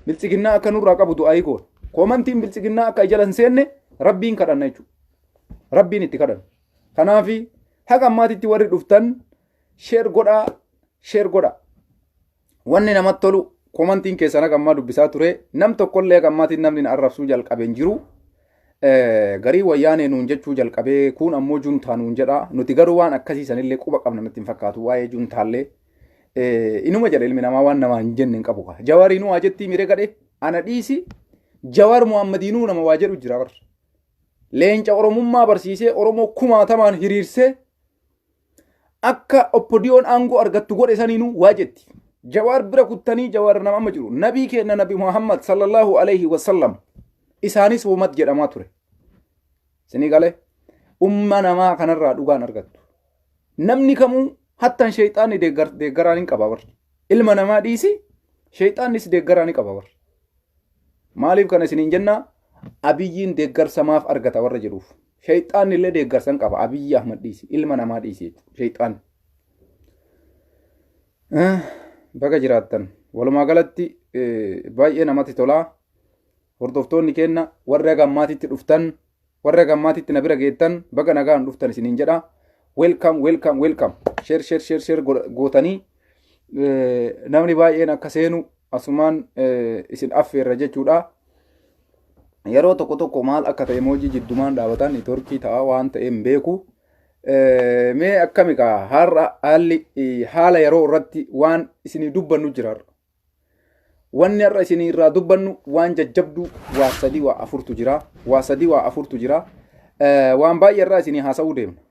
Biltsiginnaa akka nurraa qabu du'aayii goona. Koomantiin biltsiginnaa akka jala hin seenne rabbiin kadhanna jechuudha. Rabbiin itti kadhanna. Kanaafi haga ammaatitti warri dhuftan sheer godhaa sheer godhaa. Wanni namatti tolu komantiin keessan haga ammaa dubbisaa ture nam tokkollee haga ammaatiin namni na arrabsuu jalqabe hin jiru. Garii wayyaanee nuun jechuu jalqabee kuun ammoo juntaa nuun jedha. Nuti garuu waan akkasii sanillee quba qabna natti hin fakkaatu waa'ee juntaallee. Inuma jedha ilmi namaa waan namaa hin jenne hin qabu. Jawaariinuu haa jettii miree gadhee ana dhiisi Jawaar Muhammadiinuu nama waa jedhu jira bar. Leenca Oromummaa barsiisee Oromoo kumaatamaan hiriirsee akka oppodiyoon aangoo argattu godhe saniinuu waa jetti. Jawaar bira kuttanii Jawaar nama amma jiru. Nabii keenya Nabi Muhammad sallallahu alaihi wasallam isaanis womat jedhamaa ture. Sinii galee umma namaa kanarraa dhugaan argattu. Namni kamuu hattan sheexaanni deeggaraa ni qaba bar. Ilma namaa dhiisi sheexaannis deeggaraa ni qaba bar. Maaliif kana isiniin jennaa Abiyyiin deeggarsa maaf argata warra jedhuuf. Sheexaanni illee deeggarsa hin qaba. Abiyyi Ahmad dhiisi. Ilma namaa dhiisi jechuudha. Sheexaanni. Baga jiraattan. Walumaa galatti baay'ee namatti tolaa. Hordoftoonni keenna warri haga ammaatitti dhuftan warri haga ammaatitti na bira geettan baga nagaan dhuftan isiniin jedha. Welcome, welcome, welcome. Share, share, share, share gootanii namni baay'een akka seenu asumaan isin affeerra jechuudha. Yeroo tokko tokko maal akka ta'e moojii jiddumaan dhaabatan neetworkii ta'a waan ta'e hin beeku. Mee akkami kaa har'a haalli haala yeroo irratti waan isinii dubbannu jira har'a. Wanni har'a isinii irraa dubbannu waan jajjabduu waa sadii waa afurtu jira. Waa sadii waa afurtu jira. Waan baay'ee irraa isinii haasa'uu deemna.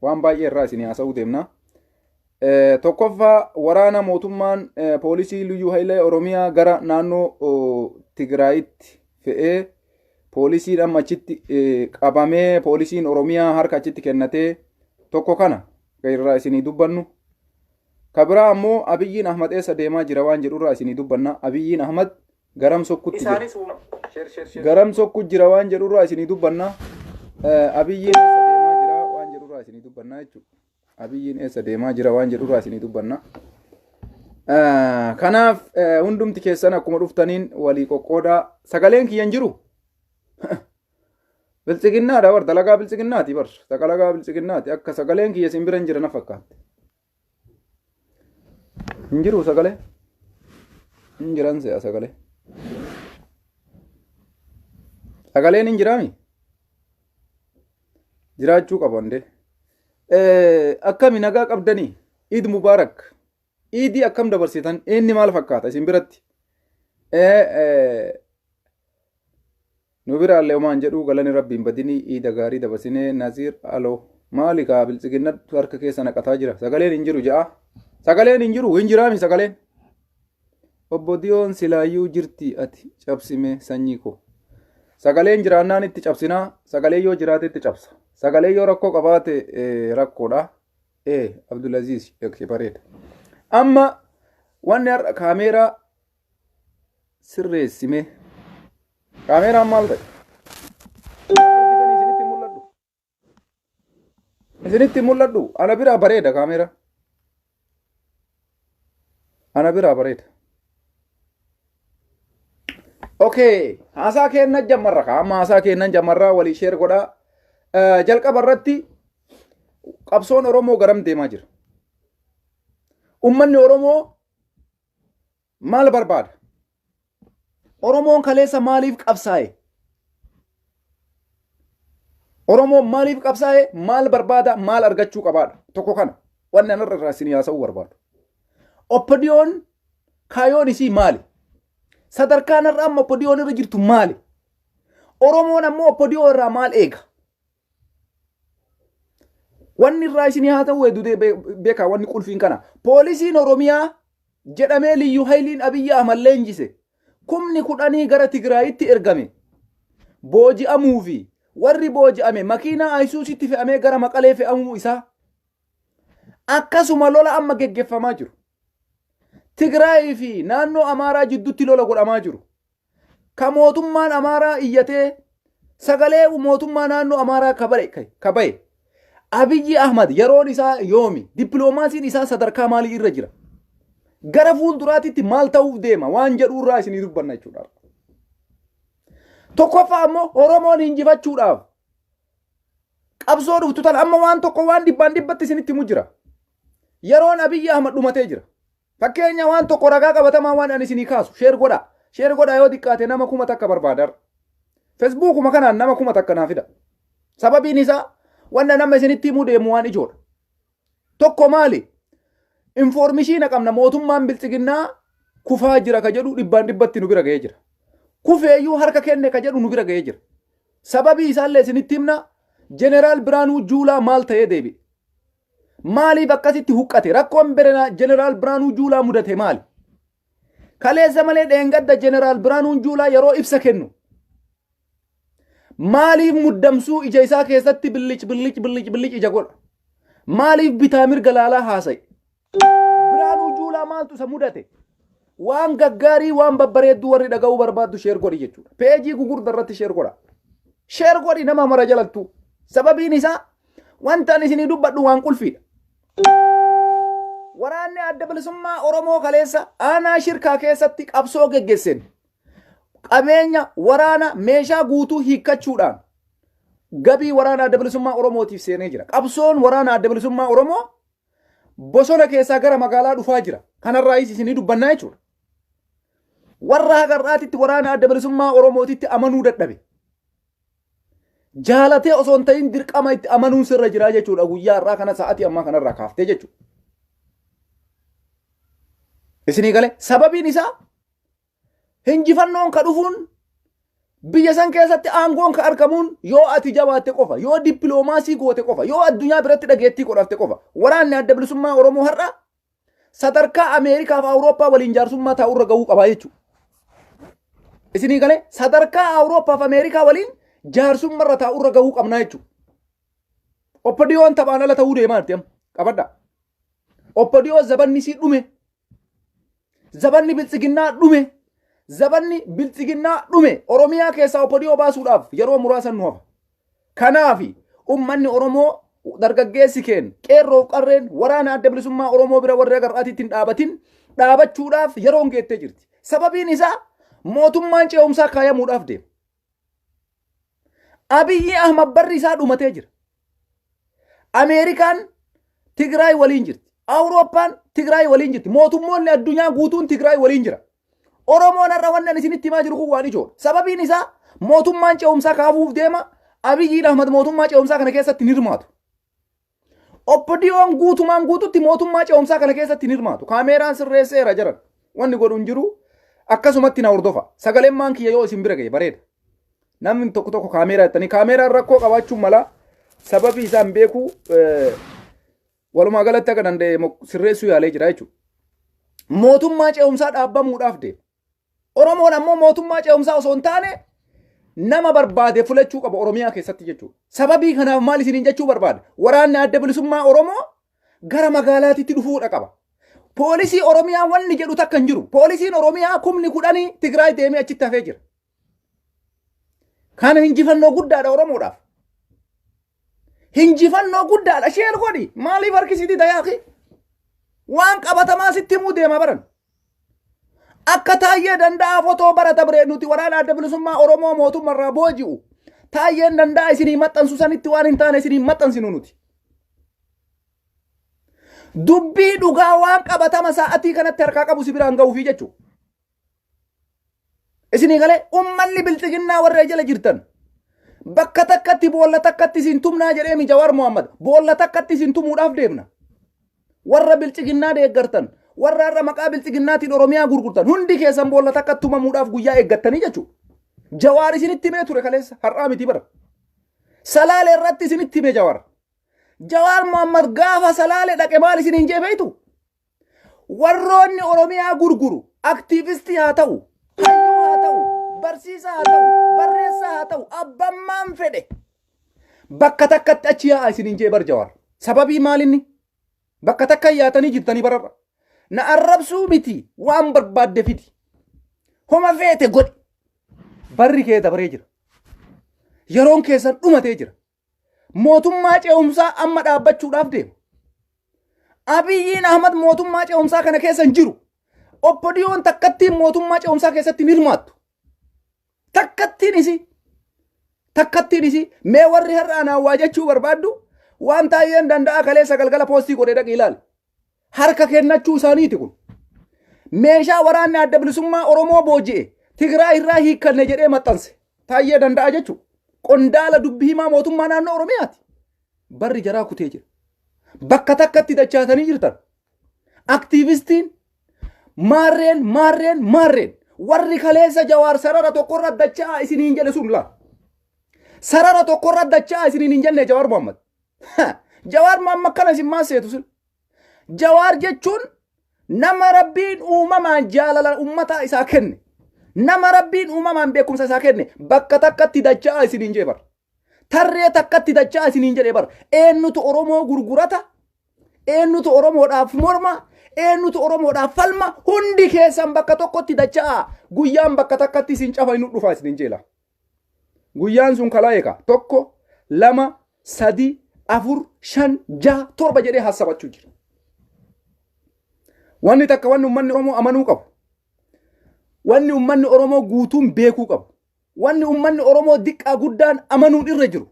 Waan baay'ee irraa isinii haasa'uu deemna. Tokkoffaa waraana mootummaan poolisii Liyyuu Hayilee Oromiyaa gara naannoo Tigraayitti fe'ee poolisiin amma achitti qabamee poolisiin Oromiyaa harka achitti kennatee tokko kana irraa isinii dubbannu. Ka biraa ammoo Abiyyiin Ahmad eessa deemaa jira waan jedhurraa isinii dubbanna. Abiyyiin Ahmad garam sokkutti jira. Garam sokku jira waan jedhurraa isinii dubbanna. Abiyyiin eessa deemaa jira waan jedhurraa isinii dubbanna jechuudha. Abiyyiin eessa deemaa jira waan jedhurraa isinii dubbanna. Kanaaf hundumti keessan akkuma dhuftaniin walii qoqqoodaa sagaleen kiyya hin jiru. Biltsiginnaadha bar dalagaa biltsiginnaati bar dalagaa biltsiginnaati akka sagaleen kiyya isin bira hin jira na fakkaatte. Hin jiru sagalee. Hin jiran se'a sagalee. Sagaleen hin jiraami? Jiraachuu qaba hundee. Akkami nagaa qabdanii? Iid Mubaarak. Iidii akkam dabarsitan? Inni maal fakkaata isin biratti? Nu biraallee homaan jedhuu galani rabbiin badinii iida gaarii dabarsinee Naziir Aloo. Maali kaa biltsiginnatu harka keessa naqataa jira. Sagaleen hin jiru ja'a. Sagaleen hin jiru hin jiraami sagaleen. Obbo Diyoon silaayyuu jirti ati cabsime sanyii koo. Sagaleen jiraannaan itti cabsinaa sagalee yoo jiraate itti cabsa. Sagalee yoo rakkoo qabaate rakkoodha. Abdulaziz yakki bareeda. Amma wanni har'a kaameeraa sirreessime. Kaameeraan maal ta'e? Argitanii isinitti mul'adhu. Isinitti mul'adhu. Ana biraa bareeda kaameeraa. Ana biraa bareeda. Okay, haasaa keenna jammarra kaa amma haasaa keennan jammarraa walii sheer godhaa. Jalqaba irratti qabsoon Oromoo garam deemaa jira? Ummanni Oromoo maal barbaada? Oromoon kaleessa maaliif qabsaa'e? Oromoon maaliif qabsaa'e? Maal barbaada? Maal argachuu qabaadha? Tokko kana. Wanni anarra irraa isin haasa'uu barbaadu. Oppodiyoon kaayoon isii maali? Sadarkaan har'a amma oppodiyoon irra jirtu maali? Oromoon ammoo oppodiyoo irraa maal eega? Wanni irraa isinii haa ta'u hedduu beekaa wanni qulfiin kana. Poolisiin Oromiyaa jedhamee Liyyuu Hayiliin Abiyyi Ahmad leenjise kumni kudhanii gara Tigraayitti ergame. Booji'amuu fi warri booji'ame makiinaa Ayisuusitti fe'amee gara Maqalee fe'amuu isaa. Akkasuma lola amma geggeeffamaa jiru. Tigraayii fi naannoo Amaaraa jidduutti lola godhamaa jiru. Ka mootummaan Amaaraa iyyatee sagalee mootummaa naannoo Amaaraa ka bahe. Abiyyi Ahmad yeroon isaa yoomi? Dippiloomaasiin isaa sadarkaa maalii irra jira? Gara fuulduraatitti maal ta'uuf deema waan jedhu irraa isinii dubbanna jechuudha. Tokkoffaa ammoo Oromoon injifachuudhaaf qabsoo dhuftu tana amma waan tokko waan dhibbaan dhibbatti isinitti himu jira. Yeroon Abiyyi Ahmad dhumatee jira. Fakkeenya waan tokko ragaa qabatamaa waan ani isinii kaasu share godhaa. Share godhaa, yoo xiqqaate nama 1000 barbaadar. Feesbuukuma kanaan nama 1000 naa fida. Sababiin isaa wanna nama isinitti himuu deemu waan ijoodha. Tokko maali? Information qabna, mootummaan biltsiginnaa kufaa jira ka jedhu dhibbaan dhibbatti nu bira ga'ee jira. Kufeeyyuu harka kenne ka jedhu nu bira ga'ee jira. Sababii isaallee isinitti himna. Jeneraal Biraanuu Juulaa maal ta'ee deebi'e? Maaliif akkasitti huqqate? Rakkoon Jeneraal Biraanuu Juulaa mudate maali? Kaleessa malee dheengadda Jeneraal Biraanuun Juulaa yeroo ibsa kennu maaliif muddamsuu ija isaa keessatti billic billic billic billic ija godha? Maaliif bitaa mirga laalaa haasa'e? Biraanuu Juulaa maaltu isa mudate? Waan gaggaarii, waan babbareedduu warri dhaga'uu barbaaddu share godhi jechuudha. Peejii gugurda irratti share godha. Share godhi nama mara jalattu. Sababiin isaa wanta ani isinii dubbadhu waan qulfiidha. Waraanni Adda Bilisummaa Oromoo kaleessa aanaa Shirkaa keessatti qabsoo geggeesseen qabeenya waraana meeshaa guutuu hiikkachuudhaan gabii waraana Adda Bilisummaa Oromootiif seenee jira. Qabsoon waraana Adda Bilisummaa Oromoo bosona keessaa gara magaalaa dhufaa jira. Kanarraayis isinii dubbannaa jechuudha. Warra hagarraatitti waraana Adda Bilisummaa Oromootitti amanuu dadhabe. Jaalatee osoo hin ta'in dirqama itti amanuun sirra jira jechuudha, guyyaa har'aa kana sa'aatii ammaa kanarraa kaaftee jechuudha. Isinii galee? Sababiin isaa hinjifannoon ka dhufuun, biyya san keessatti aangoon ka argamuun yoo ati jabaatte qofa, yoo dippiloomaasii goote qofa, yoo addunyaa biratti dhageettii godhatte qofa. Waraanni Adda Bilisummaa Oromoo har'a sadarkaa Ameerikaa fi Awurooppaa waliin jaarsummaa taa'urra gahuu qabaa jechuudha. Isinii galee? Sadarkaa Awurooppaa fi Ameerikaa waliin jaarsummarra taa'urra gahuu qabnaa jechuudha. OPDOn taphaan ala ta'uu deemaa jirti amma. Qabadhaa. OPDO zabanni isii dhume. Zabanni biltsiginnaa dhume. Zabanni biltsiginnaa dhume. Oromiyaa keessaa OPDO baasuudhaaf yeroo muraasa nu hafa. Kanaafi ummanni Oromoo, dargaggeessi keen, qeerroof qarreen waraana Adda Bilisummaa Oromoo bira warri agarraatiitti hin dhaabatin dhaabachuudhaaf yeroon geettee jirti. Sababiin isaa mootummaan ce'umsaa kaayamuudhaaf deema. Abiyyi Ahmad barri isaa dhumatee jira. Ameerikaan Tigraay waliin jirti. Awurooppaan Tigraay waliin jirti. Mootummoonni addunyaa guutuun Tigraay waliin jira. Oromoon har'a wanni ani isinitti himaa jiru kun waan ijoodha. Sababiin isaa mootummaan ce'umsaa kaafuuf deema. Abiyyiin Ahmad mootummaa ce'umsaa kana keessatti hin hirmaatu. OPDOn guutumaan guututti mootummaa ce'umsaa kana keessatti hin hirmaatu. Kaameeraan sirreesseera jiran. Wanni godhu hin jiru. Akkasumatti na hordofa. Sagaleen maan kiyya yoo isin bira ga'e bareeda. Namni tokko tokko kaameeraa jettanii kaameeraan rakkoo qabaachuun mala, sababii isaan beeku. Walumaa galatti akka danda'e sirreessuu yaalee jira jechuudha. Mootummaa ce'umsaa dhaabbamuudhaaf deema. Oromoon ammoo mootummaa ce'umsaa osoo hin taane nama barbaade filachuu qaba Oromiyaa keessatti jechuudha. Sababii kanaaf maal isiniin jechuu barbaada? Waraanni Adda Bilisummaa Oromoo gara magaalaatitti dhufuudha qaba. Poolisii Oromiyaa wanni jedhu takka hin jiru. Poolisiin Oromiyaa 10,000 Tigraay deemee achitti hafee jira. Kana injifannoo guddaadha Oromoodhaaf. Injifannoo guddaadha. Share godhi. Maaliif harkisitii tayaaqi? Waan qabatamaa sitti himuu deema baran. Akka Taayyee Danda'aa fotoo bara dabree nuti waraana Adda Bilisummaa Oromoo mootummarraa booji'u. Taayyeen Danda'aa isinii maxxansu sanitti waan hin taane isinii maxxansinu nuti. Dubbii dhugaa waan qabatama sa'atii kanatti harkaa qabu si biraan ga'uufii jechuudha. Isinii galee? Ummanni bilxiginnaa warra jala jirtan bakka takkatti boolla takkatti isin tumnaa jedhee Jawaar Mohammad, boolla takkatti isin tumuudhaaf deemna. Warra bilxiginnaa deeggartan, warra har'a maqaa bilxiginnaatiin Oromiyaa gurgurtan hundi keessan boolla takkatti tumamuudhaaf guyyaa eeggattanii jechuudha. Jawaar isinitti himee ture kaleessa, har'aa miti bara. Salaale irratti isinitti hime Jawaar. Jawaar Mohammad gaafa Salaale dhaqe maal isiniin jee beektu? Warroonni Oromiyaa gurguru aktiivistii haa ta'u, hayyuu haa ta'u, barsiisaa haa ta'u, barreessaa haa ta'u, abbammaan fedhe bakka takkatti achi yaa'a isiniin jee bar Jawaar. Sababii maalinni? Bakka takka yaatanii jirtanii bararra. Na arrabsuu miti, waan barbaadde fidi. Homa feete godhi. Barri kee dabaree jira. Yeroon keessan dhumatee jira. Mootummaa ce'umsaa amma dhaabbachuudhaaf deema. Abiyyiin Ahmad mootummaa ce'umsaa kana keessa hin jiru. Oppodiyoon takkattiin mootummaa ce'umsaa keessatti hin hirmaattu. Takkattiin isii. Takkattiin isii. Mee warri har'a anaan waa jechuu barbaaddu waan taayyeen danda'a kaleessa galgala poostii godhee dhaqi ilaali. Harka kennachuu isaaniiti kun. Meeshaa waraanni adda bilisummaa Oromoo booji'e Tigraay irraa hiikkanne jedhee maxxanse. Taayyee danda'a jechuudha. Qondaala dubbi himaa mootummaa naannoo Oromiyaati. Barri jaraa kutee jira. Bakka takkatti dachaatanii jirtan. Aktiivistiin maarreen maarreen maarreen warri kaleessa Jawaar sarara tokkorra dachaa isiniin jedhe sun laa. Sarara tokkorra dachaa isiniin hin jenne Jawaar Mohammad. Jawaar Mohammad kana isin maal seetu sin? Jawaar jechuun nama Rabbiin uumamaan jaalala ummataa isaa kenne. Nama Rabbiin uumamaan beekumsa isaa kenne bakka takkatti dachaa isiniin jee bara. Tarree takkatti dachaa isiniin jedhee bara. Eenyutu Oromoo gurgurata? Eenyutu Oromoodhaaf morma? Eenyutu Oromoodhaaf falma? Hundi keessan bakka tokkotti dachaa. Guyyaan bakka takkatti isin cafa inni dhufa isiniin jeela. Guyyaan sun kalaa eeka. Tokko, lama, sadi, afur, shan, jaha, torba jedhee hassabachuu jira. Wanni takka wanni uummanni Oromoo amanuu qabu. Wanni uummanni Oromoo guutuun beekuu qabu. Wanni uummanni Oromoo diqqaa guddaan amanuun irra jiru.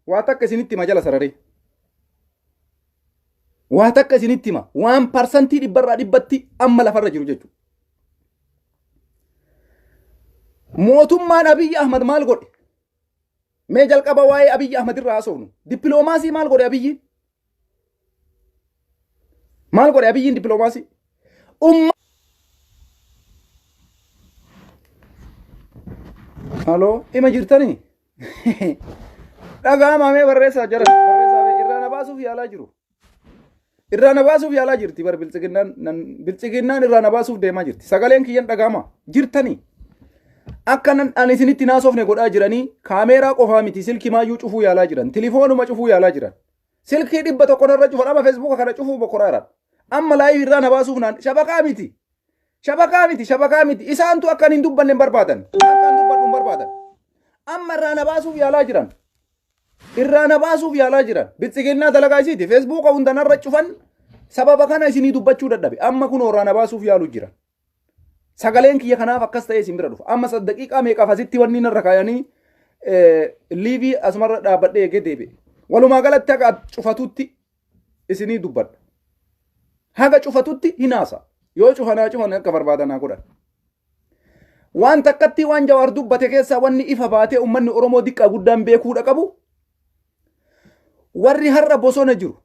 Waa takka isinitti hima jala sararee. Waa takka isinitti hima. Waan parsantii dhibbarraa dhibbatti amma lafarra jiru jechuudha. Mootummaan Abiyyi Ahmad maal godhe? Mee jalqaba waa'ee Abiyyi Ahmad irraa haasofnu. Dippiloomaasii maal godhe Abiyyiin? Maal godhe Abiyyiin dippiloomaasii? Umma Haloo, ima jirtanii? Dhaga'amaa mee barreessaa jara barreessaa mee irraa na baasuuf yaalaa jiru. Irraa na baasuuf yaalaa jirti bar biltsiginnaan biltsiginnaan irraa na baasuuf deemaa jirti. Sagaleen kiyyan dhaga'ama jirtanii. Akka nan ani isinitti naasofne godhaa jiranii kaameeraa qofaa miti silkii maayyuu cufuu yaalaa jiran tilifoonuma cufuu yaalaa jiran. Silkii 100 narra cufan amma feesbuuka kana cufuu bokoraa jiran. Amma laayivii irraa na baasuuf naan shabakaa miti. Shabakaa miti shabakaa miti isaantu akka hin dubbanne hin barbaadan. Akka hin dubbadhu hin barbaadan. Amma irraa na baasuuf yaalaa jiran. Irraa na baasuuf yaalaa jiran. Biltsiginnaa dalagaa isiiti. Feesbuuka hunda narra cufan sababa kana isinii dubbachuu dadhabe. Amma kunoo irraa na baasuuf yaalu jiran. Sagaleen kiyya kanaaf akkas ta'ee isin bira dhufa. Amma daqiiqaa meeqaaf asitti wanni narra kaayanii liivii asumarra dhaabbadhee eegee deebi'e. Walumaa galatti haga cufatutti isinii dubbadha. Haga cufatutti hin haasa. Yoo cufanaa cufan akka barbaadan haa godhan. Waan takkatti waan Jawaar dubbate keessaa wanni ifa baatee uummanni Oromoo diqqaa guddaan beekuudha qabu. Warri har'a bosona jiru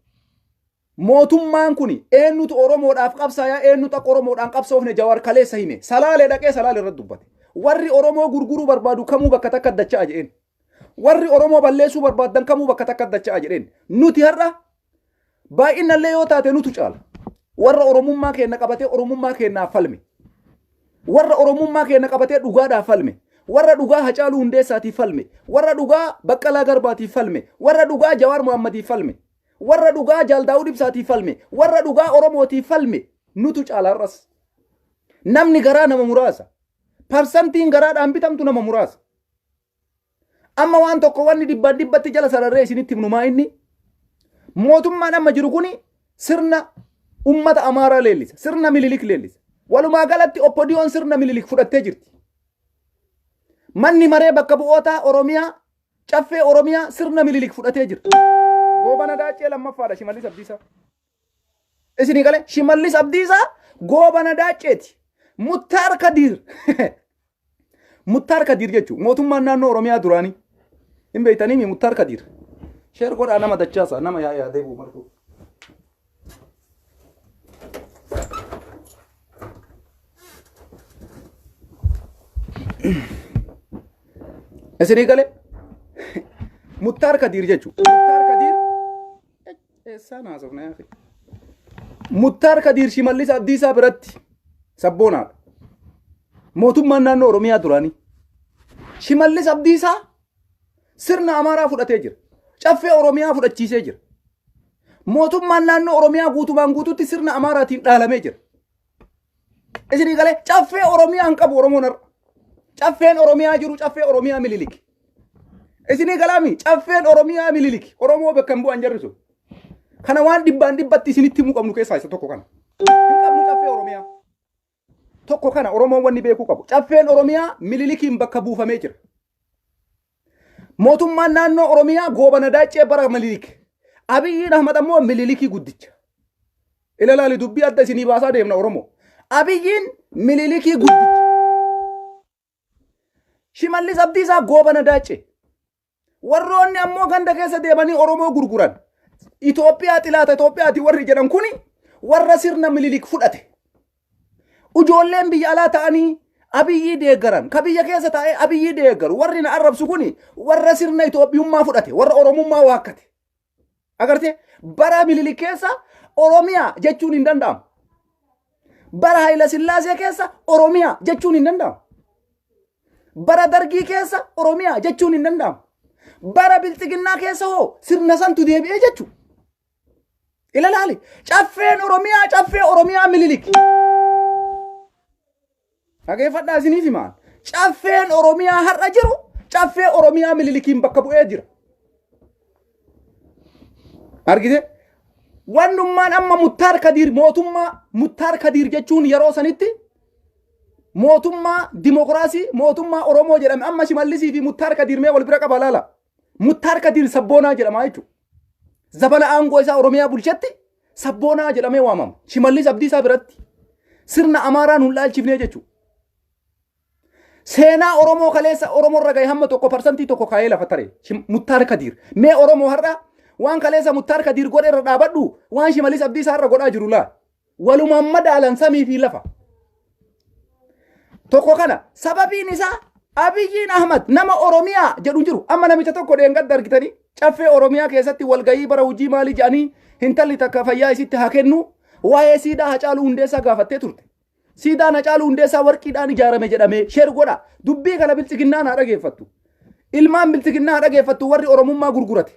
Mootummaan kuni eenyutu Oromoodhaaf qabsaayaa eenyutu akka Oromoodhaan qabsoofne Jawaar kaleessa hime. Salaalee dhaqee Salaalee irratti dubbate. Warri Oromoo gurguruu barbaadu kamuu bakka takka dacha'a jedheen. Warri Oromoo balleessuu barbaadan kamuu bakka takka dacha'a jedheen. Nuti har'a baay'inallee yoo taate nutu caala. Warra Oromummaa keenna qabatee Oromummaa keennaaf falme. Warra Oromummaa keenna qabatee dhugaadhaaf falme. Warra dhugaa Hacaaluu Hundeessaatiif falme. Warra dhugaa Baqqalaa Garbaatiif falme. Warra dhugaa Jawaar Muhammadiif falme. Warra dhugaa Jaal Daawud Ibsaatiif falme, warra dhugaa Oromootiif falme nutu caala har'as. Namni garaa nama muraasa. Parsantiin garaadhaan bitamtu nama muraasa. Amma waan tokko wanni dhibbaan dhibbatti jala sararree isinitti himnu maa inni mootummaan amma jiru kuni sirna ummata Amaaraa leellisa, sirna Mililik leellisa. Walumaa galatti Oppodiyoon sirna Mililik fudhattee jirti. Manni maree bakka bu'ootaa Oromiyaa Caffee Oromiyaa sirna Mililik fudhatee jira. Goobana Daaccee lammaffaadha Shimallis Abdiisaa. Isinii galee Shimallis Abdiisaa Goobana Daacceeti. Muttaar Kadiir. Muttaar Kadiir jechuun mootummaan naannoo Oromiyaa duraanii. Hin beektanii Muttaar Kadiir. Sheer godhaa nama dachaasa nama yaa yaadee bu'u martuu. Isinii galee Muttaar Kadiir jechuudha. Muttaar Kadiir eessaan haasofna yaa Muttaar Kadiir Shimallis Abdiisaa biratti sabboonaadha. Mootummaan naannoo Oromiyaa duraanii. Shimallis Abdiisaa sirna Amaaraa fudhatee jira. Caffee Oromiyaa fudhachiisee jira. Mootummaan naannoo Oromiyaa guutumaan guututti sirna Amaaraatiin dhaalamee jira. Isinii galee caffee Oromiyaa hin qabu Oromoon har'a. Caffeen Oromiyaa jiru caffee Oromiyaa Mililik. Isinii galaami caffeen Oromiyaa Mililik. Oromoo bakka hin bu'an jarri sun. Kana waan dhibbaan dhibbatti isinitti himuu qabnu keessaa isa tokko kana. Hin qabnu caffee Oromiyaa. Tokko kana Oromoon wanni beekuu qabu. Caffeen Oromiyaa Mililikiin bakka buufamee jira. Mootummaan naannoo Oromiyaa Goobana Daaccee bara Mililik. Abiyyiin Ahmad ammoo Mililikii guddicha. Ilalaali dubbii adda isinii baasaa deemna Oromoo. Abiyyiin Mililikii guddicha. Shimallis Abdiisaa Goobana Daaccee. Warroonni ammoo ganda keessa deemanii Oromoo gurguran. Itoophiyaa xilaata Itoophiyaati warri jedhan kuni warra sirna Mililik fudhate. Ijoolleen biyya alaa ta'anii Abiyyii deeggaran, ka biyya keessa taa'ee Abiyyii deeggaru, warri na arrabsu kuni warra sirna Itoophiyummaa fudhate, warra Oromummaa waakkate. Agartee bara Mililik keessa Oromiyaa jechuun hin danda'amu. Bara Hayila Sillaasee keessa Oromiyaa jechuun hin danda'amu. Bara Dargii keessa Oromiyaa jechuun hin danda'amu. Bara Bilxiginnaa keessa hoo sirna santu deebi'ee jechuudha. Ilalaali. Caffeen Oromiyaa caffee Oromiyaa Mililik. Dhageeffadhaa isiniif himaan. Caffeen Oromiyaa har'a jiru caffee Oromiyaa Mililikiin bakka bu'ee jira. Argite? Wannummaan amma Muttaar Kadiir mootummaa Muttaar Kadiir jechuun yeroo sanitti mootummaa dimokiraasii mootummaa Oromoo jedhame amma Shimallisii fi Muttaar Kadiir mee wal bira qaba laala. Muttaar Kadiir sabboonaa jedhama jechuudha. Zabana aangoo isaa Oromiyaa bulchetti sabboonaa jedhamee waamama. Shimallis Abdiisaa biratti sirna Amaaraa nun dhaalchifnee jechuudha. Seenaa Oromoo kaleessa Oromoo irra gahe hamma tokko parsantii tokko kaa'ee lafa tare. Muttaar Kadiir. Mee Oromoo har'a waan kaleessa Muttaar Kadiir godhe irra dhaabadhu waan Shimallis Abdiisaa irra godhaa jiru laa. Walumaan madaalan samii fi lafa. Tokko kana sababiin isaa Abiyyiin Ahmad nama Oromiyaa jedhu hin jiru. Amma namicha tokko dheengadda argitanii caffee Oromiyaa keessatti walgahii bara hojii maalii jedhanii intalli takka fayyaa isitti haa kennu waa'ee siidaa Hacaaluu Hundeessaa gaafattee turte. Siidaan Hacaaluu Hundeessaa warqiidhaan ijaarame jedhamee sheer godha. Dubbii kana biltsiginnaan haa dhageeffattu. Ilmaan biltsiginnaa haa dhageeffattu warri Oromummaa gurgurate.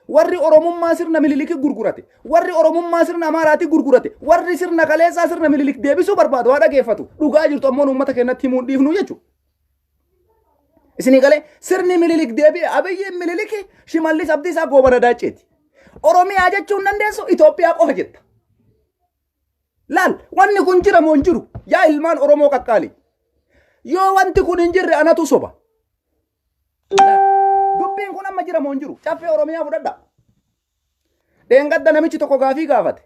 Warri Oromummaa sirna Mililik gurgurate. Warri Oromummaa sirna Amaaraati gurgurate. Warri sirna kaleessaa sirna Mililik deebisuu barbaadu haa dhageeffatu. Dhugaa jirtu ammoo uummata keenyatti himuun dhiifnu jechuudha. Isinii galee sirni Mililik deebi'e Abiyyiin Mililiki Shimallis Abdiisaa Goobana Daacceeti. Oromiyaa jechuun dandeessu Itoophiyaa qofa jetta. Laal wanni kun jira moo hin jiru yaa ilmaan Oromoo qaqqaali. Yoo wanti kun hin jirre anatu soba. Laal, Dubbiin kun amma jira moo hin jiru caffee Oromiyaa fudhadha. Dheengadda namichi tokko gaafii gaafate.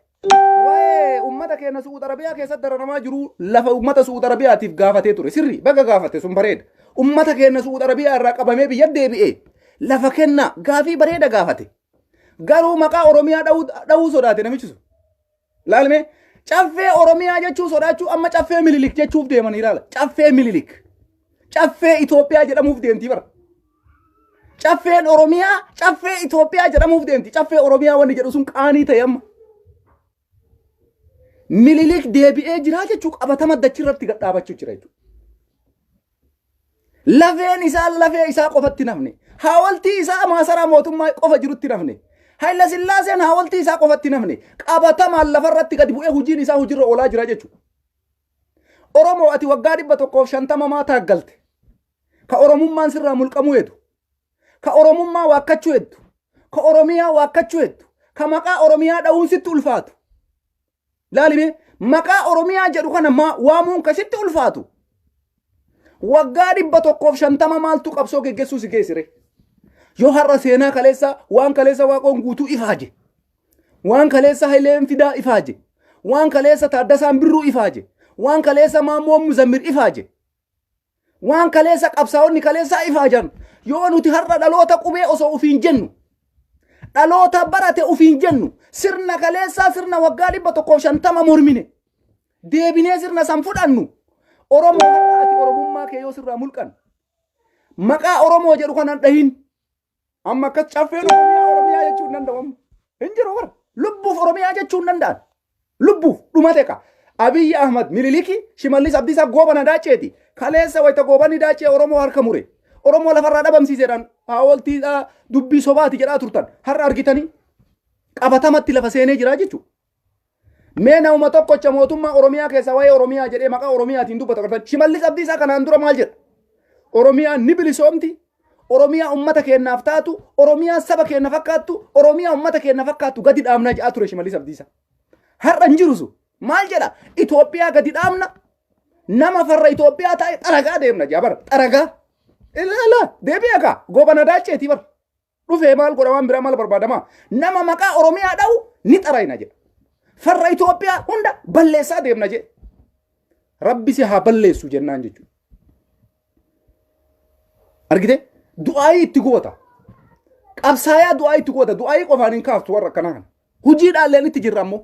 Waa'ee uummata keenya Su'uud Arabiyaa keessatti dararamaa jiru lafa uummata Su'uud Arabiyaatiif gaafatee ture. Sirri baga gaafate sun bareeda. Uummata keenya Su'uud Arabiyaa irraa qabamee biyya deebi'ee lafa kennaa gaafii bareeda gaafate. Garuu maqaa Oromiyaa dhahuu sodaate namichi sun. Laalme caffee Oromiyaa jechuu sodaachuu amma caffee Mililik jechuuf deemanii ilaala. Caffee Mililik. Caffee Itoophiyaa jedhamuuf deemti bara. Caffeen Oromiyaa caffee Itoophiyaa jedhamuuf deemti. Caffee Oromiyaa wanni jedhu sun qaanii ta'e amma. Mililik deebi'ee jiraa jechuu qabatama dachirratti gad dhaabachuu jira jechuudha. Lafeen isaa lafee isaa qofatti nafne. Haawaltii isaa maasaraa mootummaa qofa jirutti nafne. Hayila Sillaaseen haawaltii isaa qofatti nafne. Qabatamaan lafarratti gadi bu'ee hojiin isaa hojiirra oolaa jira jechuudha. Oromoo ati waggaa 150 maa taaggalte? Ka Oromummaan sirraa mulqamuu heedu. Ka Oromummaa waakkachuu heeddu. Ka Oromiyaa waakkachuu heeddu. Ka maqaa Oromiyaa dha'uun sitti ulfaatu. Laali mee maqaa Oromiyaa jedhu kana waamuun ka sitti ulfaatu. Waggaa 150 maaltu qabsoo geggeessuu si geessire? Yoo har'a seenaa kaleessa waan kaleessa Waaqoon guutuu ifaaje. Waan kaleessa Hayileen Fidaa ifaaje. Waan kaleessa Taaddasaan Birruu ifaaje. Waan kaleessa Maammoon Muzammir ifaaje. Waan kaleessa qabsaa'onni kaleessaa ifaajan yoo nuti har'a dhaloota qubee osoo ufiin jennu dhaloota barate ufiin jennu sirna kaleessaa sirna waggaa 150 mormine deebinee sirna san fudhannu Oromoo har'a ati Oromummaa kee yoo sirraa mulqan maqaa Oromoo jedhu kanan dhahin Amma akkas caffeen Oromiyaa Oromiyaa jechuu hin danda'u amma. Hin jiru bara. Lubbuuf Oromiyaa jechuu hin danda'an. Lubbuuf dhumate ka. Abiyyi Ahmad Mililiki Shimallis Abdiisaa Goobana Daacceeti. Kaleessa wayita Goobanni Daaccee Oromoo harka mure. Oromoo lafarraa dhabamsiiseedhaan haawoltiidhaa dubbii sobaati jedhaa turtan. Har'a argitanii qabatamatti lafa seenee jira jechuudha. Mee namuma tokkocha mootummaa Oromiyaa keessaa waa'ee Oromiyaa jedhee maqaa Oromiyaatiin dubbatu agartan. Shimallis Abdiisaa kanaan dura maal jedha? Oromiyaan ni bilisoomti. Oromiyaa uummata keenyaaf taatu, Oromiyaa saba keenya fakkaattu, Oromiyaa uummata keenya fakkaattu gadi dhaabna jedhaa ture Shimallis Abdiisaa. Har'a hin jiru sun. Maal jedha? Itoophiyaa gadi dhaabna. Nama farra Itoophiyaa ta'e xaragaa deemna jaa bara xaragaa. Ilaala deebi'a kaa goobana daacceetii bara. Dhufee maal godha waan biraa maal barbaadama? Nama maqaa Oromiyaa dha'u ni xarayna jedha. Farra Itoophiyaa hunda balleessaa deemna jedhe. Rabbi si haa balleessu jennaan jechuudha. Argite? Du'aayii itti goota. Qabsaayaa du'aayii itti goota. Du'aayii qofaan hin kaaftu warra akkanaa kana. Hujii dhaalleen itti jirra ammoo.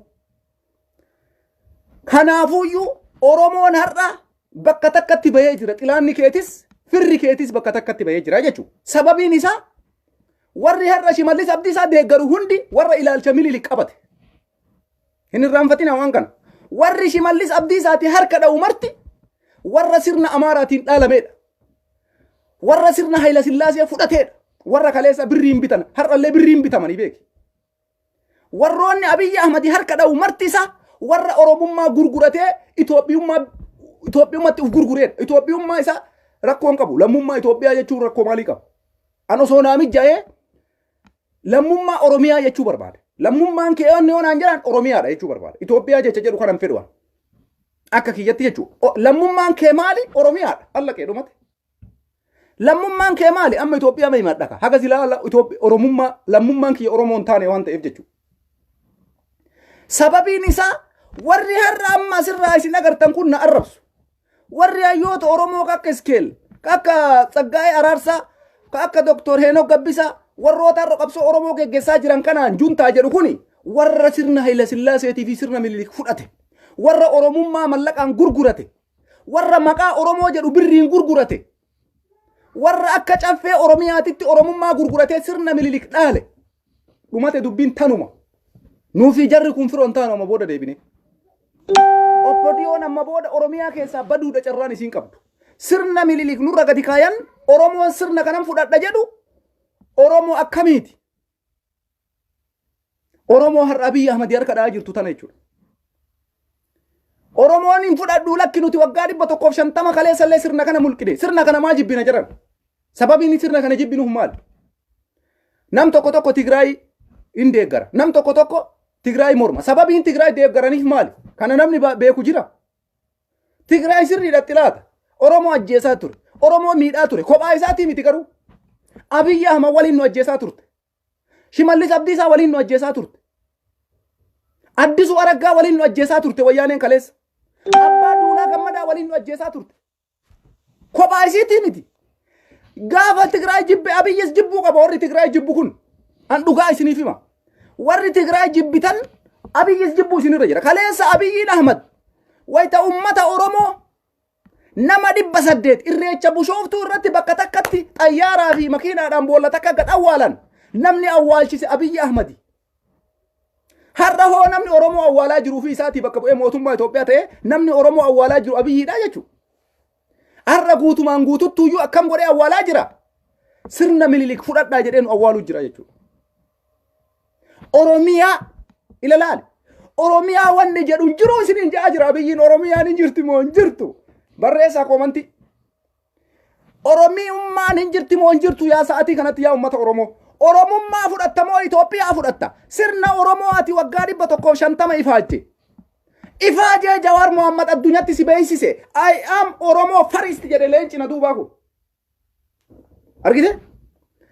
Kanaafuyyuu Oromoon har'a bakka takkatti bahee jira. Xilaanni keetis firri keetis bakka takkatti bahee jira jechuudha. Sababiin isaa warri har'a Shimallis Abdiisaa deeggaru hundi warra ilaalcha Minilik qabate. Hin irraanfatina waan kana. Warri Shimallis Abdiisaati harka dha'u marti warra sirna Amaaraatiin dhaalameedha. Warra sirna Hayila Sillaasee fudhateedha. Warra kaleessa birriin bitan har'allee birriin bitamanii beeki. Warroonni Abiyyi Ahmadi harka dha'u marti isaa warra Oromummaa gurguratee Itoophiyummaa Itoophiyummatti of gurgureedha. Itoophiyummaa isaa rakkoo hin qabu. Lammummaa Itoophiyaa jechuun rakkoo maalii qaba? An osoo naa mijjaa'ee lammummaa Oromiyaa jechuu barbaada. Lammummaan kee yoon yoo naan jedhan Oromiyaadha jechuu barbaada. Itoophiyaa jecha jedhu kanan fedhu an. Akka kiyyatti jechuudha. Lammummaan kee maali? Oromiyaadha. Alla kee dhumate. Lammummaan kee maali? Amma Itoophiyaa mee himadha ka. Haga silaa Oromummaa lammummaan kiyya Oromoo hin taane waan ta'eef jechuudha. Sababiin isaa warri har'a amma asirraa isin agartan kun na arrabsu. Warri hayyoota Oromoo ka akka Iskeel, ka akka Tsaggaayee Araarsaa, ka akka Doktor Heenok Gabbisaa, warroota har'a qabsoo Oromoo geggeessaa jiran kanaan juntaa jedhu kuni warra sirna Hayila Sillaaseetii fi sirna Minilik fudhate. Warra Oromummaa mallaqaan gurgurate. Warra maqaa Oromoo jedhu birriin gurgurate. Warra akka caffee Oromiyaatitti Oromummaa gurguratee sirna Minilik dhaale. Dhumate dubbiin tanuma. Nuufi jarri kun firoon taanu amma booda deebine. Oppodiyoon amma booda Oromiyaa keessaa baduudha carraan isiin qabdu. Sirna Minilik nurra gadi kaayan Oromoon sirna kanan fudhadha jedhu Oromoo akkamiiti? Oromoo har'a Abiyyi Ahmad harka dha'aa jirtu tana jechuudha. Oromoon hin fudhadhu lakki nuti waggaa 150 kaleessallee sirna kana mulqine sirna kana maa jibbina jedhan. Sababiin sirna kana jibbinuuf maali? Nam tokko tokko Tigraay hin deeggara. Nam tokko tokko Tigraay morma. Sababiin Tigraay deeggaraniif maali? Kana namni beeku jira. Tigraay sirriidha laata. Oromoo ajjeesaa ture. Oromoo miidhaa ture. Kophaa isaatii miti garuu. Abiyyi Ahmad waliin nu ajjeesaa turte. Shimallis Abdiisaa waliin nu ajjeesaa turte. Addisuu Araggaa waliin nu ajjeesaa turte wayyaaneen kaleessa. Abbaa Duulaa Gammadaa waliin nu ajjeesaa turte. Kophaa isiitii miti. Gaafa Tigraay jibbe Abiyyis jibbuu qaba warri Tigraay jibbu kun. An dhugaa isiniif hima. Warri Tigraay jibbitan Abiyyis jibbuu isinirra jira. Kaleessa Abiyyiin Ahmad wayita ummata Oromoo nama 800 irreecha bushooftuu irratti bakka takkatti xayyaaraa fi makiinaadhaan boolla takka gad awwaalan namni awwaalchise Abiyyi Ahmadi. Har'a hoo namni Oromoo awwaalaa jiruu fi isaatii bakka bu'ee mootummaa Itoophiyaa ta'ee namni Oromoo awwaalaa jiru Abiyyiidha jechuudha. Har'a guutumaan guututtuuyyuu akkam godhee awwaalaa jira? Sirna Minilik fudhadhaa jedhee nu awwaaluu jira jechuudha. Oromiyaa ilalaali. Oromiyaa wanni jedhu hin jiru isiniin jedhaa jira Abiyyiin Oromiyaan hin jirti moo hin jirtu? Barreessaa koomantii. Oromiyummaan hin jirti moo hin jirtu yaa sa'atii kanatti yaa uummata Oromoo. Oromummaa fudhatta moo Itoophiyaa fudhatta? Sirna Oromoo ati waggaa 150 ifaajje. Ifaajee Jawaar Mohammad addunyatti si beeksise. I am Oromoo first jedhe leenci na duubaa kun. Argite?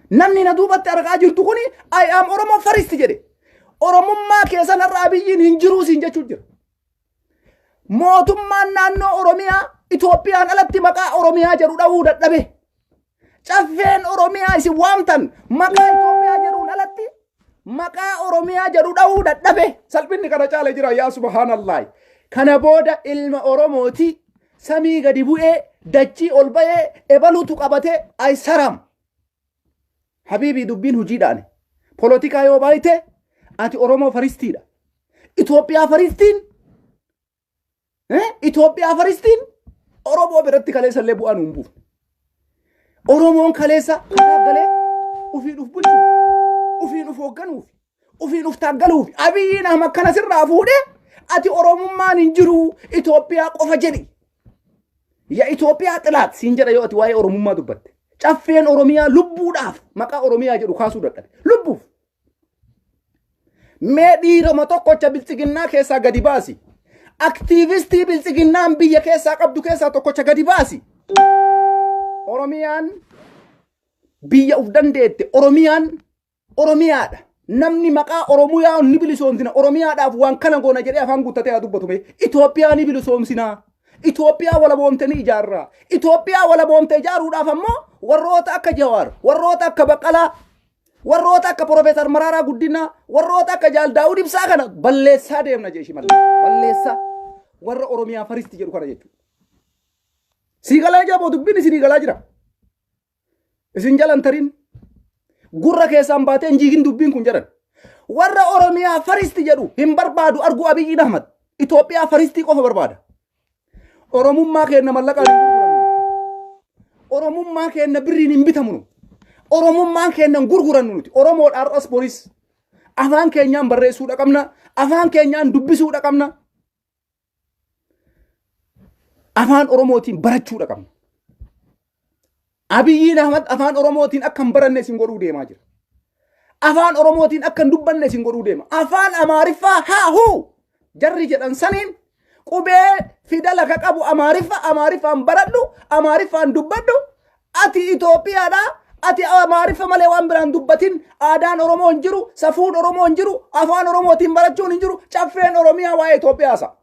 Namni na duubatti argaa jirtu kuni I am Oromoo first jedhe. Oromummaa keessan har'a Abiyyiin hin jiruu siin jechuu jira. Mootummaan naannoo Oromiyaa Itoophiyaan alatti maqaa Oromiyaa jedhu dha'uu dadhabe. Caffeen Oromiyaa isin waamtan maqaa Itoophiyaa jedhuun alatti maqaa Oromiyaa jedhu dha'uu dadhabe. Salphinni kana caale jira yaa subhaanallah. Kana booda ilma Oromooti samii gadi bu'ee dachii ol ba'ee ebaluutu qabatee aysaram. Habiibii dubbiin hojiidhaani. Polotikaa yoo baay'ite ati Oromoo faristiidha. Itoophiyaa faristiin Itoophiyaa faristiin Oromoo biratti kaleessa illee bu'aa nuun buufne. Oromoon kaleessa karaa galee ofiin uf bulchuuf, ofiin uf hoogganuuf, ofiin uf taaggaluuf Abiyyiin Ahmad kana sirraa fuudhee ati Oromummaan hin jiru Itoophiyaa qofa jedhi. Ya Itoophiyaa xilaat siin jedha yoo ati waa'ee Oromummaa dubbatte. Caffeen Oromiyaa lubbuudhaaf maqaa Oromiyaa jedhu kaasuu dadhabe. Lubbuuf. Mee dhiiroma tokkocha biltsiginnaa keessaa gadi baasi. Aktiivistii biltsiginnaan biyya keessaa qabdu keessaa tokkocha gadi baasi. Oromiyaan biyya uf dandeette. Oromiyaan Oromiyaadha. Namni maqaa Oromiyaa ni bilisoomsina. Oromiyaadhaaf waan kana goona jedhee afaan guuttatee haa dubbatu mee. Itoophiyaa ni bilisoomsina. Itoophiyaa walaboomte ni ijaarra. Itoophiyaa walaboomte ijaaruudhaaf ammoo warroota akka Jawaar, warroota akka Baqqalaa, warroota akka Profeesar Maraaraa Guddinaa, warroota akka Jaal Daawud Ibsaa kana balleessaa deemna jee Shimallis. Balleessaa. Warra Oromiyaa faristi jedhu kana jechuudha. Sii galaa jira moo dubbiin isinii galaa jira? Isin jalan tarin gurra keessaan baatee hin jiigin dubbiin kun jedhan. Warra Oromiyaa faristi jedhu hin barbaadu arguu Abiyyiin Ahmad. Itoophiyaa faristii qofa barbaada. Oromummaa keenna mallaqaan hin gurgurannu. Oromummaa keenna birriin hin bitamnu. Oromummaan keenna hin gurgurannu nuti. Oromoodha har'as boris. Afaan keenyaan barreessuudha qabna. Afaan keenyaan dubbisuudha qabna. Afaan Oromootiin barachuudha qabna. Abiyyiin Ahmad afaan Oromootiin akka hin baranne isin godhuu deemaa jira. Afaan Oromootiin akka hin dubbanne isin godhuu deema. Afaan Amaariffaa haa huu jarri jedhan saniin qubee fidala ka qabu Amaariffa Amaariffaan baradhu Amaariffaan dubbadhu ati Itoophiyaadha ati Amaariffa malee waan biraan dubbatin aadaan Oromoo hin jiru safuun Oromoo hin jiru afaan Oromootiin barachuun hin jiru caffeen Oromiyaa waa'ee Itoophiyaasa.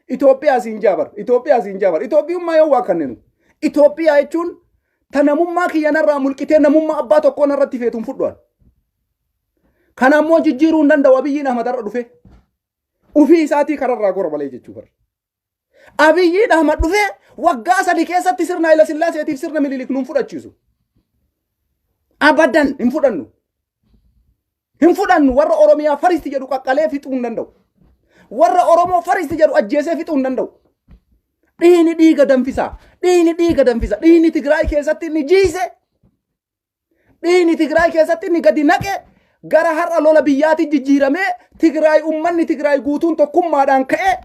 Itoophiyaa siin jaabar Itoophiyaa siin jaabar Itoophiyummaa yoo waa kannenu Itoophiyaa jechuun ta namummaa kiyya narraa mulqitee namummaa abbaa tokkoo narratti feetuun fudhuan. Kana ammoo jijjiiruu hin danda'u Abiyyiin Ahmad har'a dhufee. Ufii isaatii kararraa gora malee jechuu bara. Abiyyiin Ahmad dhufee waggaa 3 keessatti sirna Hayila Sillaaseetiif sirna Minilik nuun fudhachiisu. Abadan hin fudhannu. Hin fudhannu warra Oromiyaa faristi jedhu qaqqalee fixuu hin danda'u. Warra Oromoo faristi jedhu ajjeesee fixuu hin danda'u. Dhiigni dhiiga danfisa. Dhiigni dhiiga danfisa. Dhiigni Tigraay keessatti inni jiise. Dhiigni Tigraay keessatti inni gadi naqe gara har'a lola biyyaatti jijjiiramee Tigraay uummanni Tigraay guutuun tokkummaadhaan ka'ee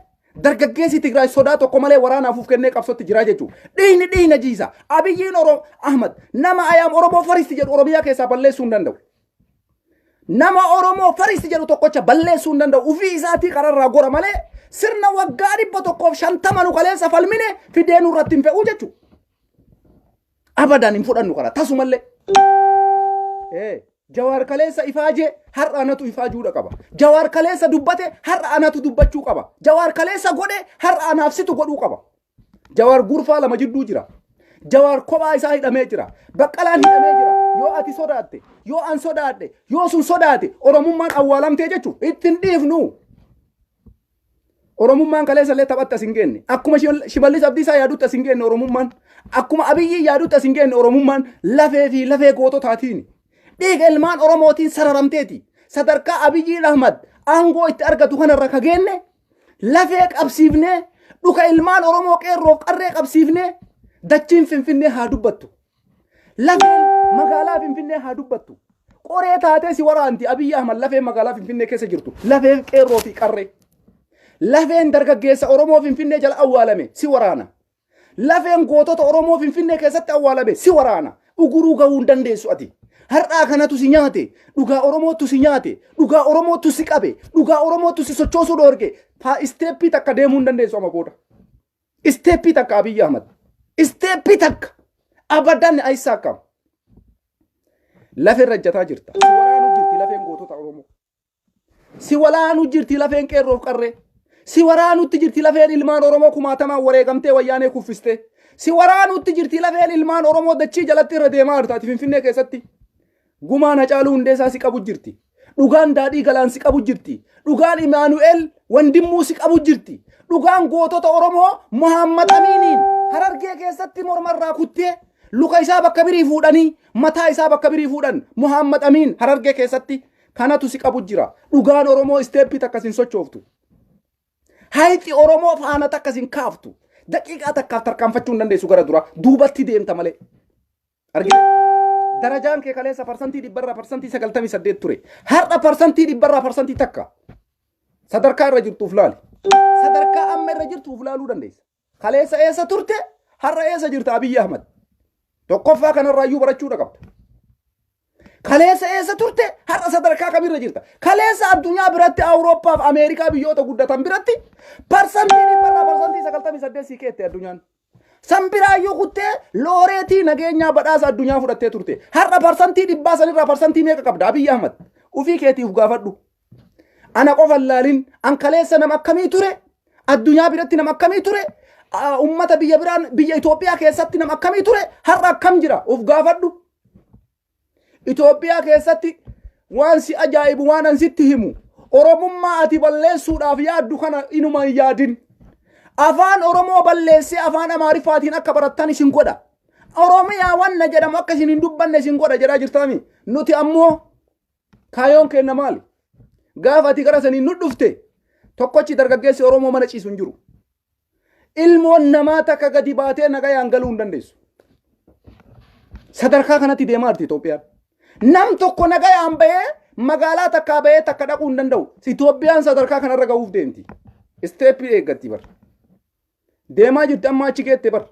dargaggeessi Tigraay sodaa tokko malee waraanaaf of kennee qabsootti jira jechuudha. Dhiigni dhiigna jiisa. Abiyyiin Oromoo Ahmad nama ayaam Oromoo faristi jedhu Oromiyaa keessaa balleessuu hin danda'u. Nama Oromoo faristi jedhu tokkocha balleessuu hin danda'u. Ufii isaatii kararraa gora malee sirna waggaa 150 nu kaleessa falmine fidee nurratti hin fe'uu jechuudha. Abadan hin fudhannu kana tasumallee. Jawaar kaleessa ifaajee har'a anatu ifaajuudha qaba. Jawaar kaleessa dubbate har'a anatu dubbachuu qaba. Jawaar kaleessa godhe har'a anaaf situ godhuu qaba. Jawaar gurfaa lama jidduu jira. Jawaar kophaa isaa hidhamee jira. Baqqalaan hidhamee jira. Yoo ati sodaatte, yoo an sodaadhe, yoo sun sodaate Oromummaan awwaalamtee jechuun ittiin dhiifnu. Oromummaan kaleessa illee taphatti as hin geenne. Akkuma Shimallis Abdiisaa yaadutti as hin geenne Oromummaan. Akkuma Abiyyi yaadutti as hin geenne Oromummaan lafee fi lafee goototaatiin. Dhiiga ilmaan Oromootiin sararamteeti. Sadarkaa Abiyyi Ahmad aangoo itti argatu kanarra ka geenne lafee qabsiifnee dhuka ilmaan Oromoo qeerroof qarree qabsiifnee dachiin Finfinnee haa dubbattu. Lafeen magaalaa Finfinnee haa dubbattu. Qoree taatee si waraanti Abiyyi Ahmad lafeen magaalaa Finfinnee keessa jirtu. Lafeen qeerroo fi qarree. Lafeen dargaggeessa Oromoo Finfinnee jala awwaalame si waraana. Lafeen gootota Oromoo Finfinnee keessatti awwaalame si waraana. Uguruu gahuu hin dandeessu ati. Har'aa kanatu si nyaate. Dhugaa Oromootu si nyaate. Dhugaa Oromootu si qabe. Dhugaa Oromootu si sochoosuu dhoorge. Isteeppii takka deemuu hin dandeessu amma booda. Isteeppii takka Abiyyi Ahmad. Isteeppii takka. Abadan ayissaakam. Lafee rajjataa jirta. Si waraanuu jirti lafeen gootota Oromoo. Si walaanuu jirti lafeen qeerroof qarree. Si waraanutti jirti lafeen ilmaan Oromoo kumaatamaan wareegamtee wayyaanee kuffistee. Si waraanutti jirti lafeen ilmaan Oromoo dachii jalatti irra deemaa jirta ati Finfinnee keessatti. Gumaan Hacaaluu Hundeessaa si qabu jirti. Dhugaan Daadhii Galaan si qabu jirti. Dhugaan Imaanu'eel Wandimmuu si qabu jirti. Dhugaan gootota Oromoo Muhammad Amiiniin Harargee keessatti mormarraa kuttee luka isaa bakka birii fuudhanii mataa isaa bakka birii fuudhan Muhammad Amiin Harargee keessatti kanatu si qabu jira. Dhugaan Oromoo isteeppii takka sin sochooftu. Hayxi Oromoo faana takka sin kaaftu. Daqiiqaa takkaaf tarkaanfachuu hin dandeessu gara dura. Duubatti deemta malee. Argite? Darajaan kee kaleessa parsantii dhibbarraa parsantii 98 ture. Har'a parsantii dhibbarraa parsantii takka. Sadarkaa irra jirtuuf laali. Sadarkaa amma irra jirtuuf laaluu dandeessa. Kaleessa eessa turte? Har'a eessa jirta Abiyyi Ahmad? Tokkoffaa kanarraayyuu barachuudha qabda. Kaleessa eessa turte? Har'a sadarkaa kamirra jirta? Kaleessa addunyaa biratti Awurooppaaf Ameerikaa biyyoota guddatan biratti parsantii dhibbarraa parsantii 98 sii keette addunyaan. San biraayyuu kuttee looreetii nageenyaa badhaasa addunyaa fudhattee turte. Har'a parsantii dhibbaa sanirraa parsantii meeqa qabda Abiyyi Ahmad? Ufii keetiif gaafadhu. Ana qofa hin laalin an kaleessa nama akkamii ture? Addunyaa biratti nama akkamii ture? Ummata biyya biraan biyya Itoophiyaa keessatti nama akkamii ture? Har'a akkam jira? Uf gaafadhu. Itoophiyaa keessatti waan si ajaa'ibu waan an sitti himu Oromummaa ati balleessuudhaaf yaaddu kana inuma hin yaadin. Afaan Oromoo balleessee afaan Amaariffaatiin akka barattan isin godha. Oromiyaa wanna jedhamu akka isin hin dubbanne isin godha jedhaa jirtaami. Nuti ammoo kaayoon keenna maali? Gaafa ati gara saniin nu dhufte tokkochi dargaggeessi Oromoo mana ciisu hin jiru. Ilmoon namaa takka gadi baatee nagayaan galuu hin dandeessu. Sadarkaa kanatti deemaa jirti Itoophiyaan. Nam tokko nagayaan bahee magaalaa takkaa bahee takka dhaquu hin danda'u. Itoophiyaan sadarkaa kanarra gahuuf deemti. Isteeppii eeggatti bar. Deemaa jirti amma achi geette bar.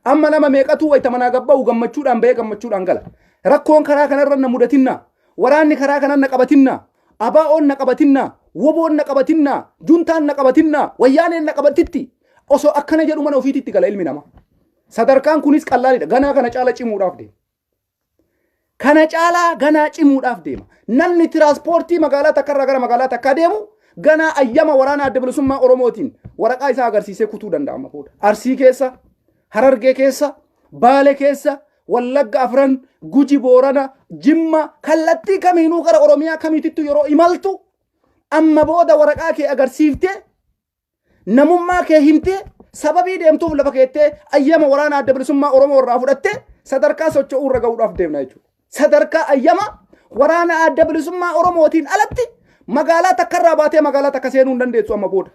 Amma nama meeqatu wayita manaa gabba'u gammachuudhaan bahee gammachuudhaan gala. Rakkoon karaa kanarra na mudatinnaa. Waraanni karaa kanan na qabatinnaa. ABOn na qabatinnaa. Woboon na qabatinnaa. Juntaan na qabatinnaa. Wayyaaneen na qabatitti. Osoo akkana jedhu mana ofiititti gala ilmi namaa. Sadarkaan kunis qallaalidha. Ganaa kana caala cimuudhaaf deema. Kana caalaa ganaa cimuudhaaf deema. Namni tiraanspoortii magaalaa takkarraa gara magaalaa takkaa deemu ganaa ayyama waraana adda bilisummaa Oromootiin waraqaa isaa agarsiisee kutuu danda'a amma booda. Arsii keessa, Harargee keessa, Baale keessa, Wallagga afran, Guji Boorana, Jimma kallattii kamiinuu gara Oromiyaa kamiitittu yeroo imaltu amma booda waraqaa kee agarsiiftee namummaa kee himtee sababii deemtuuf lafa keettee ayyama waraana adda bilisummaa Oromoo irraa fudhattee sadarkaa socho'uu irra ga'uudhaaf deemna jechuudha. Sadarkaa ayyama waraana adda bilisummaa Oromootiin alatti magaalaa takkarraa baatee magaalaa takka seenuu hin dandeessu amma booda.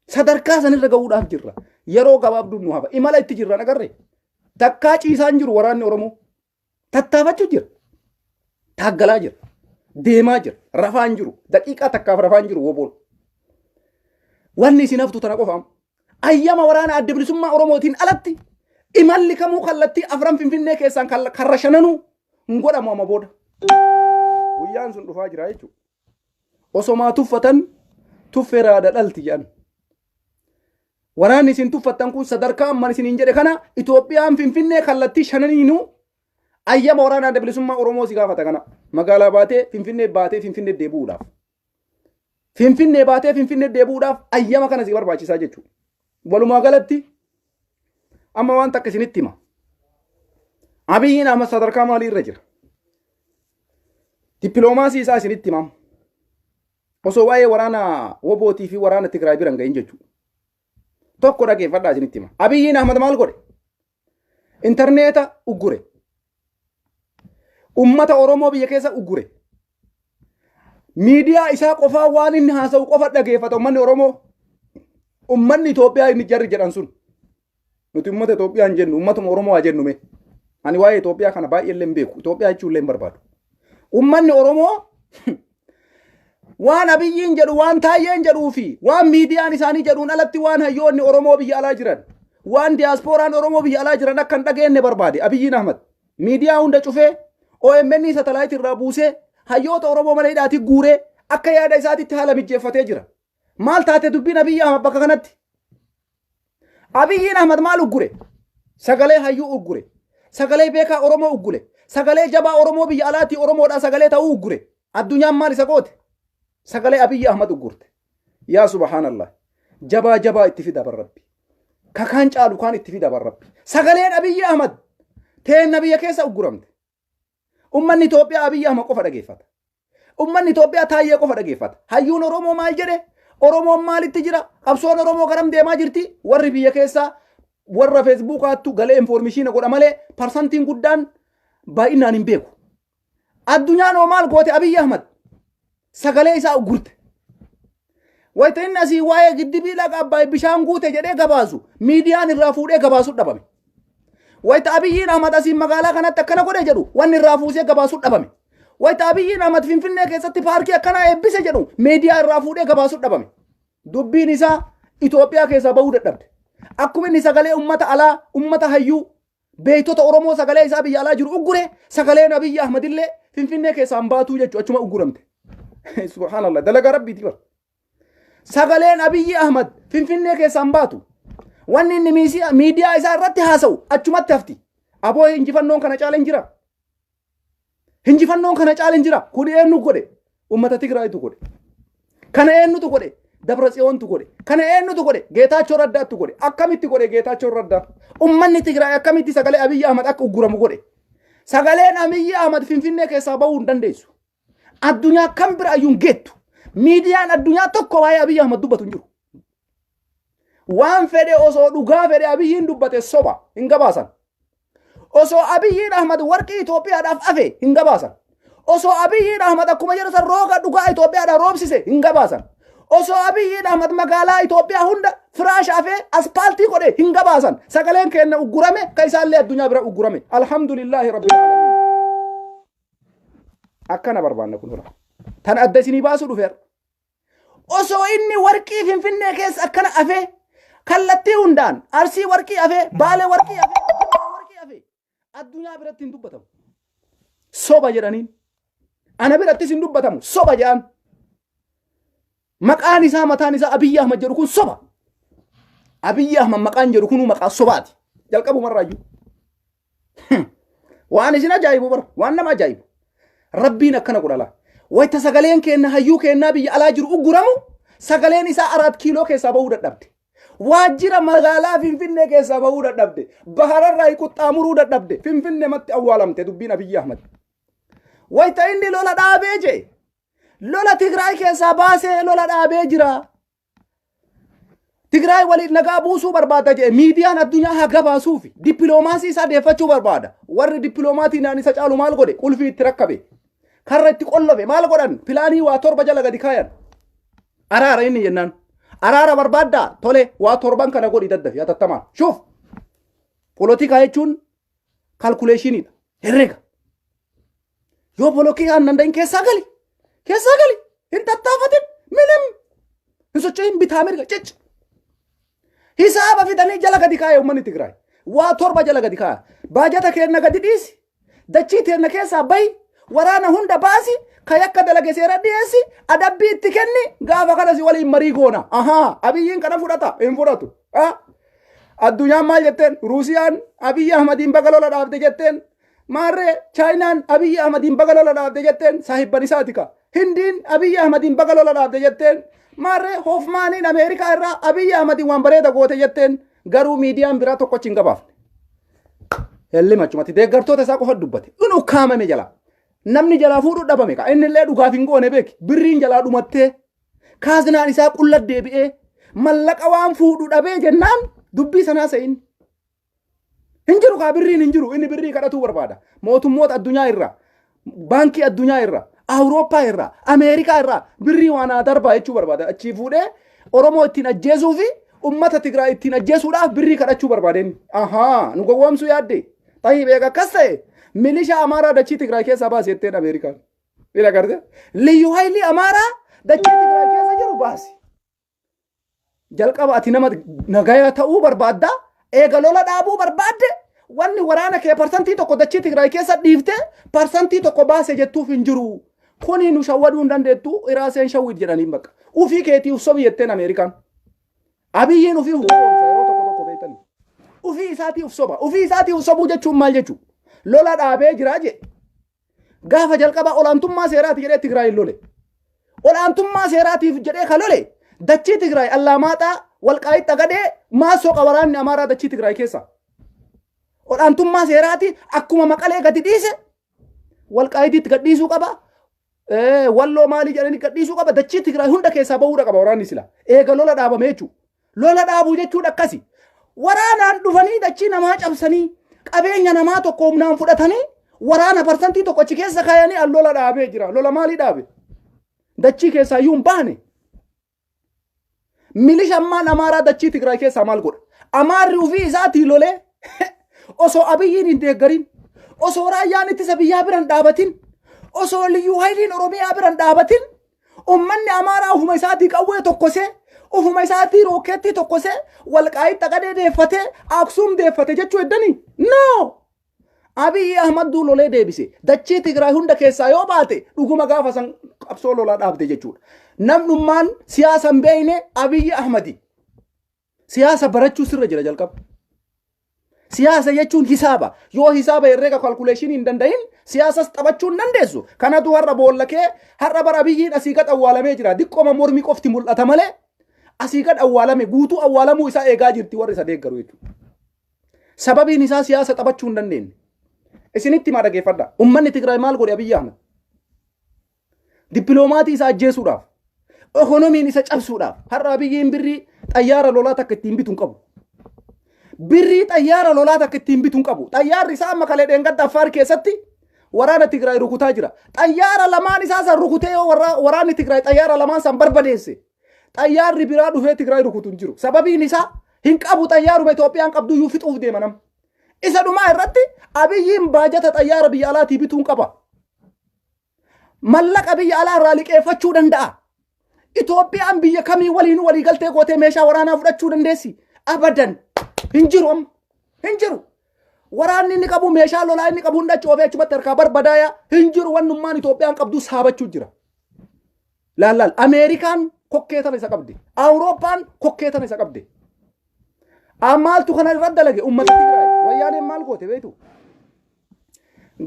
Sadarkaa sanirra ga'uudhaaf jirra. Yeroo gabaabduun nu hafa. Imala itti jirra agarre. Takkaa ciisaan jiru waraanni Oromoo. Tattaafachuu jira. Taaggalaa jira. Deemaa jira. Rafaa hin jiru. Daqiiqaa takkaaf rafaa hin jiru woboon. Wanni isin haftu tana qofaam. Ayyama waraana adda bilisummaa Oromootiin alatti imalli kamuu kallattii afran Finfinnee keessaan karra shananuu hin godhamu amma booda. Guyyaan sun dhufaa jira jechuudha. Osomaa tuffatan tuffee raada dhalti jedhan. Waraanni isin tuffattan kun sadarkaa amman isiniin jedhe kana Itoophiyaan Finfinnee kallattii shananiinuu ayyama waraana adda bilisummaa Oromoo si gaafata kana. Magaalaa baatee Finfinnee baatee Finfinnee deebi'uudhaaf. Finfinnee baatee Finfinnee deebi'uudhaaf ayyama kana si barbaachisaa jechuudha. Walumaa galatti amma waan takka isinitti hima. Abiyyiin amma sadarkaa maalii irra jira? Dippiloomaasii isaa isinitti himam. Osoo waa'ee waraana wobootii fi waraana Tigraay bira hin gahin jechuudha. Tokko dhageeffadhaa isinitti hima. Abiyyiin Ahmad maal godhe? Intarneeta uggure. Ummata Oromoo biyya keessa uggure. Miidiyaa isaa qofaa waan inni haasa'u qofa dhageeffata ummanni Oromoo. Ummanni Itoophiyaa inni jarri jedhan sun. Nuti ummata Itoophiyaa hin jennu, ummatuma Oromoo haa jennu mee. Ani waa'ee Itoophiyaa kana baay'ee illee hin beeku. Itoophiyaa jechuu illee hin barbaadu. Ummanni Oromoo waan Abiyyiin jedhu, waan Taayyeen jedhuu fi waan miidiyaan isaanii jedhuun alatti waan hayyoonni Oromoo biyya alaa jiran, waan diyaaspooraan Oromoo biyya alaa jiran akka hin dhageenye barbaade Abiyyiin Ahmad. Miidiyaa hunda cufee OMN satalaayitii irraa buusee hayyoota Oromoo mana hidhaatii guuree akka yaada isaatitti haala mijjeeffatee jira. Maal taate dubbiin Abiyyi Ahmad bakka kanatti? Abiyyiin Ahmad maal uggure? Sagalee hayyuu uggure. Sagalee beekaa Oromoo uggure. Sagalee jabaa Oromoo biyya alaatii Oromoodhaa sagalee ta'uu uggure. Addunyaan maal isa goote? Sagalee Abiyyi Ahmad uggurte. Yaa subhaanallah. Jabaa jabaa itti fida bar Rabbi. Kakaan caalu kaan itti fida bar Rabbi. Sagaleen Abiyyi Ahmad teenna biyya keessa ugguramte. Ummanni Itoophiyaa Abiyyi Ahmad qofa dhageeffata. Ummanni Itoophiyaa Taayyee qofa dhageeffata. Hayyuun Oromoo maal jedhe? Oromoon maalitti jira? Qabsoon Oromoo garam deemaa jirti? Warri biyya keessaa warra feesbuukaattu galee infoormishiina godha malee parsantiin guddaan baay'inaan hin beeku. Addunyaan hoo maal goote Abiyyi Ahmad? Sagalee isaa uggurte. Wayita inni asii waa'ee giddibii laga Abbaay bishaan guute jedhee gabaasu miidiyaan irraa fuudhee gabaasu dhabame. Wayita Abiyyiin Ahmad asiin magaalaa kanatti akkana godhe jedhu wanni irraa fuusee gabaasu dhabame. Wayita Abiyyiin Ahmad Finfinnee keessatti paarkii akkanaa eebbise jedhu miidiyaa irraa fuudhee gabaasu dhabame. Dubbiin isaa Itoophiyaa keessaa bahuu dadhabde. Akkuma inni sagalee uummata alaa, uummata hayyuu, beektota Oromoo sagalee isaa biyya alaa jiru uggure sagaleen Abiyyi Ahmad illee Finfinnee keessaa hin baatuu jechuudha, achuma ugguramte. Subhaanallah, dalagaa rabbiiti bara. Sagaleen Abiyyi Ahmad Finfinnee keessaa hin baatu. Wanni inni miidiyaa isaa irratti haasa'u achumatti hafti. Aboo, injifannoon kana caala hin jira. Injifannoon kana caala hin jira. Kun eenyu godhe? Uummata Tigraayitu godhe. Kana eenyutu godhe? Dabra Tsiyoontu godhe. Kana eenyutu godhe? Geetaachoo Raddaattu godhe. Akkamitti godhe Geetaachoo Raddaa? Uummanni Tigraay akkamitti sagalee Abiyyi Ahmad akka ugguramu godhe? Sagaleen Abiyyi Ahmad Finfinnee keessaa bahuu hin dandeessu. Addunyaa kam bira iyyuu hin geettu. Miidiyaan addunyaa tokko waa'ee Abiyyi Ahmad dubbatu hin jiru. Waan fedhe osoo dhugaa fedhe Abiyyiin dubbate soba hin gabaasan. Osoo Abiyyiin Ahmad warqii Itoophiyaadhaaf afe hin gabaasan. Osoo Abiyyiin Ahmad akkuma jedhu san rooga dhugaa Itoophiyaadhaaf roobsise hin gabaasan. Osoo Abiyyiin Ahmad magaalaa Itoophiyaa hunda firaasha afee aspaaltii godhe hin gabaasan. Sagaleen keenya uggurame, ka isaallee addunyaa bira uggurame. Alhamdulillaahi Rabbil Aalamiin. Akkana barbaanna kun hora. Tan adda isinii baasuu dhufeera. Osoo inni warqii Finfinnee keessa akkana afee, kallattii hundaan Arsii warqii afee, Baalee warqii afee, Jimmaa warqii afee, addunyaa biratti hin dubbatamu. Soba jedhaniin. Ana birattis hin dubbatamu. Soba jedhan. Maqaan isaa, mataan isaa Abiyyi Ahmad jedhu kun soba. Abiyyi Ahmad maqaan jedhu kun maqaa sobaati. Jalqabumarraayyuu. Waan isin ajaa'ibu bara, waan nama ajaa'ibu. Rabbiin akkana godha laa. Wayita sagaleen keenna hayyuu keennaa biyya alaa jiru ugguramu, sagaleen isaa Araat Kiiloo keessaa bahuu dadhabde. Waajjira magaalaa Finfinnee keessaa bahuu dadhabde. Bahararraa quxxaamuruu dadhabde. Finfinnee matti awwaalamte dubbiin Abiyyi Ahmad. Wayita inni lola dhaabee jee, lola Tigraay keessaa baasee lola dhaabee jira. Tigraay waliin nagaa buusuu barbaada jedhe, miidiyaan addunyaa haa gabaasuufi dippiloomaasii isaa deeffachuu barbaada. Warri dippiloomaatii naan isa caalu maal godhe? Qulfii itti rakkabe. Karra itti qollofe. Maal godhan? Pilaanii waa torba jala gadi kaayan. Araara inni jennaan. Araara barbaaddaa? Tole, waa torban kana godhi, daddafi hatattamaan. Shuuf, polotikaa jechuun kalkuleeshiniidha. Herrega. Yoo polotikaan danda'in keessaa gali. Keessaa gali. Hin tattaafatin. Minim. Hin socho'in bitaa mirga. Cic. Hisaaba fidanii jala gadi kaa'e uummanni Tigraay. Waa torba jala gadi kaa'e. Baajata keenna gadi dhiisi. Dachii teenna keessaa bahi. Waraana hunda baasi. Ka yakka dalage seera dhiyeessi. Adabbii itti kenni. Gaafa kana si waliin marii goona. Ahaa. Abiyyiin kana fudhata. Hin fudhatu. Ah. Addunyaan maal jetteen? Ruusiyaan Abiyyi Ahmadiin baga lola dhaabde jetteen. Maarree Chaayinaan Abiyyi Ahmadiin baga lola dhaabde jetteen, saahibban isaati ka. Hindiin Abiyyi Ahmadiin baga lola dhaabde jetteen. Maarree Hoofmaaniin Ameerikaa irraa Abiyyi Ahmadiin waan bareeda goote jetteen, garuu miidiyaan biraa tokko achi hin gabaafne. Hellima achumatti deeggartoota isaa qofa dubbate. Inni ukkaamame jalaa. Namni jalaa fuudhuu dhabame ka. Inni illee dhugaaf hin goone beeki. Birriin jalaa dhumattee, kaazinaan isaa qulla deebi'ee, mallaqa waan fuudhu dhabee jennaan dubbii sanaa se'in. Hin jiru kaa, birriin hin jiru. Inni birrii kadhatuu barbaada. Mootummoota addunyaa irraa, baankii addunyaa irraa, Awurooppaa irraa, Ameerikaa irraa birrii waan haa darbaa jechuu barbaada. Achii fuudhee Oromoo ittiin ajjeesuu fi uummata Tigraay ittiin ajjeesuudhaaf birrii kadhachuu barbaade inni. Ahaa, nu gowwoomsuu yaadde. Xayyii beeka akkas ta'e, milishaa Amaaraa dachii Tigraay keessaa baasi jetteen Ameerikaan. Ila garte? Liyyu haayilii Amaaraa dachii Tigraay keessa jiru baasi. Jalqaba ati nama nagaya ta'uu barbaadda. Eega lola dhaabuu barbaadde, wanni waraana kee 1% dachii Tigraay keessa dhiifte 1% baase jettuuf hin jiru. Kuni nu shawwaduu hin dandeettu, iraaseen shawwid jedhaniin bakka. Ufii keetii uf sobi jetteen Ameerikaan. Abiyyiin ufii uf gowwoomsa yeroo tokko tokko, beektanii. Ufii isaatii uf soba. Ufii isaatii uf sobuu jechuun maal jechuu? Lola dhaabee jiraa jedhe. Gaafa jalqabaa olaantummaa seeraati jedhee Tigraayin lole. Olaantummaa seeraatiif jedhee ka lole, dachii Tigraay Allaamaaxaa, Walqaayit Xagadee maa soqa waraanni Amaaraa dachii Tigraay keessa? Olaantummaa seeraati akkuma Maqalee gadi dhiise Walqaayitiitti gad dhiisuu qaba. Walloo maalii jedhanii gad dhiisuu qaba. Dachii Tigraay hunda keessaa bahuudha qaba waraanni sila. Eega lola dhaabame jechuudha. Lola dhaabuu jechuun akkasi. Waraanaan dhufanii dachii namaa cabsanii, qabeenya namaa tokko humnaan fudhatanii, waraana 1% achi keessa kaayanii an lola dhaabee jira. Lola maalii dhaabe? Dachii keessaa iyyuu hin baane. Milishammaan Amaaraa dachii Tigraay keessaa maal godha? Amaarri ofii isaatii lolee, osoo Abiyyiin hin deeggarin, osoo raayyaan ittisa biyyaa bira hin dhaabatin, osoo liyyuu hayiliin Oromiyaa bira hin dhaabatin, ummanni Amaaraa ofuma isaatii qawwee tokkosee, ofuma isaatii rookeettii tokkosee, Walqaayit Xaqadee deeffatee, Aksuum deeffate jechuu heddanii? No! Abiyyi Ahmadduu lolee deebise. Dachii Tigraay hunda keessaa yoo baate dhuguma gaafa san qabsoo lolaa dhaabde jechuudha. Namnummaan siyaasa hin beekne Abiyyi Ahmadi. Siyaasa barachuu sirra jira jalqaba. Siyaasa jechuun hisaaba. Yoo hisaaba herreega calculation hin danda'in siyaasas taphachuu hin dandeessu. Kanatu har'a boolla kee har'a bara Abiyyiin asii gad awwaalamee jira. Diqqooma mormi qofti mul'ata malee asii gad awwaalame guutuu awwaalamuu isaa eegaa jirti warri isa deeggaru jechuudha. Sababiin isaa siyaasa taphachuu hin dandeenye. Isinitti himaa dhageeffadha. Uummanni Tigraay maal godhe Abiyyi Ahmad? Dippiloomaatii isa ajjeesuudhaaf, ekonomiin isa cabsuudhaaf har'a Abiyyiin birrii xayyaara lolaa takka ittiin bitu hin qabu. Birrii xayyaara lolaa takka ittiin bitu hin qabu. Xayyaarri isaa amma kalee dheengadda Affaar keessatti waraana Tigraay rukutaa jira. Xayyaara lamaan isaa san rukutee yoo waraanni Tigraay xayyaara lamaan san barbadeesse xayyaarri biraa dhufee Tigraay rukutu hin jiru. Sababiin isaa hin qabu xayyaaruma Itoophiyaan qabdu iyyuu fixuuf deema nama. Isa dhumaa irratti Abiyyiin baajata xayyaara biyya alaatii bituun qaba. Mallaqa biyya alaa irraa liqeeffachuu danda'a. Itoophiyaan biyya kamii waliin walii galtee gootee meeshaa waraanaa fudhachuu dandeessi? Abadan. Hin jiru amma. Hin jiru. Waraanni inni qabu meeshaa lolaa inni qabu hunda achi oofee achumatti harkaa barbadaaya. Hin jiru wannummaan Itoophiyaan qabdu saabachuu jira. Laal laal Ameerikaan kokkee tana isa qabdi. Awurooppaan kokkee tana isa qabdi. Maaltu kana irra dalage uummata Tigraay. Wayyaaneen maal goote beektu?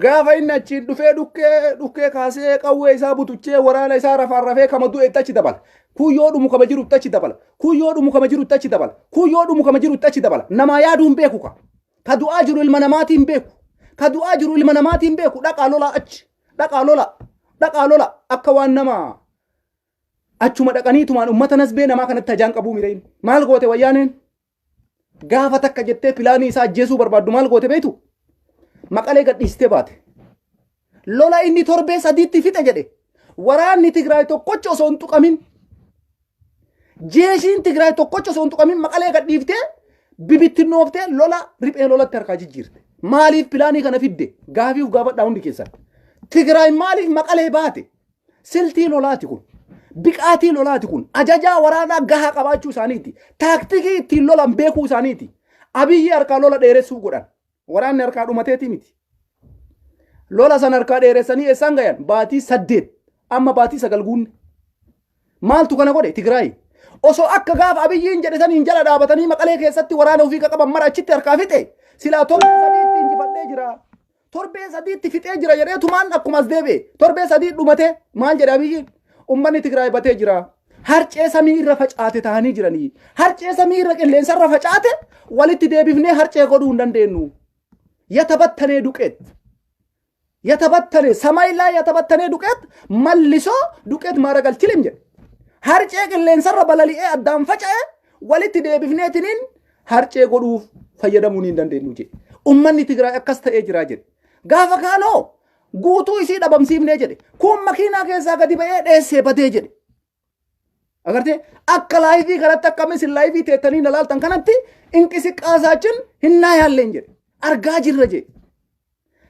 Gaafa inni achiin dhufee dhukkee dhukkee kaasee qawwee isaa butuchee waraana isaa rafaan rafee kama du'e itti achi dabala. Kun yoo dhumu kama jiru itti achi dabala. Kun yoo dhumu kama jiru itti achi dabala. Kun yoo dhumu kama jiru itti achi dabala. Namaa yaaduu hin beeku ka. Ka du'aa jiru ilma namaatii hin beeku. Ka du'aa jiru ilma namaatii hin beeku. Dhaqaa lolaa achi. Dhaqaa lola. Dhaqaa lola. Akka waan nama achuma dhaqaniitumaan ummata nasbee namaa kanatti hajaan qabuu mire inni. Maal goote wayyaaneen? Gaafa takka jettee pilaanii isaa ajjeesuu barbaaddu maal goote beektu? Maqalee gadhiistee baate. Lola inni torbee sadiitti fixe jedhe. Waraanni Tigraay tokkocha osoo hin tuqamin. Jeeshiin Tigraay tokkocha osoo hin tuqamin Maqalee gadhiiftee bibittinnooftee lola riphee lolatti harkaa jijjiirte. Maaliif pilaanii kana fidde? Gaafiif gaafadhaa hundi keessan. Tigraay maaliif Maqalee baate? Siltii lolaati kun. Biqaatii lolaati kun. Ajajaa waraanaa gahaa qabaachuu isaaniiti. Taaktikii ittiin lolan beekuu isaaniiti. Abiyyi harkaa lola dheeressuuf godhan. Waraanni harkaa dhumateetii miti. Lola san harkaa dheeressanii eessaan gayan? Baatii 8 amma baatii 9 guunne. Maaltu kana godhe? Tigraay. Osoo akka gaafa Abiyyiin jedhe saniin jala dhaabatanii Maqalee keessatti waraana ofii qaban mara achitti harkaa fixe silaa torbee sadiitti injifadhee jira. Torbee sadiitti fixee jira jedheetumaan akkuma as deebi'e. Torbee sadii dhumate maal jedhe Abiyyiin? Uummanni Tigraay batee jira. Harcee samii irra facaate ta'anii jiranii. Harcee samii irra qilleensa irra facaate walitti deebifnee harcee godhuu hin dandeenyu. Yatabattanee duqeet. Yatabattane samay laa yatabattanee duqeet mallisoo duqeet maaragal chilim jedhe. Harcee qilleensarra balali'ee addaan faca'e walitti deebifneetiniin harcee godhuuf fayyadamuu hin dandeenyu jedhe. Ummanni Tigraay akkas ta'ee jira jedhe. Gaafa kaanoo guutuu isii dhabamsiifnee jedhe. Kun makiinaa keessaa gadi ba'ee dheessee badee jedhe. Agartee akka laayivii kanatti akka isin laayivii teettanii na laaltan kanatti inqisiqqaasaachin hin naayaalleen jedhe. Argaa jirra jedhe.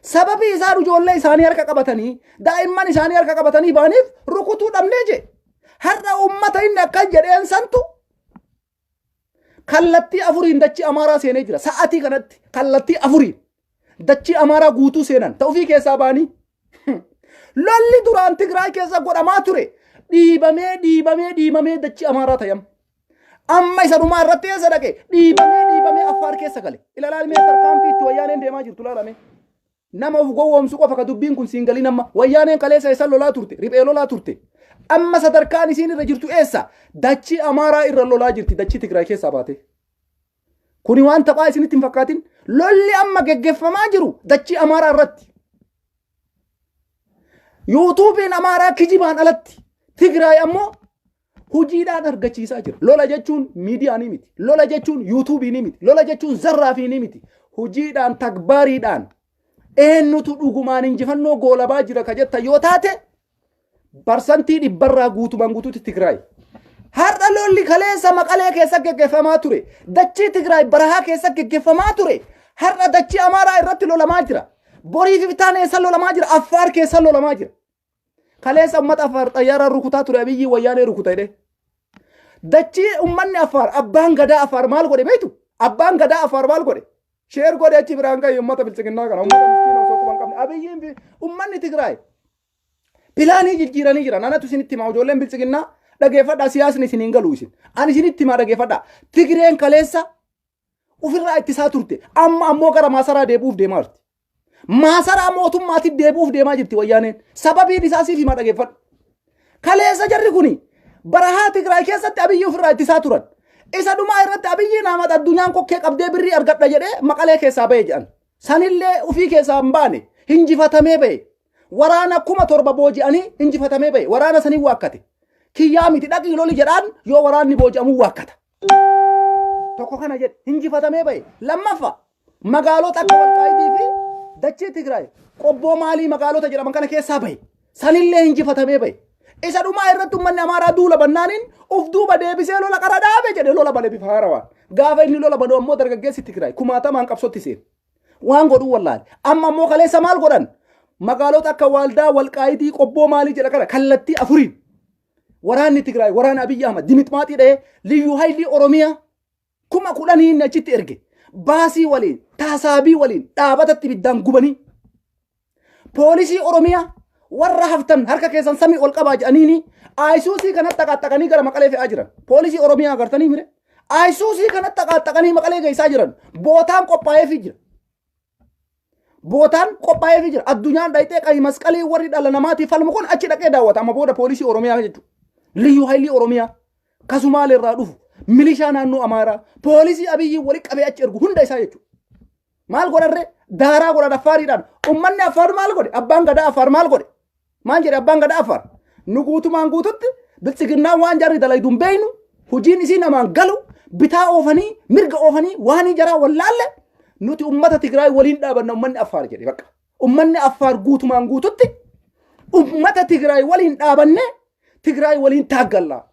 Sababii isaan ijoollee isaanii harka qabatanii daa'imman isaanii harka qabatanii ba'aniif rukutuu dhabnee jedhe. Har'a uummata inni akkan jedheen santu kallattii afuriin dachii Amaaraa seenee jira. Sa'atii kanatti kallattii afuriin dachii Amaaraa guutuu seenan ta'ufii keessaa ba'anii. Lolli duraan Tigraay keessa godhamaa ture dhiibamee dhiibamee dhiibamee dachii Amaaraa ta'e amma. Amma isa dhumaa irratti eessa dhaqe dhiibamee dhiibamee Affaar keessa gale. Ilaalaa mee tarkaanfii itti wayyaaneen deemaa jirtu ilaalame. Nama of gowwoomsu qofa ka dubbiin kun siin galin amma. Wayyaaneen kaleessa eessa lolaa turte? Riphee lolaa turte. Amma sadarkaan isiin irra jirtu eessa? Dachii Amaaraa irra lolaa jirti dachii Tigraay keessaa baate. Kuni waan taphaa isinitti hin fakkaatin. Lolli amma geggeeffamaa jiru dachii Amaaraa irratti. Yuutuubiin Amaaraa kijibaan alatti. Tigraay ammoo hojiidhaan argachiisaa jira. Lola jechuun miidiyaa ni miti. Lola jechuun yuutuubii ni miti. Lola jechuun zarraafii ni miti. Hojiidhaan tagbaariidhaan eenyutu dhugumaan injifannoo goolabaa jira ka jetta yoo taate barsantii dhibbarraa guutumaan guutuutti Tigraay. Har'a lolli kaleessa Maqalee keessa geggeeffamaa ture. Dachii Tigraay barahaa keessa geggeeffamaa ture. Har'a dachii Amaaraa irratti lolamaa jira. Borii fi bitaan eessa lolamaa jira? Affaar keessa lolamaa jira. Kaleessa uummata Affaar xayyaaraan rukutaa ture Abiyyi wayyaanee rukuta jedhee. Dachii uummanni Affaar abbaan gadaa Affaar maal godhe beektu? Abbaan gadaa Affaar maal godhe? Sheer godhe achi biraan gahe uummata bilchiginnaa kana uummata miskiina Finfinne. Abiyyiin ummanni Tigraay pilaanii jijjiiranii jiran. Anatu isinitti himaa, ijoolleen biltsiginnaa dhageeffadhaa, siyaasni isin hin galu isin. Ani isinitti himaa, dhageeffadhaa. Tigreen kaleessa ofirraa ittisaa turte. Amma ammoo gara maasaraa deebi'uuf deemaa jirti. Maasaraa mootummaatti deebi'uuf deemaa jirti wayyaaneen. Sababiin isaa siif himaa, dhageeffadhu. Kaleessa jarri kuni barahaa Tigraay keessatti Abiyyi ofirraa ittisaa turan. Isa dhumaa irratti Abiyyiin Ahmad addunyaan kokkee qabdee birrii argadha jedhee Maqalee keessaa bahe jedhan. Sanillee ofii keessaa hin baane, hinjifatamee bahe. Waraana 7,000 booji'anii hinjifatamee bahe. Waraana sanii waakkate. Kiyyaa miti, dhaqii loli jedhaan, yoo waraanni booji'amuu waakkata. Tokko kana jedhe, hinjifatamee bahe. Lammaffaa, magaalota akka Walqaayitii fi dachee Tigraay Qobboo maalii magaalota jedhaman kana keessaa bahe. Sanillee hinjifatamee bahe. Isa dhumaa irratti uummanni Amaaraa duula bannaaniin uf duuba deebisee lola qara dhaabe jedhe, lola bane bifa haarawaan. Gaafa inni lola banu ammoo dargaggeessi Tigraay kumaatamaan qabsootti seene. Waan godhuu wallaale. Amma ammoo kaleessa maal godhan? Magaalota akka Waaldaa, Walqaayitii, Qobboo maalii jedha kana kallattii afuriin waraanni Tigraay waraana Abiyyi Ahmad dimixmaaxii dha'ee, liyyuu haayilii Oromiyaa 10,000 inni achitti erge baasii waliin taasaabii waliin dhaabatatti ibiddaan gubanii, poolisii Oromiyaa warra haftan harka keessan samii ol qabaa jedhaniini Ayisuusii kanatti xaqaaxaqanii gara Maqalee fe'aa jiran. Poolisii Oromiyaa agartanii mire? Ayisuusii kanatti xaqaaxaqanii Maqalee geessaa jiran. Bootaan qophaa'eefii jira. Bootaan qophaa'eefii jira. Addunyaan dhayxee qayi masqalii warri dhala namaatiif falmu kun achi dhaqee daawwata. Amma booda poolisii Oromiyaa jechuudha. Liyyuu haayilii Oromiyaa kasumaalee irraa dhufu, milishaa naannoo Amaaraa, poolisii Abiyyi wali qabee achi ergu hunda isaa jechuudha. Maal godharree? Daaraa godhan Affaariidhaan. Uummanni Affaar maal godhe? Abbaan gadaa Affaar maal godhe? Maal jedhe abbaan gadaa Affaar? Nu guutumaan guututti biltsiginnaan waan jarri dalaydu hin beeynu, hojiin isii namaan galu, bitaa oofanii mirga oofanii waan jaraa wallaalle, nuti ummata Tigraay waliin dhaabanna ummanni Affaar jedhe bakka. Ummanni Affaar guutumaan guututti ummata Tigraay waliin dhaabanne, Tigraay waliin taaggalla.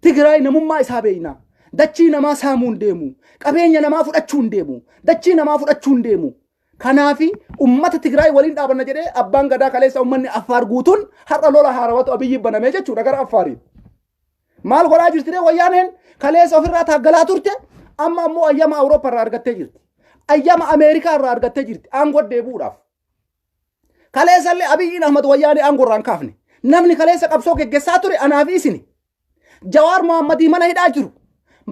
Tigraay namummaa isaa beeyna. Dachii namaa saamuu hin deemu. Qabeenya namaa fudhachuu hin deemu. Dachii namaa fudhachuu hin deemu. Kanaafi ummata Tigraay waliin dhaabanna jedhee abbaan gadaa kaleessa ummanni Affaar guutuun. Har'a lola haarawatu Abiyyi banamee jechuudha gara Affaariin. Maal godhaa jirti ree wayyaaneen? Kaleessa ofirraa taaggalaa turte, amma ammoo ayyama Awurooppaa irraa argattee jirti. Ayyama Ameerikaa irraa argattee jirti aangoo deebi'uudhaaf. Kaleessallee Abiyyiin Ahmad wayyaanee aangoo irraa hin kaafne. Namni kaleessa qabsoo geggessaa ture anaa fi isini. Jawaar Mohammadii mana hidhaa jiru.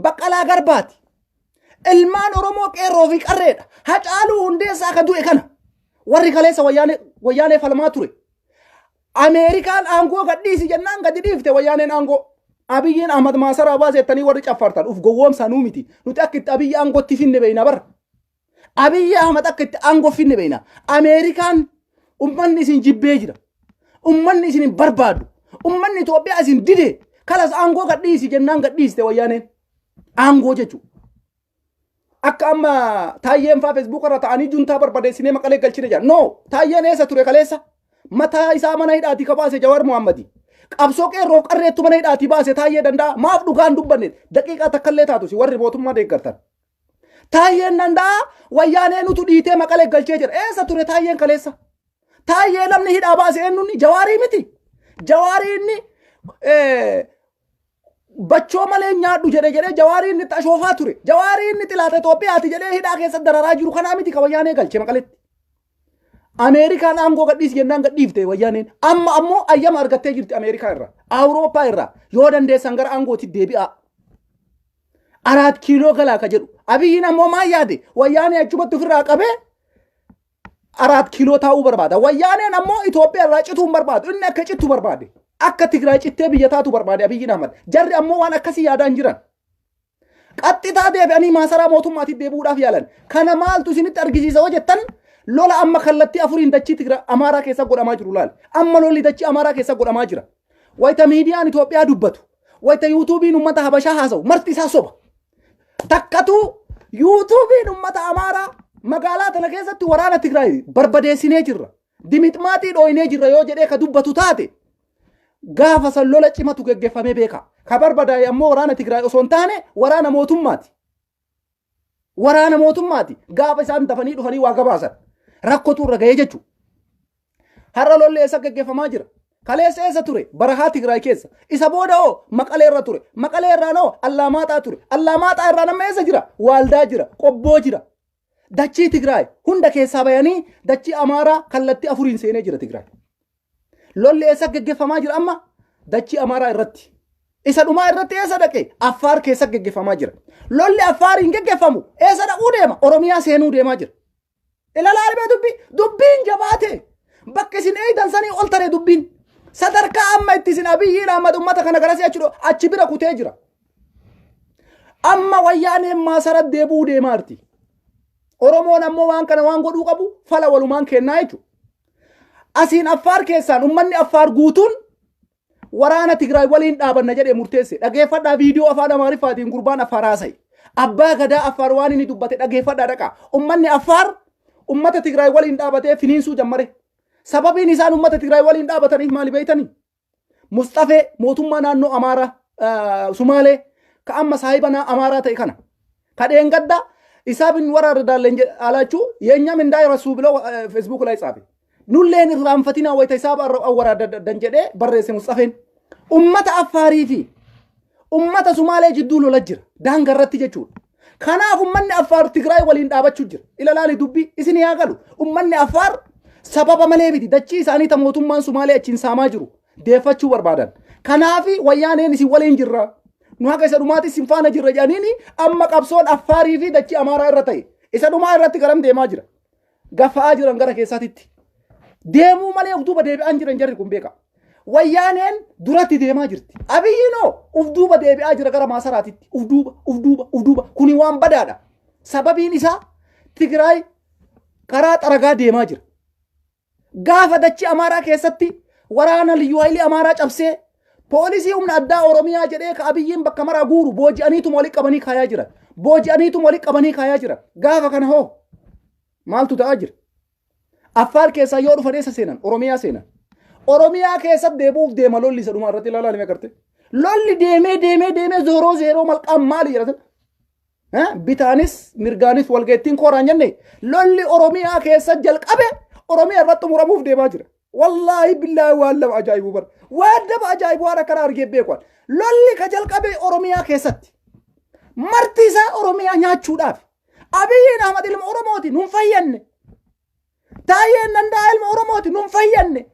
Baqqalaa Garbaati. Ilmaan Oromoo qeerroo fi qarreedha. Hacaaluu Hundeessaa ka du'e kana. Warri kaleessa wayyaanee falmaa ture. Ameerikaan aangoo gadhiisi jennaan gadi dhiifte wayyaaneen aangoo. Abiyyiin Ahmad maasaraa baasettanii warri caffartan uf gowwoomsaa, nuu miti. Nuti akka itti Abiyyi aangootti finne beeyna bara. Abiyyi Ahmad akka itti aangoo finne beeyna. Ameerikaan ummanni isin jibbee jira. Ummanni isin hin barbaadu. Ummanni Itoophiyaa isin dide. Kalas aangoo gadhiisi jennaan gadhiiste wayyaaneen. Aangoo jechuudha. Akka amma Taayyeen faa Feesbuuk irra ta'anii juntaa barbadeessinee Maqalee galchine jedhan. No, Taayyeen eessa ture kaleessa? Mataa isaa mana hidhaatii ka baase Jawaar Muhammadi. Qabsoo qeerroof qarreettu mana hidhaatii baase Taayyee Danda'a. Maaf dhugaan dubbanne daqiiqaa takkallee taatu si warri mootummaa deeggartan. Taayyeen Danda'a wayyaanee nutu dhiitee Maqalee galchee jira. Eessa ture Taayyeen kaleessa? Taayyee namni hidhaa baase eenyuun? Jawaarii miti. Jawaarii inni bachoo malee nyaadhu jedhe jedhee Jawaarii inni itti ashoofaa ture. Jawaarii inni xilaata Itoophiyaati jedhee hidhaa keessa dararaa jiru kanaa miti ka wayyaanee galche Maqaletti. Ameerikaan aangoo gadhiisi jennaan gadhiifte wayyaaneen. Amma ammoo ayyama argattee jirti Ameerikaa irraa. Awurooppaa irraa. Yoo dandeessan gara aangootti deebi'aa. Araat kiiloo galaa ka jedhu. Abiyyiin ammoo maal yaade? Wayyaanee achumatti ofirraa qabee Araat kiiloo taa'uu barbaada. Wayyaaneen ammoo Itoophiyaa irraa cituu hin barbaadu. Inni akka cittu barbaade. Akka Tigraay cittee biyya taatu barbaade Abiyyiin Ahmad. Jarri ammoo waan akkasii yaadaa hin jiran. Qaxxitaa deebi'anii maasaraa mootummaatti deebi'uudhaaf yaalan. Kana maaltu isinitti argisiisa yoo jettan, lola amma kallattii afuriin dachii Tigraay Amaaraa keessa godhamaa jiru laal. Amma lolli dachii Amaaraa keessa godhamaa jira. Wayita miidiyaan Itoophiyaa dubbatu, wayita yuutuubiin uummata Habashaa haasa'u, marti isaa soba. Takkatu yuutuubiin uummata Amaaraa magaalaa tana keessatti waraana Tigraay barbadeessinee jirra, dimixmaaxii dhooynee jirra yoo jedhee ka dubbatu taate, gaafa san lola cimatu geggeeffamee beeka. Ka barbadaa'e ammoo waraana Tigraay osoo hin taane waraana mootummaati. Waraana mootummaati. Gaafa isaan dafanii dhufanii waa gabaasan rakkotu irra ga'ee jechuudha. Har'a lolli eessa geggeeffamaa jira? Kaleessa eessa ture? Barahaa Tigraay keessa. Isa booda hoo Maqalee irra ture. Maqalee irraan hoo Allaamaaxaa ture. Allaamaaxaa irraan amma eessa jira? Waaldaa jira. Qobboo jira. Dachii Tigraay hunda keessaa bayanii dachii Amaaraa kallattii afuriin seenee jira Tigraay. Lolli eessa geggeeffamaa jira amma? Dachii Amaaraa irratti. Isa dhumaa irratti eessa dhaqe? Affaar keessa geggeeffamaa jira. Lolli Affaariin geggeeffamu eessa dhaquu deema? Oromiyaa seenuu deemaa jira. Ilalaa armee dubbii dubbiin jabaate bakka isin eeydan sanii ol taree dubbiin sadarkaa amma itti isin Abiyyiin Ahmad ummata kana garasii achi achi bira kutee jira. Amma wayyaaneen maasara deebi'uu deemaa jirti. Oromoon ammoo waan kana waan godhuu qabu fala walumaan kennaa jechuudha. Asiin Affaar keessaan ummanni Affaar guutuun waraana Tigraay waliin dhaabanna jedhee murteesse. Dhageeffadhaa viidiyoo afaan Amaariffaatiin gurbaan Affaar haasa'e. Abbaa gadaa Affaar waan inni dubbate dhageeffadhaa dhaqaa. Ummanni Affaar ummata Tigraay waliin dhaabatee finiinsuu jammare. Sababiin isaan ummata Tigraay waliin dhaabataniif maali beektanii? Musxafee mootummaa naannoo Amaaraa Sumaalee ka amma saahiba Amaaraa ta'e kana. Ka dheengadda isaa bin waraarradaalleen alaachuu የእኛም እንዳይረሱ ብለው ፌስቡክ ላይ ጻፈ። Nulleen irraanfatinaa wayita isaa awwaraaddan jedhee barreesse Musxafeen. Ummata Affaarii fi ummata Sumaalee jidduu lola jira. Daanga irratti jechuudha. Kanaaf ummanni Affaar Tigraay waliin dhaabachuu jira. Ilalaali dubbii isin yaa galu. Ummanni Affaar sababa malee miti dachii isaanii ta mootummaan Sumaalee achiin saamaa jiru deeffachuu barbaadan. Kanaaf wayyaaneen isin waliin jirra. Nu haga isa dhumaatti isin faana jirra jedhaniini amma qabsoon Affaarii fi dachii Amaaraa irra ta'e. Isa dhumaa irratti garam deemaa jira. Gafa'aa jiran gara keessaatitti. Deemuu malee of duuba deebi'aan jiran jarri kun beeka. Wayyaaneen duratti deemaa jirti. Abiyyiinoo uf duuba deebi'aa jira gara maasaraatitti. Uf duuba, uf duuba, uf duuba. Kuni waan badaadha. Sababiin isaa Tigraay karaa xaragaa deemaa jira. Gaafa dachii Amaaraa keessatti waraana liyyuu hayilii Amaaraa cabsee poolisii humna addaa Oromiyaa jedhee ka Abiyyiin bakka maraa guuru booji'aniituma walitti qabanii kaayaa jiran. Booji'aniituma walitti qabanii kaayaa jiran. Gaafa kana hoo maaltu ta'aa jira? Affaar keessaa yoo dhufan eessa seenan? Oromiyaa seenan. Oromiyaa keessatti deebi'uuf deema lolli isa dhumaa irratti ilaalaa nima garte. Lolli deemee deemee deemee zooroo zeeroo malqaan maali jedhatan? Bitaanis mirgaanis walgeettiin kooraan jenne lolli Oromiyaa keessa jalqabe Oromiyaa irratti xumuramuuf deemaa jira. Wallaahi billaahi waan lama ajaa'ibu bara. Waan lama ajaa'ibu waan akkana argee beeku. Lolli ka jalqabe Oromiyaa keessatti. Marti isaa Oromiyaa nyaachuudhaaf. Abiyyiin Ahmad ilma Oromooti nun fayyanne. Taayyeen Danda'a ilma Oromooti nun fayyanne.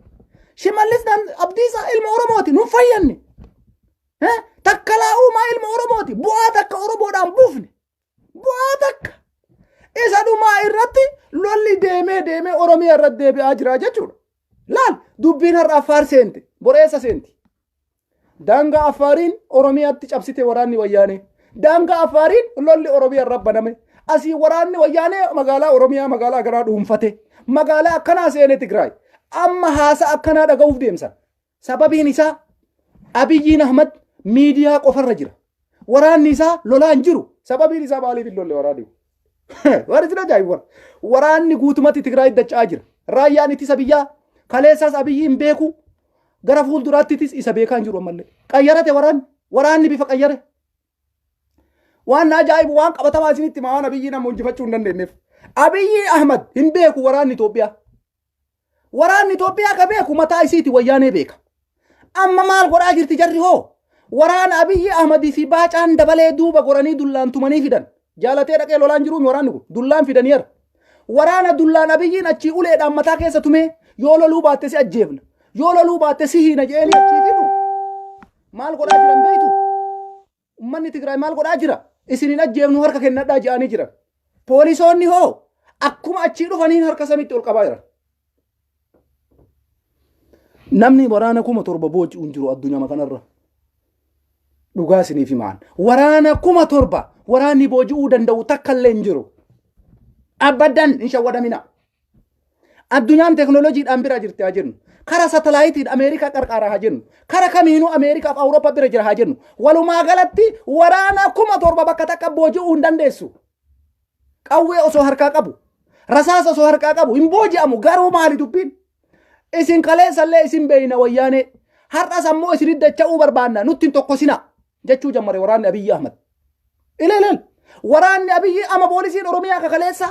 Shimallis Abdiisaa ilma Oromooti nun fayyanne. Takkalaa Uumaa ilma Oromooti bu'aa takka Oromoodhaan buufne. Bu'aa takka. Isa dhumaa irratti lolli deemee deemee Oromiyaa irratti deebi'aa jira jechuudha. Laal dubbiin har'a Affaar seente boreessa seenti. Daangaa Affaariin Oromiyaatti cabsite waraanni wayyaanee. Daangaa Affaariin lolli Oromiyaa irra baname. Asii waraanni wayyaanee magaalaa Oromiyaa magaalaa garaa dhuunfate. Magaalaa akkanaa seene Tigraay. Amma haasa akkanaa dhaga'uuf deemsan. Sababiin isaa Abiyyiin Ahmad miidiyaa qofarra jira. Waraanni isaa lolaa hin jiru. Sababiin isaa maaliif hin lolle waraanni? Warri isin ajaa'ibu warra. Waraanni guutumatti Tigraay dacha'aa jira. Raayyaan ittisa biyyaa kaleessaas Abiyyiin beeku gara fuulduraattis isa beekaa hin jiru ammallee. Qayyarate waraanni. Waraanni bifa qayyare. Waan na ajaa'ibu waan qabatamaa isinitti himaa waan Abiyyiin amma injifachuu hin dandeenyeef. Abiyyi Ahmad hin beeku waraanni Itoophiyaa. Waraanni Itoophiyaa ka beeku mataa isiiti wayyaanee beeka. Amma maal godhaa jirti jarri hoo? Waraana Abiyyi Ahmadii fi Baacaan dabalee duuba goranii dullaan tumanii fidan. Jaalatee dhaqee lolaan jiruumi waraanni kun. Dullaan fidaniira. Waraana dullaan Abiyyiin achii uleedhaan mataa keessa tumee yoo loluu baatte si ajjeefna. Yoo loluu baatte si hiina jedhanii achii fidu. Maal godhaa jiran beektu? Ummanni Tigraay maal godhaa jira? Isin hin ajjeefnu harka kennadhaa jedhanii jiran. Poolisoonni hoo akkuma achii dhufaniin harka samitti ol qabaa jiran. Namni waraana 7,000 booji'u hin jiru addunyaa kanarra. Dhugaa isiniif himaan. Waraana 7,000 waraanni booji'uu danda'u takka illee hin jiru. Abaddan hin shawwadamina. Addunyaan teekinooloojiidhaan bira jirti haa jennu. Kara satalaayitiin Ameerikaa qarqaaraa haa jennu. Kara kamiinuu Ameerikaa fi Awurooppaa bira jira haa jennu. Walumaa galatti waraana 7,000 bakka takka booji'uu hin dandeessu. Qawwee osoo harkaa qabu. Rasaasa osoo harkaa qabu hin booji'amu garuu maali dubbiin? Isin kaleessallee isin beeyna wayyaanee. Har'as ammoo isin dacha'uu barbaanna nutti hin tokkosina jechuu jammare waraanni Abiyyi Ahmad. Ileel waraanni Abiyyi ama poolisiin Oromiyaa kakaleessa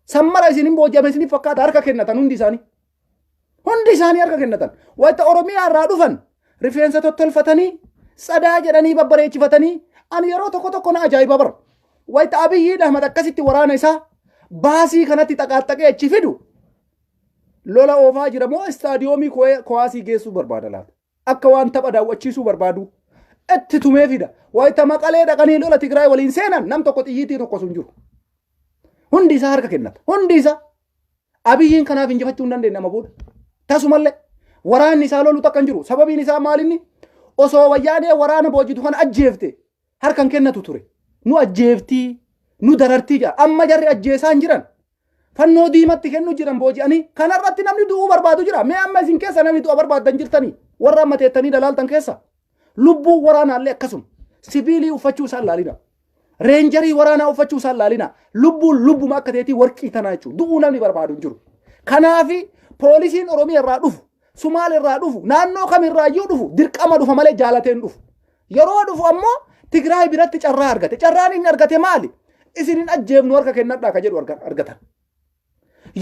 sammara isin hin booji'ame isin fakkaata harka kennatan hundi isaanii. Hundi isaanii harka kennatan. Wayita Oromiyaa irraa dhufan rifeensa tottolfatanii sadaa jedhanii babbareechifatanii ani yeroo tokko tokko na ajaa'iba bara. Wayita Abiyyi Ahmad akkasitti waraana isaa Baasii kanatti xaqaaxaqee achi fidu lola oofaa jira moo istaadiyoomii kowaasii geessuu barbaada laata? Akka waan tapha daawwachiisuu barbaadu itti tumee fida. Wayita Maqalee dhaqanii lola Tigraay waliin seenan nam tokko xiyyiitii tokko sun jiru. Hundi isaa harka kennata. Hundi isaa. Abiyyiin kanaaf injifachuu hin dandeenye amma booda. Tasumallee waraanni isaa lolu takka hin jiru. Sababiin isaa maalinni osoo wayyaanee waraana boojitu kana ajjeefte harka hin kennatu ture. Nu ajjeeftii, nu darartii jedha. Amma jarri ajjeesaa hin jiran. Fannoo diimatti kennu jiran booji'anii. Kanarratti namni du'uu barbaadu jira. Mee amma isin keessa namni du'a barbaaddan jirtanii? Warra amma teettanii dalaaltan keessa. Lubbuu waraanaallee akkasuma. Siviilii uffachuu isaan laalina. Reenjarii waraanaa uffachuu isaan laalina. Lubbuun lubbuma akka teetii warqii tanaa jechuudha. Du'uu namni barbaadu hin jiru. Kanaafi poolisiin Oromiyaa irraa dhufu, Sumaal irraa dhufu, naannoo kamirraa iyyuu dhufu dirqama dhufa malee jaalatee hin dhufu. Yeroo dhufu ammoo Tigraay biratti carraa argate. Carraan inni argate maali? Isin hin ajjeefnu harka kennadhaa ka jedhu argatan.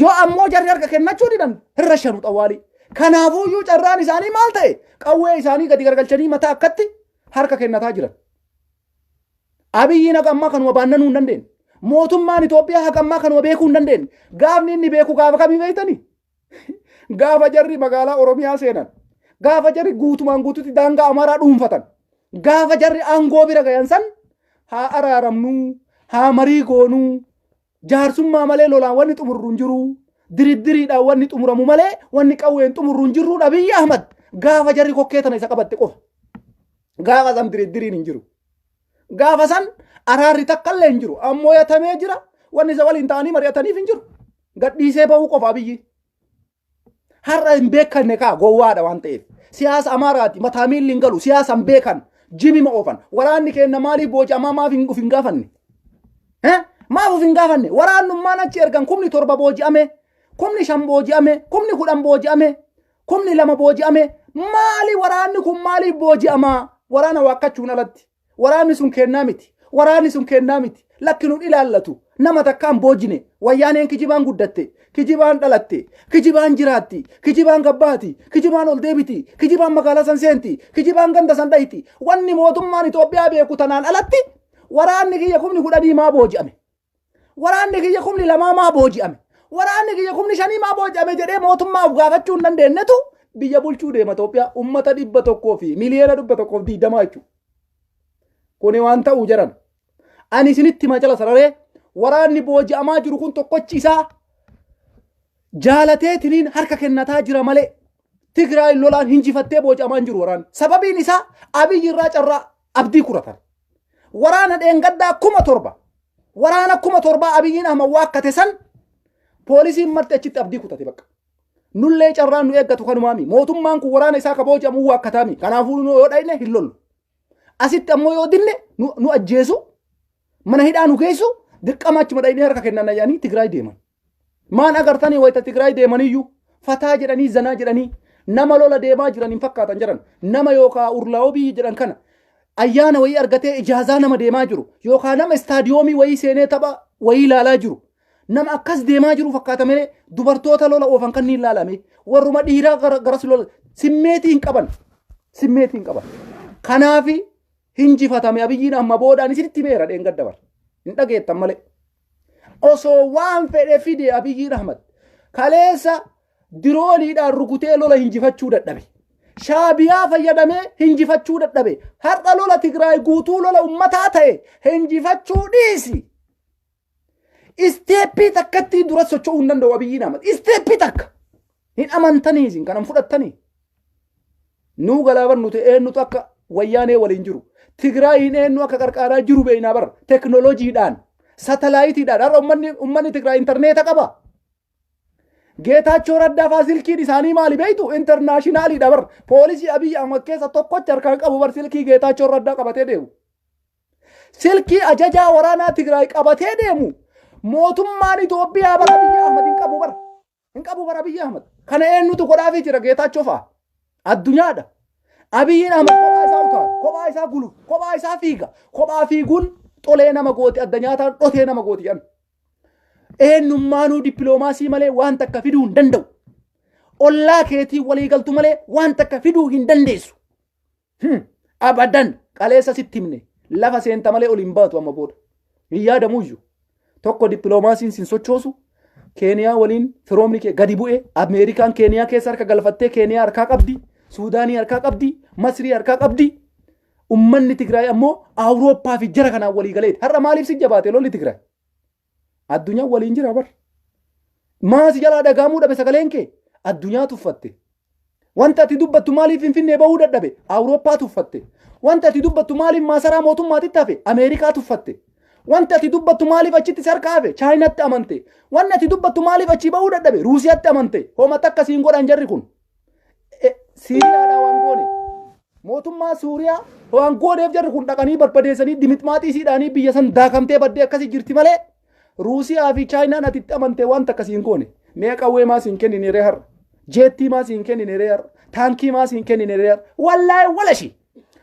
Yoo ammoo jarri harka kennachuu didan hin rashanu xawwaalii. Kanaafuuyyuu carraan isaanii maal ta'e? Qawwee isaanii gadi gargalchanii mataa akkatti harka kennataa jiran. Abiyyiin haga ammaa kanuma baannanuu hin dandeenye. Mootummaan Itoophiyaa haga ammaa kanuma beekuu hin dandeenye. Gaafni inni beeku gaafa kamii beektanii? Gaafa jarri magaalaa Oromiyaa seenan. Gaafa jarri guutumaan guututti daangaa Amaaraa dhuunfatan. Gaafa jarri aangoo bira gayan san haa araaramnuu, haa marii goonuu, jaarsummaa malee lolaan wanni xumurru hin jiru, diriddiriidhaan wanni xumuramu malee wanni qawween xumurru hin jirru Abiyyi Ahmad gaafa jarri kokkee tana isa qabatte qofa. Gaafa san diriddiriin hin jiru. Gaafa san araarri takka illee hin jiru. Ammoo yatamee jira. Wanni isa waliin ta'anii mari'ataniif hin jiru. Gadhiisee bahuu qofa Abiyyi. Har'a hin beekanne kaa gowwaadha waan ta'eef. Siyaasa Amaaraati mataa miilli hin galu siyaasa hin beekan jimima oofan. Waraanni keenya maaliif booji'amaa maaf hin uf hin gaafanne? Maaf uf hin gaafanne? Waraannummaan achi ergan 7,000 booji'ame, 5,000 booji'ame, 10,000 booji'ame, 2,000 booji'ame. Maali waraanni kun maaliif booji'amaa? Waraana waakkachuun alatti. Waraanni sun kennaa miti. Waraanni sun kennaa miti. Lakki nun ilaallatu. Nama takkaan boojine. Wayyaaneen kijibaan guddatte. Kijibaan dhalatte. Kijibaan jiraatti. Kijibaan gabbaati. Kijibaan ol deebiti. Kijibaan magaalaa san seenti. Kijibaan ganda san dhayiti. Wanni mootummaan Itoophiyaa beeku tanaan alatti waraanni kiyya 10,000 maa booji'ame? Waraanni kiyya 2,000 maa booji'ame? Waraanni kiyya 5,000 maa booji'ame jedhee mootummaa of gaafachuu hin dandeenyetu biyya bulchuu deema Itoophiyaa uummata 100 fi miliyoona 120 jechuudha. Kuni waan ta'uu jiran. Ani isinitti hima jala sararee waraanni booji'amaa jiru kun tokkochi isaa jaalateetiniin harka kennataa jira malee Tigraay lolaan hinjifattee booji'amaa hin jiru waraanni. Sababiin isaa Abiyyi irraa carraa abdii kuratan. Waraana dheengaddaa 7,000 waraana 7,000 Abiyyiin Ahmad waakkate san poolisiin marti achitti abdii kutate bakka. Nullee carraan nu eeggatu kanumaami. Mootummaan kun waraana isaa ka booji'amu waakkataami. Kanaafuu nu yoo dhayne hin lollu. Asitti ammoo yoo dinne nu ajjeesu mana hidhaa nu geessu dirqama achuma dhaynee harka kennan jedhanii Tigraay deeman. Maan agartanii wayita Tigraay deemaniyyuu fataa jedhanii zanaa jedhanii nama lola deemaa jiran hin fakkaatan jedhan nama yookaa urlaa'oo biyyi jedhan kana ayyaana wayii argatee ijaazaa nama deemaa jiru yookaa nama istaadiyoomii wayii seenee tapha wayii ilaalaa jiru nama akkas deemaa jiru fakkaata malee dubartoota lola oofan kan ni ilaalame warruma dhiiraa garas lola simmeetii hin qaban simmeetii hin qaban kanaafi hinjifatame Abiyyiin amma boodaan isinitti himeera dheengadda bar hin dhageettan malee. Osoo waan fedhe fide Abiyyiin Ahmad kaleessa dirooniidhaan rukutee lola hinjifachuu dadhabe. Shaabiyaa fayyadamee hinjifachuu dadhabe. Har'a lola Tigraay guutuu lola ummataa ta'e hinjifachuu dhiisi. Isteeppii takkatti dura socho'uu hin danda'u Abiyyiin Ahmad. Isteeppii takka. Hin amantanii isin kanan fudhattanii. Nuu galaaban nuti eenyutu akka wayyaanee waliin jiru. Tigraayiin eenyu akka qarqaaraa jiru beeknaa bara. Teknooloojiidhaan, satalaayitiidhaan. Har'a ummanni Tigraay intarneeta qaba. Geetaachoo Raddaa faa silkiin isaanii maali beektu? Intarnaashinaaliidha bara. Poolisii Abiyyi Ahmad keessa tokkocha harkaan qabu bar silkii Geetaachoo Raddaa qabatee deemu. Silkii ajajaa waraanaa Tigraay qabatee deemu mootummaan Itoophiyaa bara Abiyyi Ahmad hin qabu bara. Hin qabu bara Abiyyi Ahmad. Kana eenyutu godhaafii jira Geetaachoo fa'a? Addunyaadha. Abiyyiin Ahmad kophaa isaa utaala, kophaa isaa gulu, kophaa isaa fiiga. Kophaa fiiguun tolee nama gooti, adda nyaataan dhotee nama gooti jedhan. Eenyummaanuu dippiloomaasii malee waan takka fiduu hin danda'u. Ollaa keetii walii galtu malee waan takka fiduu hin dandeessu. Abadan qaleessa sitti himne lafa seenta malee ol hin baatu amma booda. Hin yaadamuyyuu. Tokko dippiloomaasiin sin sochoosu Keeniyaa waliin firoomni kee gadi bu'e. Ameerikaan Keeniyaa keessa harka galfattee Keeniyaa harkaa qabdi. Suudaanii harkaa qabdi. Masrii harkaa qabdi. Ummanni Tigraay ammoo Awurooppaa fi jara kanaan walii galeeti. Har'a maaliif si jabaate lolli Tigraay? Addunyaan waliin jira bar. Maa si jalaa dhagaamuu dhabe sagaleen kee? Addunyaa tuffatte. Wanta ati dubbattu maaliif Finfinnee bahuu dadhabe? Awurooppaa tuffatte. Wanta ati dubbattu maaliif maasaraa mootummaatitti hafe? Ameerikaa tuffatte. Wanta ati dubbattu maaliif achitti si harka hafe? Chaayinaatti amante. Wanni ati dubbattu maaliif achii bahuu dadhabe? Ruusiyaatti amante. Homa takka siin godhan jarri kun. Siiriyaadhaa waan goone. Mootummaa Suuriyaa waan gooneef jarri kun dhaqanii barbadeessanii dimixmaaxii isiidhaanii biyya san daakamtee baddee akkasii jirti malee Ruusiyaa fi Chaayinaan ati itti amantee waan takka siin goone. Mee qawwee maa siin kennine ree har'a? Jeettii maa siin kennine ree har'a? Taankii maa siin kennine ree har'a? Wallaahi walashi!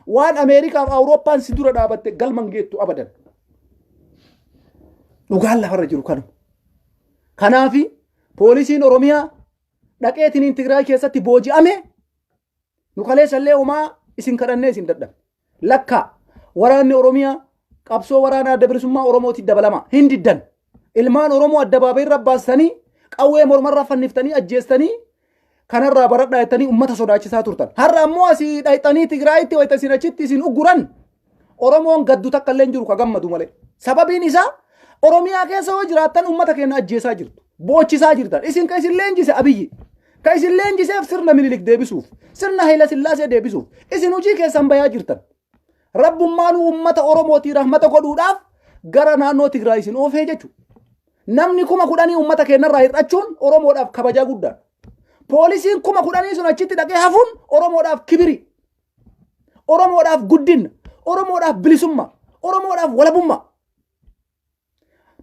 Waan Ameerikaa fi Awurooppaan si dura dhaabatte galman geettu abadan. Dhugaan lafarra jiru kanuma. Kanaafi poolisiin Oromiyaa dhaqeetiniin Tigraay keessatti booji'ame nu kaleessallee homaa isin kadhannee isin dadhabne. Lakkaa waraanni Oromiyaa qabsoo waraana adda bilisummaa Oromootti dabalama hin diddan. Ilmaan Oromoo addabaabayii irra baastanii qawwee mormarra fanniftanii ajjeestanii kanarraa baradhaa jettanii uummata sodaachisaa turtan. Har'a ammoo asii dhayxanii Tigraayitti wayita isin achitti isin ugguran Oromoon gaddu takka illee hin jiru ka gammadu malee. Sababiin isaa Oromiyaa keessa yoo jiraattan uummata keenya ajjeesaa jirtu. Boochisaa jirtan. Isin ka isin leenjise Abiyyi. Ka isin leenjiseef sirna Minilik deebisuuf, sirna Hayila Sillaasee deebisuuf. Isin hojii keessan bayaa jirtan. Rabbummaanuu uummata Oromootii rahmata godhuudhaaf gara naannoo Tigraay isin oofee jechuudha. Namni 10,000 uummata keenyarraa hir'achuun Oromoodhaaf kabajaa guddaadha. Poolisiin 10,000 sun achitti dhaqee hafuun Oromoodhaaf kibiri. Oromoodhaaf guddinna. Oromoodhaaf bilisummaa. Oromoodhaaf walabummaa.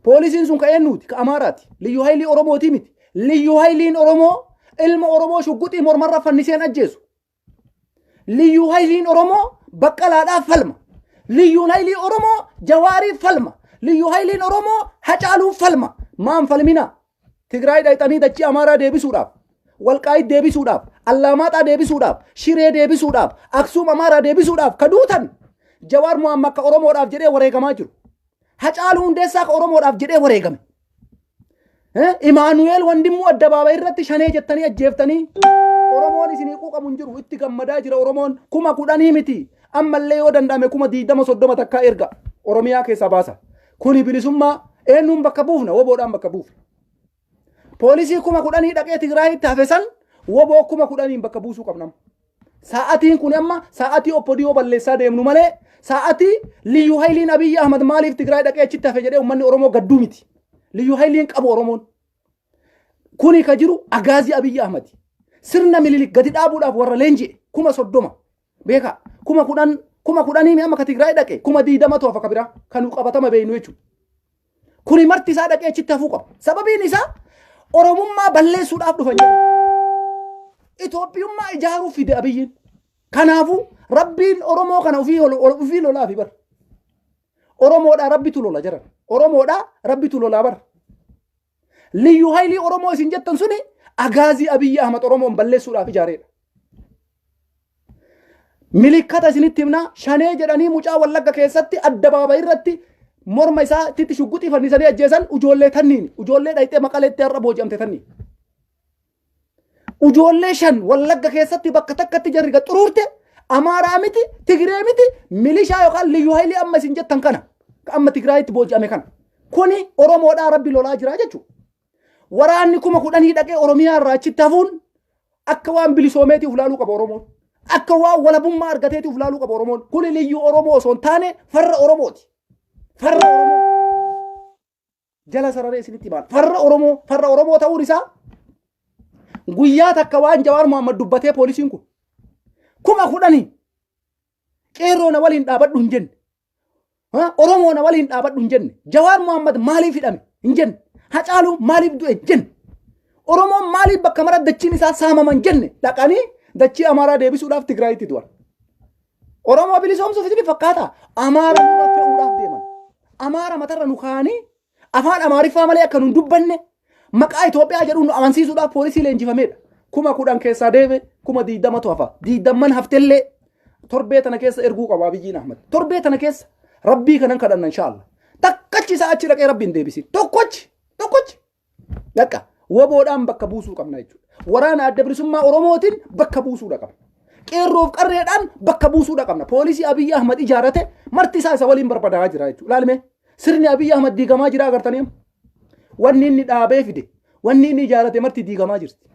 Poolisiin sun ka eenyuuti? Ka Amaaraati. Liyyuu Haayilii Oromootii miti. Liyyuu Haayiliin Oromoo ilma Oromoo shugguxii mormarra fanniseen ajjeesu. Liyyuu Haayiliin Oromoo Baqqalaadhaaf falma. Liyyuun Haayilii Oromoo Jawaariif falma. Liyyuu Haayiliin Oromoo Hacaaluuf falma. Maan falminaa? Tigraay dhayxanii dachii Amaaraa deebisuudhaaf, Walqaayit deebisuudhaaf, Allaamaaxaa deebisuudhaaf, Shiree deebisuudhaaf, Aksuum Amaaraa deebisuudhaaf ka duutan Jawaar Muhammad ka Oromoodhaaf jedhee wareegamaa jiru. Hacaaluu Hundeessaa ka Oromoodhaaf jedhee wareegame. Imaanu'eel Wandimmuu addabaabayii irratti shanee jettanii ajjeeftanii Oromoon isinii quuqamu hin jiru itti gammadaa jira Oromoon 10,000 miti ammallee yoo danda'ame 20,000 30 takkaa erga Oromiyaa keessaa baasa. Kuni bilisummaa eenyuun bakka buufna? Woboodhaan bakka buufna. Poolisii 10,000 dhaqee Tigraayitti hafe san woboo 10,000n bakka buusuu qabna. Sa'atiin kun amma sa'atii OPDO balleessaa deemnu malee sa'atii Liyyuu Hayiliin Abiyyi Ahmad maaliif Tigraay dhaqee achitti hafe jedhee uummanni Oromoo gadduu miti. Liyyuu Hayiliin qabu Oromoon. Kuni ka jiru agaazii Abiyyi Ahmad. Sirna Minilik gadi dhaabuudhaaf warra leenji'e 30,000. Beekaa 10,000 10,000 mi amma ka Tigraay dhaqe 20,000tu hafa ka biraa kan nu qabatama beeynu jechuudha. Kuni marti isaa dhaqee achitti hafuu qaba. Sababiin isaa Oromummaa balleessuudhaaf dhufan jedhu. Itoophiyummaa ijaaruu fide Abiyyiin. Kanaafuu Rabbiin Oromoo kana ofii lolaafi bar. Oromoodhaa Rabbitu lola jiran. Oromoodhaa Rabbitu lolaa bar. Liyyuu haylii Oromoo isin jettan suni agaazii Abiyyi Ahmad Oromoon balleessuudhaaf ijaareedha. Milikkata isinitti himnaa shanee jedhanii mucaa Wallagga keessatti addabaabayii irratti morma isaa itti shugguxii fannisanii ajjeesan ujoollee tanniin ujoollee dhayxee maqaleetti har'a booji'amte tanniin. Ujoollee shan Wallagga keessatti bakka takkatti jarri gad xuruurte Amaaraa miti Tigree miti milishaa yookaan liyyuu haylii amma isin jettan kana amma Tigraayitti booji'ame kana. Kuni Oromoodhaa Rabbi lolaa jira jechuudha. Waraanni 10,000 dhaqee Oromiyaa irraa achitti hafuun akka waan bilisoomeetiif laaluu qaba Oromoon. Akka waan walabummaa argateetiif laaluu qaba Oromoon. Kuni liyyuu Oromoo osoo hin taane farra Oromooti. Farra Oromoo. Jala sararee isinitti himaan. Farra Oromoo farra Oromoo ta'uun isaa guyyaa takka waan Jawaar Mohaammed dubbatee poolisiin kun 10,000 qeerroo na waliin dhaabadhu hin jenne. Oromoo na waliin dhaabadhu hin jenne. Jawaar Mohaammed maaliif hidhame hin jenne. Hacaaluu maaliif du'e hin jenne. Oromoon maaliif bakka mara dachiin isaa saamama hin jenne dhaqanii dachii Amaaraa deebisuudhaaf Tigraayitti du'an. Oromoo bilisoomsuuf isin fakkaata. Amaara nurra fe'uudhaaf deeman. Amaara matarra nu kaa'anii afaan Amaariffaa malee akka nu hin dubbanne maqaa Itoophiyaa jedhuun nu amansiisuudhaaf poolisii leenjifameedha. 10,000 keessaa deeme 20,000tu hafa. Diigdamman haftellee torbee tana keessa erguu qaba Abiyyiin Ahmad. Torbee tana keessa Rabbii kanan kadhanna inshaallah. Takkacha Tokkochi isaa achi dhaqee rabbi hin deebisin. Tokkochi tokkochi. Dhaqa woboodhaan bakka buusuu qabna jechuudha. Waraana adda bilisummaa Oromootiin bakka buusuudha qabna. Qeerroof qarreedhaan bakka buusuudha qabna. Poolisii Abiyyi Ahmad ijaarate marti isaa isa waliin barbadaa'aa jira jechuudha. Laalime sirni Abiyyi Ahmad diigamaa jira agartanii. Wanni inni dhaabee fide, wanni inni ijaarate marti diigamaa jirti.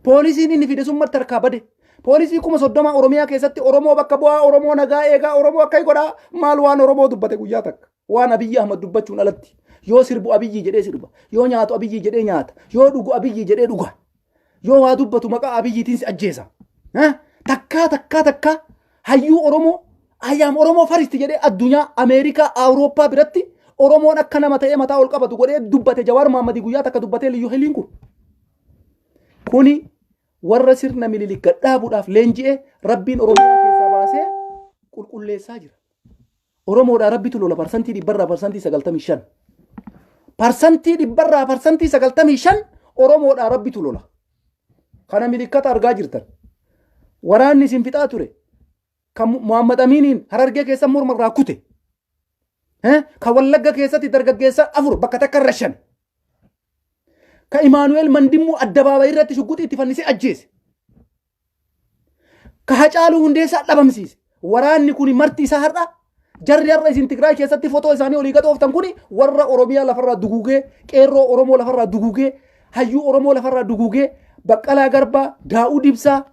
Poolisiin inni fide sun marti harkaa bade. Poolisii 30,000 Oromiyaa keessatti Oromoo bakka bu'aa, Oromoo nagaa eegaa, Oromoo akka godhaa maal waan Oromoo dubbate guyyaa takka. Waan Abiyyi Ahmad dubbachuun alatti. Yoo sirbu Abiyyi jedhee sirba. Yoo nyaatu Abiyyi jedhee nyaata. Yoo dhugu Abiyyi jedhee dhuga. Yoo waa dubbatu maqaa Abiyyiitiin si ajjeesa. Takkaa takkaa takkaa hayyuu Oromoo I am Oromoo first jedhee addunyaa Ameerikaa Awurooppaa biratti Oromoon akka nama ta'ee mataa ol qabatu godhee dubbate Jawaar Mohammadii guyyaa takka dubbatee Liyyuu Hiliin kun. Kuni warra sirna Minilik gad dhaabuudhaaf leenji'e Rabbiin Oromiyaa keessaa baasee qulqulleessaa jira. Oromoodhaa Rabbitu lola 100% 95%. 95% Oromoodhaa Rabbitu lola. Kana milikkata argaa jirtan. Waraanni isin fixaa ture. Kan Muhammad Amiiniin Harargee keessa morma irraa kute. Kan Wallagga keessatti dargaggeessa 4 bakka takka irra 5. Ka Imaanu'eel Mandimmuu addabaabayii irratti shugguxii itti fannisee ajjeese. Ka Hacaaluu Hundeessaa dhabamsiise. Waraanni kun marti isaa har'a jarri har'a isin Tigraay keessatti fotoo isaanii olii gad ooftan kuni warra Oromiyaa lafarraa duguugee, qeerroo Oromoo lafarraa duguugee, hayyuu Oromoo lafarraa duguugee, Baqqalaa Garbaa, Daa'ud Ibsaa,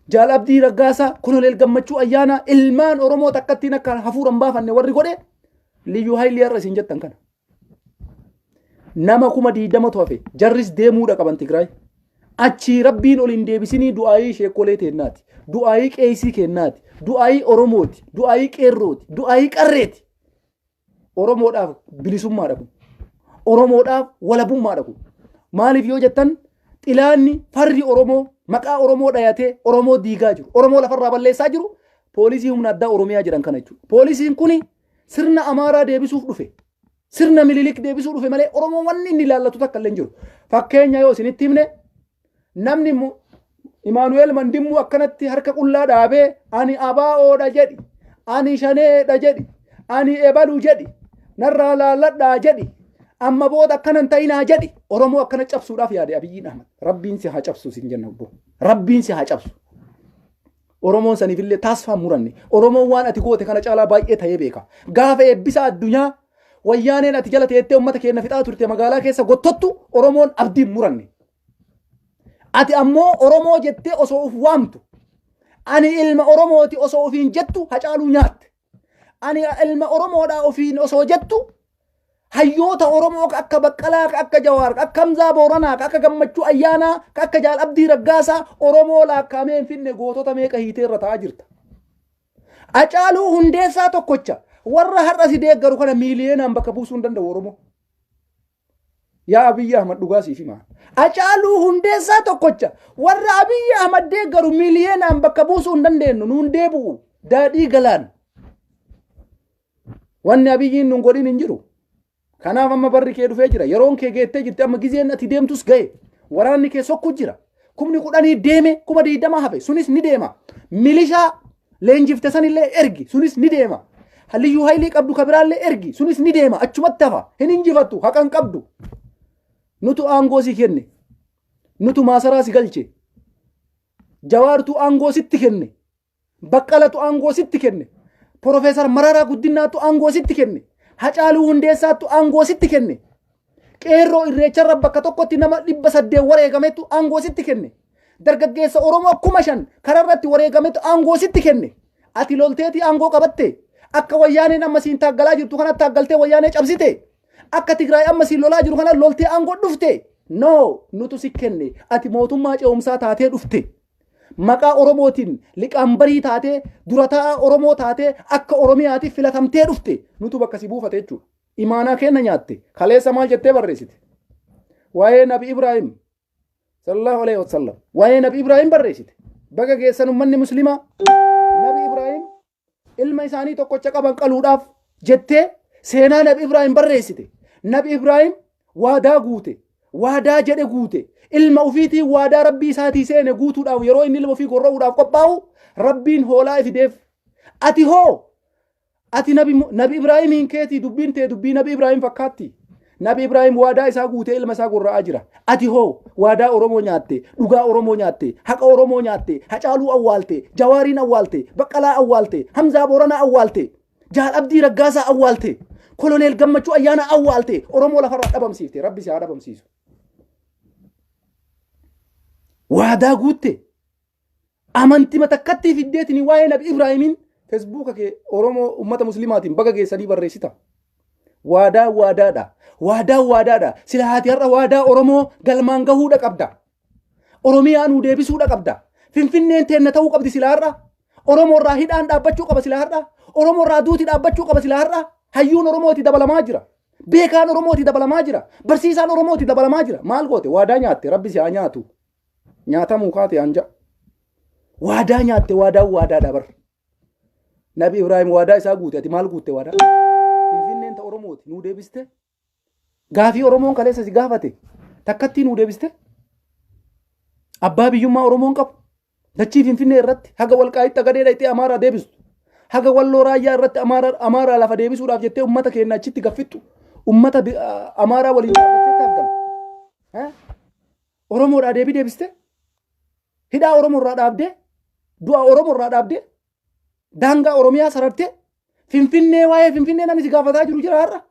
Jaal Abdii Raggaasaa, Koloneel Gammachuu Ayyaanaa, ilmaan Oromoo takkattiin akka hafuura hin baafanne warri godhe Liyyuu Haayilii har'a isin jettan kana. Nama 20,000tu hafe. Jarris deemuudha qaban Tigraay. Achii rabbiin ol hin deebisinii du'aayii sheekolee teennaati. Du'aayii qeesii kennaati. Du'aayii Oromooti. Du'aayii qeerrooti. Du'aayii qarreeti. Oromoodhaaf bilisummaadha kun. Oromoodhaaf walabummaadha kun. Maaliif yoo jettan xilaanni farri Oromoo maqaa Oromoo dhayatee Oromoo diigaa jiru. Oromoo lafarraa balleessaa jiru. Poolisii humna addaa Oromiyaa jedhan kana jechuudha. Poolisiin kuni sirna Amaaraa deebisuuf dhufe. Sirna Mililik deebisuu dhufe malee Oromoo wanni inni ilaallatu takka illee hin jiru. Fakkeenya yoo isinitti himne namni Imaanu'eel Mandimmuu akkanatti harka qullaa dhaabee ani abaa'oodha jedhi, ani shaneedha jedhi, ani ebalu jedhi, narraa laalladhaa jedhi, amma booda akkana hin ta'inaa jedhi. Oromoo akkana cabsuudhaaf yaade Abiyyiin Ahmad. Rabbiin si haa cabsu sin jenna obbo. Rabbiin si haa cabsu. Oromoon saniifillee taasfaa muranne. Oromoon waan ati goote kana caalaa baay'ee ta'ee beeka. Gaafa eebbisa addunyaa wayyaaneen ati jala teettee uummata keenya fixaa turte magaalaa keessa gottottu Oromoon abdii hin muranne. Ati ammoo Oromoo jettee osoo of waamtu ani ilma Oromooti osoo ofiin jettu Hacaaluu nyaatte. Ani ilma Oromoodhaa ofiin osoo jettu hayyoota Oromoo ka akka Baqqalaa, ka akka Jawaar, ka akka Hamzaa Booranaa, ka akka Gammachuu Ayyaanaa, ka akka Jaal Abdii Raggaasaa Oromoo laakkaamee hin finne gootota meeqa hiitee irra ta'aa jirta. Hacaaluu Hundeessaa tokkocha warra har'a si deeggaru kana miiliyeenaan bakka buusuu hin danda'u Oromoo. Yaa Abiyyi Ahmad dhugaa siif himaa. Hacaaluu Hundeessaa tokkocha warra Abiyyi Ahmad deeggaru miiliyeenaan bakka buusuu hin dandeenyu nuun deebi'u daadhii galaan. Wanni Abiyyiin nun godhin hin jiru. Kanaaf amma barri kee dhufee jira. Yeroon kee geettee jirti. Amma gizeen ati deemtus ga'e. Waraanni kee sokku jira. 10,000 deeme 20,000 hafe. Sunis ni deema. Milishaa leenjifte sanillee ergi. Sunis ni deema. Liyyuu haylii qabdu ka biraallee ergi. Sunis ni deema. Achumatti hafa. Hin injifattu. Haqa hin qabdu. Nutu aangoo si kenne. Nutu maasaraa si galche. Jawaartu aangoo sitti kenne. Baqqalatu aangoo sitti kenne. Profeesar Mararaa Guddinaatu aangoo sitti kenne. Hacaaluu Hundeessaatu aangoo sitti kenne. Qeerroo Irreecharra bakka tokkotti nama 800 wareegametu aangoo sitti kenne. Dargaggeessa Oromoo 5,000 kararratti wareegametu aangoo sitti kenne. Ati lolteetii aangoo qabatte. Akka wayyaaneen amma siin taaggalaa jirtu kana taaggaltee wayyaanee cabsite. Akka Tigraay amma siin lolaa jiru kana loltee aangoo dhufte. No, nutu si kenne. Ati mootummaa ce'umsaa taatee dhufte. Maqaa Oromootiin liqaambarii taatee dura taa'aa Oromoo taatee akka Oromiyaatiif filatamtee dhufte nutu bakka si buufate jechuudha. Imaanaa kenna nyaatte. Kaleessa maal jettee barreessite? Waa'ee Nabi Ibraahim sallallahu alaihi wasallam. Waa'ee Nabi Ibraahim barreessite. Baga geessan ummanni muslimaa. Nabi Ibraahim ilma isaanii tokkocha qaban qaluudhaaf jettee seenaa Nabi Ibraahim barreessite. Nabi Ibraahim waadaa guute. Waadaa jedhe guute. Ilma ofiitiin waadaa rabbii isaatii seene guutuudhaaf yeroo inni ilma ofii gorra'uudhaaf qophaa'u rabbiin hoolaa fideef. Ati hoo? Ati nabi nabi Ibraahimiin keetii dubbiin tee dubbii nabi Ibraahim fakkaatti. Nabi Ibraahim waadaa isaa guutee ilma isaa gorra'aa jira. Ati hoo waadaa Oromoo nyaatte, dhugaa Oromoo nyaatte, haqa Oromoo nyaatte, Hacaaluu awwaalte, Jawaariin awwaalte, Baqqalaa awwaalte, Hamzaa Booranaa awwaalte, Jaal Abdii Raggaasaa awwaalte, Koloneel Gammachuu Ayyaanaa awwaalte, Oromoo lafarraa dhabamsiifte. Rabbi si haa dhabamsiisu. Waadaa guutte. Amantima takkattii fiddeetiin waa'ee Nabi Ibraahimiin Feesbuuka kee Oromoo uummata Muslimaatiin baga geessanii barreessita. Waadaa waadaadha. Waadaa waadaadha. Sila haati har'a waadaa Oromoo galmaan gahuudha qabda. Oromiyaa nuu deebisuudha qabda. Finfinneen teenna ta'uu qabdi sila har'a. Oromoo irraa hidhaan dhaabbachuu qaba sila har'a. Oromoo irraa duuti dhaabbachuu qaba sila har'a. Hayyuun Oromooti dabalamaa jira. Beekaan Oromooti dabalamaa jira. Barsiisaan Oromooti dabalamaa jira. Maal goote? Waadaa nyaatte. Rabbi si haa nyaatu. Nyaatamuu kaate anja. Waadaa nyaatte waadaan waadaadha bar. Nabi Ibraahim waadaa isaa guute ati maal guutte waadaa? Finfinneen ta Oromooti nuu deebiste. Gaafii Oromoon kaleessa si gaafate takkattii nuu deebiste. Abbaa biyyummaa Oromoon qabu. Dachii Finfinnee irratti haga walqaayitti agadee dhayxee Amaaraa deebistu. Haga walloo raayyaa irratti Amaaraa lafa deebisuudhaaf jettee uummata keenya achitti gaffittu. Uummata Amaaraa waliin dhaabbattee argamte. Oromoodhaa deebii deebiste? Hidhaa Oromoo irraa dhaabdee? Du'a Oromoo irraa dhaabdee? Daangaa Oromiyaa sarartee? Finfinnee waa'ee Finfinnee namni si gaafataa jiru jira har'a.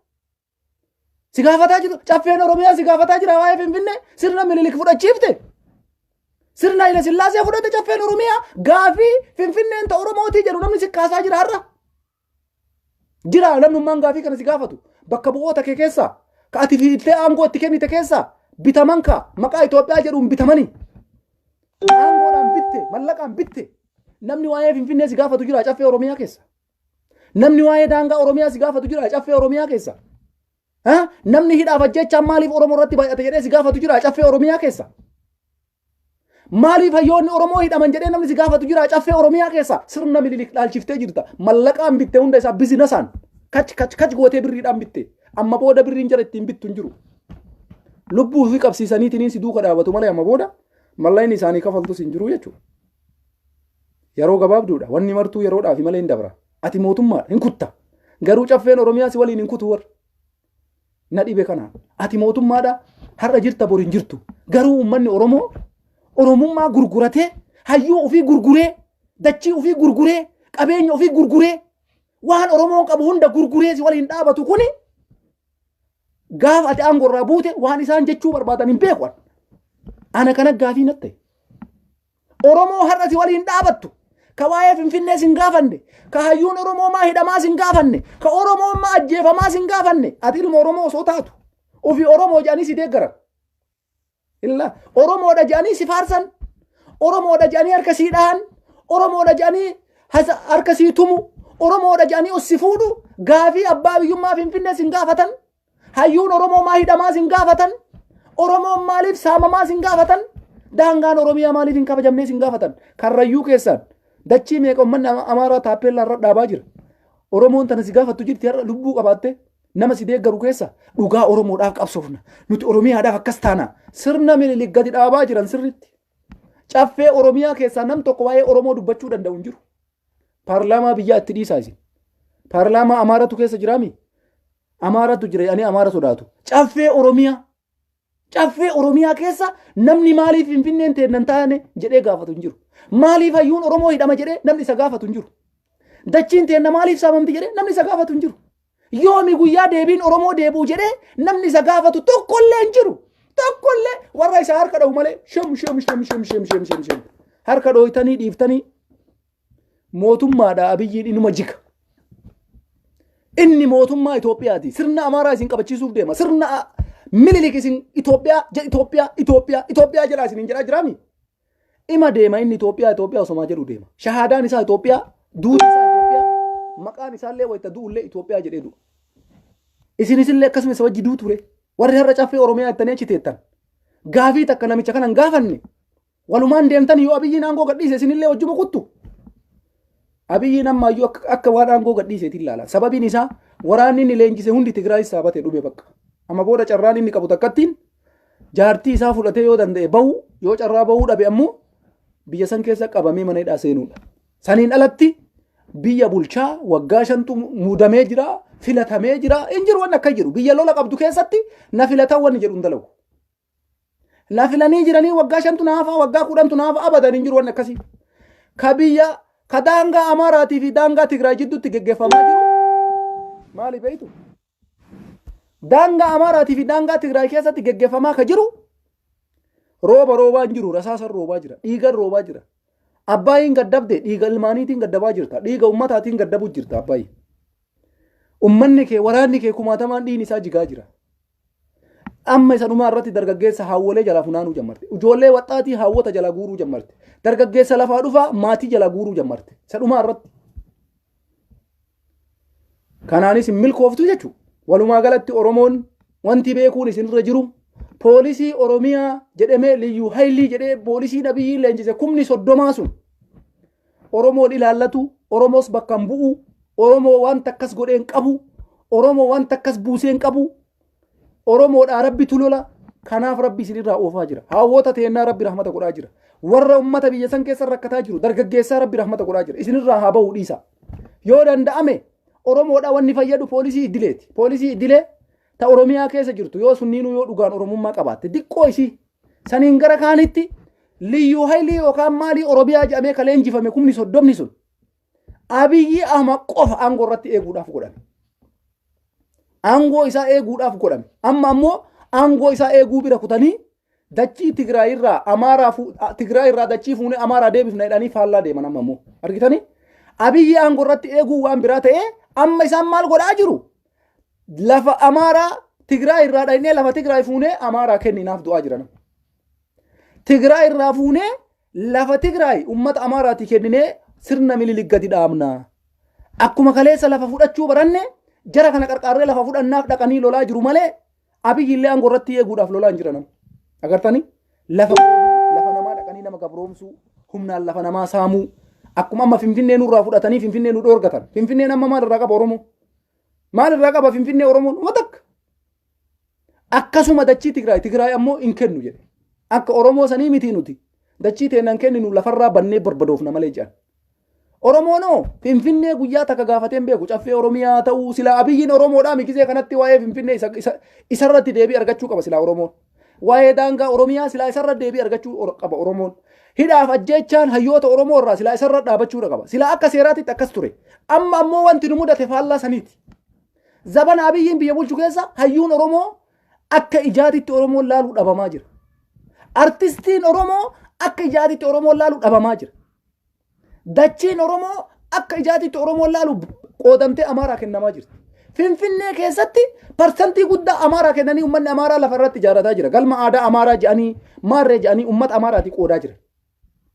Si gaafataa jiru caffeen Oromiyaa si gaafataa jira waa'ee Finfinnee sirna Minilik fudhachiifte. Sirna Haile Sillaasee fudhate caffeen Oromiyaa gaafii Finfinneen ta Oromootii jedhu namni si kaasaa jira har'a. Jira namnummaan gaafii kana si gaafatu. Bakka bu'oota kee keessaa ka ati fiixee aangoo itti kennite keessaa bitaman ka maqaa Itoophiyaa jedhuun bitamanii. Aangoodhaan bitte mallaqaan bitte namni waa'ee Finfinnee si gaafatu jira caffee Oromiyaa keessa. Namni waa'ee daangaa Oromiyaa si gaafatu jira caffee Oromiyaa keessa. Namni hidhaaf ajjechaan maaliif Oromoo irratti baay'ate jedhee si gaafatu jira caffee Oromiyaa keessa. Maaliif hayyoonni Oromoo hidhaman jedhee namni si gaafatu jira caffee Oromiyaa keessa sirna Minilik dhaalchiftee jirta. Mallaqaan bitte hunda isaa bizinasaan kach kach kach gootee birriidhaan bitte. Amma booda birriin jara ittiin bittu hin jiru. Lubbuu fi qabsiisaniitiin si duuka dhaabatu malee amma booda mallaqni isaanii kafaltus hin jiru jechuudha. Yeroo gabaabduudha. Wanni martuu yeroodhaafi malee hin dabra. Ati mootummaadha hin kutta. Garuu caffeen Oromiyaa si waliin hin kutu warra. Na dhibe kanaan. Ati mootummaadha har'a jirta bor hin jirtu. Garuu uummanni Oromoo Oromummaa gurguratee hayyuu ofii gurguree dachii ofii gurguree qabeenya ofii gurguree waan Oromoon qabu hunda gurguree si waliin dhaabatu kuni gaafa ati aangoo irraa buute waan isaan jechuu barbaadan hin beeku. Ana kana gaafii natti ta'e. Oromoo har'a si waliin dhaabattu. Ka waa'ee Finfinnee sin gaafanne. Ka hayyuun Oromoo maa hidhamaa sin gaafanne. Ka Oromoon maa ajjeefamaa sin gaafanne. Ati ilma Oromoo osoo taatu. Ofii Oromoo jedhanii si deeggaran. Illa Oromoodha jedhanii si faarsan. Oromoodha jedhanii harka sii dhahan. Oromoodha jedhanii harka sii tumu. Oromoodha jedhanii os si fuudhu. Gaafii abbaa biyyummaa Finfinnee sin gaafatan. Hayyuun Oromoo maa hidhamaa sin gaafatan? Oromoon maaliif saamamaa sin gaafatan? Daangaan Oromiyaa maaliif hin kabajamnee sin gaafatan? Karrayyuu keessaan dachii meeqa uummanni Amaaraa taappeellaa irra dhaabaa jira. Oromoon tana si gaafattu jirti har'a lubbuu qabaatte nama si deeggaru keessa dhugaa Oromoodhaaf qabsoofna. Nuti Oromiyaadhaaf akkas taana. Sirna Minilik gadi dhaabaa jiran sirriitti. Caffee Oromiyaa keessaa nam tokko waa'ee Oromoo dubbachuu danda'u hin jiru. Paarlaamaa biyyaa itti dhiisaa isin. Paarlaamaa Amaaratu keessa jiraami? Amaaratu jira jedhanii Amaara sodaatu. Caffee Oromiyaa. Caffee Oromiyaa keessa namni maaliif Finfinneen teennan taane jedhee gaafatu hin jiru. Maaliif hayyuun Oromoo hidhama jedhee namni isa gaafatu hin jiru. Dachiin teenna maaliif saamamti jedhee namni isa gaafatu hin jiru. Yoomi guyyaa deebiin Oromoo deebi'u jedhee namni isa gaafatu tokkollee hin jiru. Tokkollee warra isa harka dha'u malee shem shem shem shem shem shem shem shem harka dhooytanii dhiiftanii mootummaadha Abiyyiin inuma jiga. Inni mootummaa Itoophiyaati. Sirna Amaaraa isin qabachiisuuf deema. Sirna Minilik isin Itoophiyaa Itoophiyaa Itoophiyaa Itoophiyaa jedhaa isin hin jedhaa jiraami. Ima deema inni Itoophiyaa Itoophiyaa osomaa jedhu deema. Shahaadaan isaa Itoophiyaa, duuti isaa Itoophiyaa, maqaan isaallee wayita du'ullee Itoophiyaa jedhee du'a. Isinisillee akkasuma isa wajji duu ture. Warri har'a caffee Oromiyaa jettanii achi teettan. Gaafii takka namicha kana hin gaafanne. Walumaan deemtan yoo Abiyyiin aangoo gadhiise isinillee wajjuma kuttu. Abiyyiin ammaayyuu akka waan aangoo gadhiiseetiin ilaala. Sababiin isaa waraanni inni leenjise hundi Tigraay saabate dhume bakka. Amma booda carraan inni qabu takkattiin jaartii isaa fudhatee yoo danda'e bahu yoo carraa bahuu dhabe ammoo biyya san keessa qabamee mana hidhaa seenuudha. Saniin alatti biyya bulchaa waggaa shantu muudamee jira, filatamee jira. Hin jiru wanni akka jiru. Biyya lola qabdu keessatti na filatan wanni jedhu hin dalagu. Na filanii jiranii waggaa shantu na hafa, waggaa 10tu na hafa, abadan hin jiru wanni akkasii. Ka biyya ka daangaa Amaaraatii fi daangaa Tigraay jidduutti geggeeffamaa jiru maali beektu? Daangaa Amaaraatii fi daangaa Tigraay keessatti geggeeffamaa ka jiru rooba roobaa hin jiru, rasaasan roobaa jira, dhiigan roobaa jira. Abbaayiin gaddabde dhiiga ilmaaniitiin gaddabaa jirta, dhiiga ummataatiin gaddabuu jirta Abbaayi. Ummanni kee, waraanni kee kumaatamaan dhiigni isaa jigaa jira. Amma isa dhumaa irratti dargaggeessa haawwolee jalaa funaanuu jammarte. Ijoollee waxxaatii haawwota jalaa guuruu jammarte. Dargaggeessa lafaa dhufaa maatii jalaa guuruu jammarte. Isa dhumaa irratti. Kanaanis hin milkooftu jechuudha. Walumaa galatti Oromoon wanti beekuun isinirra jiru poolisii Oromiyaa jedhamee Liyyuu Haayilii jedhee poolisii Abiyyiin leenjise 30,000 sun Oromoon ilaallatu, Oromoos bakka hin bu'u, Oromoo wanta akkas godhee hin qabu, Oromoo wanta akkas buusee hin qabu, Oromoodhaa Rabbitu lola, kanaaf Rabbi isinirraa oofaa jira. Haawwota teennaa Rabbi rahmata godhaa jira. Warra ummata biyya san keessa rakkataa jiru dargaggeessaa Rabbi rahmata godhaa jira. Isinirraa haa bahu dhiisa. Yoo danda'ame Oromoodhaa wanni fayyadu poolisii idileeti. Poolisii idilee ta Oromiyaa keessa jirtu yoo sunniinuu yoo dhugaan Oromummaa qabaatte diqqoo isii saniin gara kaanitti Liyyuu Haayilii yookaan maalii Oromiyaa jedhamee ka leenjifame 30,000 sun Abiyyi Ahmad qofa aangoo irratti eeguudhaaf godhame. Aangoo isaa eeguudhaaf godhame. Amma ammoo aangoo isaa eeguu bira kutanii dachii Tigraay irraa Amaaraa Tigraay irraa dachii fuunee Amaaraa deebifna jedhanii faallaa deeman amma ammoo. Argitanii? Abiyyi aangoo irratti eeguu waan biraa ta'ee amma isaan maal godhaa jiru? Lafa Amaaraa Tigraay irraa dhaynee lafa Tigraay fuunee Amaaraa kenninaaf du'aa jiran. Tigraay irraa fuunee lafa Tigraay uummata Amaaraatii kenninee sirna Minilik gadi dhaabna. Akkuma kaleessa lafa fudhachuu baranne jara kana qarqaarree lafa fudhannaaf dhaqanii lolaa jiru malee Abiyyi illee aangoo irratti eeguudhaaf lolaa hin jiran. Agartanii? Lafa qooduu, lafa namaa dhaqanii nama gabroomsuu, humnaan lafa namaa saamuu. Akkuma amma Finfinnee nurraa fudhatanii Finfinnee nu dhoorgatan. Finfinneen amma maal irraa qaba Oromoo? Maal irraa qaba Finfinnee Oromoon? Uma takka. Akkasuma dachii Tigraay, Tigraay ammoo hin kennu jedhe. Akka Oromoo sanii miti nuti. Dachii teenna hin kenninu lafarraa bannee barbadoofna malee jedhan. Oromoonoo Finfinnee guyyaa takka gaafatee hin beeku. Caffee Oromiyaa ta'uu silaa Abiyyiin Oromoodhaa mikisee kanatti waa'ee Finfinnee isarratti deebii argachuu qaba silaa Oromoon. Waa'ee daangaa Oromiyaa silaa isarra deebii argachuu qaba Oromoon. Hidhaaf ajjeechaan hayyoota Oromoo irraa silaa isarra dhaabachuu qaba. Silaa akka seeraatitti akkas ture. Amma ammoo wanti nu mudate faallaa saniiti. Zabana Abiyyiin biyya bulchu keessa hayyuun Oromoo akka ijaatitti Oromoon laaluu dhabamaa jira. Artistiin Oromoo akka ijaatitti Oromoon laaluu dhabamaa jira. Dachiin Oromoo akka ijaatitti Oromoon laalu qoodamtee Amaaraa kennamaa jirti. Finfinnee keessatti parsantii guddaa Amaaraa kennanii uummanni Amaaraa lafa irratti ijaarrataa jira. Galma aadaa Amaaraa jedhanii maarree jedhanii uummata Amaaraatii qoodaa jira.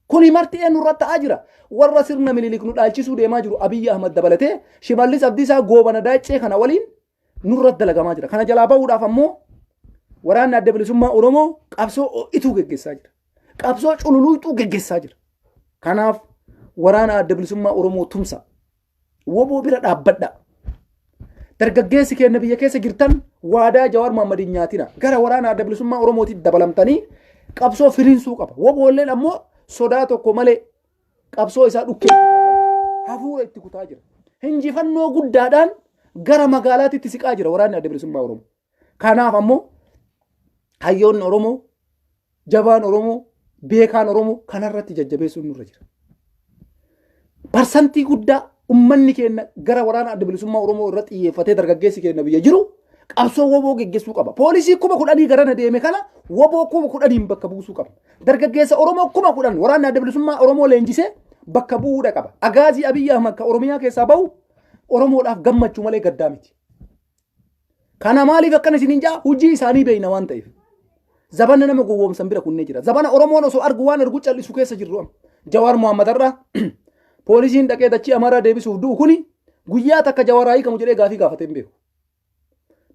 Kuni marti eenyu irratti ta'aa jira? Warra sirna Minilik nu dhaalchisuu deemaa jiru Abiyyi Ahmad dabalatee Shimallis Abdiisaa Goobana Daaccee kana waliin nurratti dalagamaa jira. Kana jalaa bahuudhaaf ammoo waraanni adda bilisummaa Oromoo qabsoo ho'ituu geggeessaa jira. Qabsoo cululuuxuu geggeessaa jira. Kanaaf waraana adda bilisummaa Oromoo tumsa. Woboo bira dhaabbadha. Dargaggeessi keenya biyya keessa jirtan waadaa Jawaar Mohammad hin nyaatina. Gara waraana adda bilisummaa Oromootitti dabalamtanii qabsoo firiinsuu qaba. Woboolleen ammoo sodaa tokko malee qabsoo isaa dhukkee hafuura itti kutaa jira. Injifannoo guddaadhaan gara magaalaatitti siqaa jira waraanni adda bilisummaa Oromoo. Kanaaf ammoo hayyoonni Oromoo, jabaan Oromoo, beekaan Oromoo kanarratti jajjabeessuun nurra jira. Parsantii guddaa ummanni keenya gara waraana adda bilisummaa Oromoo irratti xiyyeeffatee dargaggeessi keenya biyya jiru qabsoo woboo geggeessuu qaba. Poolisii 10,000 garana deeme kana woboo 10,000n bakka buusuu qaba. Dargaggeessa Oromoo 10,000 waraanni adda bilisummaa Oromoo leenjisee bakka bu'uudha qaba. Agaazii Abiyyi Ahmad ka Oromiyaa keessaa bahu Oromoodhaaf gammachuu malee gaddaa miti. Kana maaliif akkana isiniin ja'a hojii isaanii beeyna waan ta'eef. Zabana nama gowwoomsan bira kunnee jira. Zabana Oromoon osoo argu waan argu callisu keessa jirru amma. Jawaar Mohaammed har'a poolisiin dhaqee dachii Amaaraa deebisuuf du'u kuni guyyaa takka Jawaar haa hiikamu jedhee gaafii gaafatee hin beeku.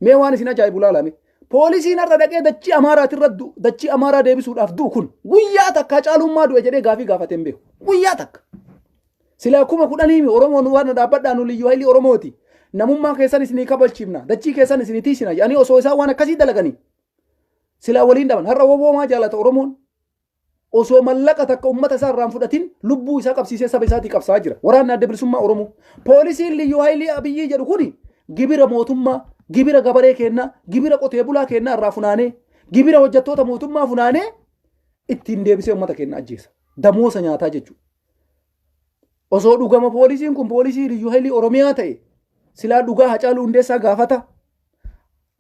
Mee waan isin ajaa'ibu laalame. Poolisiin har'a dhaqee dachii Amaaraatirra du'u dachii Amaaraa deebisuudhaaf du'u kun guyyaa takka caalummaa du'e jedhee gaafii gaafatee hin beeku. Guyyaa takka. Silaa 10,000 Oromoon waan dhaabbadhaa nu liyyuu hayilii Oromooti. Namummaa keessan isinii kabalchiifna. Dachii keessan isinii tiisina. Jedhanii osoo isaan waan akkasii dalaganii. Silaa waliin dhaban. Har'a woboo maa jaalata Oromoon? Osoo mallaqa takka uummata isaa irraa hin fudhatin lubbuu isaa qabsiisee saba isaatii qabsaa'aa jira. Waraanni Adda Bilisummaa Oromoo. Poolisiin Liyyuu Haayilii Abiyyii jedhu kuni gibira mootummaa, gibira gabaree keennaa, gibira qotee bulaa keennaa irraa funaanee, gibira hojjettoota mootummaa funaanee ittiin deebisee uummata keenya ajjeesa. Damoosa nyaataa jechuudha. Osoo dhugama poolisiin kun poolisii Liyyuu Haayilii Oromiyaa ta'e silaa dhugaa Hacaaluu Hundeessaa gaafata,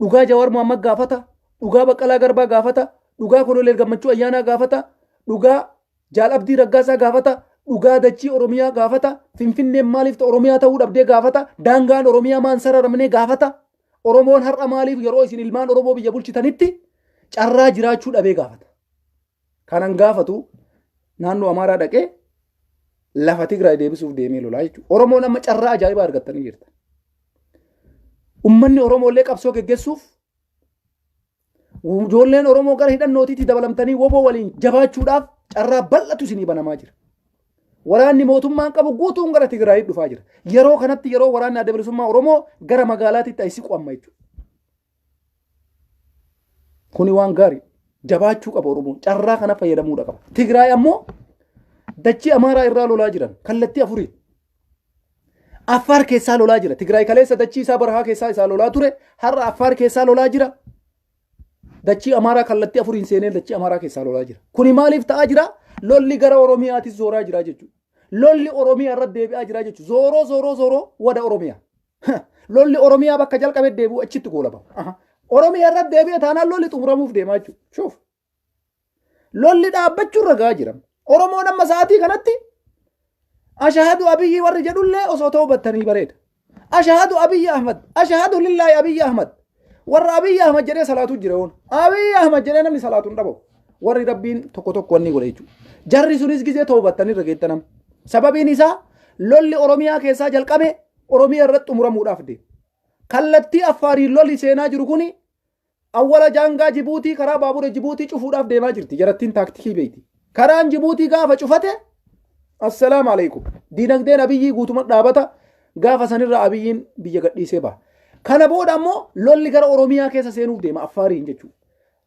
dhugaa Jawaar Mohammad gaafata, dhugaa Baqqalaa Garbaa gaafata, dhugaa Koloneel Gammachuu Ayyaanaa gaafata, dhugaa Jaal Abdii Raggaasaa gaafata, dhugaa dachii Oromiyaa gaafata, Finfinneen maaliif Oromiyaa ta'uu dhabdee gaafata, daangaan Oromiyaa maan sararamnee gaafata, Oromoon har'a maaliif yeroo isin ilmaan Oromoo biyya bulchitanitti carraa jiraachuu dhabee gaafata. Kanan gaafatu naannoo Amaaraa dhaqee lafa Tigraay deebisuuf deemee lolaa jechuudha. Oromoon amma carraa ajaa'ibaa argattanii jirta. Uummanni Oromoo illee qabsoo geggeessuuf ijoolleen Oromoo gara hidhannootiitti dabalamtanii woboo waliin jabaachuudhaaf carraa bal'atu isinii banamaa jira. Waraanni mootummaan qabu guutuun gara Tigraayitti dhufaa jira. Yeroo kanatti yeroo waraanni adda bilisummaa Oromoo gara magaalaatitti ay siqu amma jechuudha. Kuni waan gaarii jabaachuu qaba Oromoon carraa kana fayyadamuudha qaba. Tigraay ammoo dachii Amaaraa irraa lolaa jiran kallattii afurii. Affaar keessaa lolaa jira. Tigraay kaleessa dachii isaa barahaa keessaa isaa lolaa ture. Har'a Affaar keessaa lolaa jira. Dachii Amaaraa kallattii afuriin seenee dachii Amaaraa keessaa lolaa jira. Kuni maaliif ta'aa jira? Lolli gara Oromiyaatis zooraa jira jechuudha. Lolli Oromiyaa irra deebi'aa jira jechuudha. Zooroo zooroo zooroo wada Oromiyaa. Lolli Oromiyaa bakka jalqabe deebi'u achitti goolabama. Oromiyaa irra deebi'e taanaan lolli xumuramuuf deemaa jechuudha. Shuuf. Lolli dhaabbachuu irra gahaa jira. Oromoon amma sa'aatii kanatti ashahadu Abiyyi warri jedhullee osoo ta'uu battanii bareeda. Ashahadu Abiyyi Ahmad, ashahadu lillaahi Abiyyi Ahmad. Warra Abiyyi Ahmad jedhee salaatu jira yoon. Abiyyi Ahmad jedhee namni salaatu hin dhabamu. Warri Rabbiin tokko tokko wanni godhe jechuudha. Jarri sunis gizee toobattanii irra geettanam. Sababiin isaa lolli Oromiyaa keessaa jalqabe Oromiyaa irratti xumuramuudhaaf deema. Kallattii Affaariin lolli seenaa jiru kuni Awwala daangaa Jibuutii karaa baabura Jibuutii cufuudhaaf deemaa jirti. Jarattiin taaktikii beekti. Karaan Jibuutii gaafa cufate assalaamu alaikum. Diinagdeen Abiyyii guutuma dhaabata gaafa sanirra Abiyyiin biyya gadhiisee baha. Kana booda ammoo lolli gara Oromiyaa keessa seenuuf deema Affaariin jechuudha.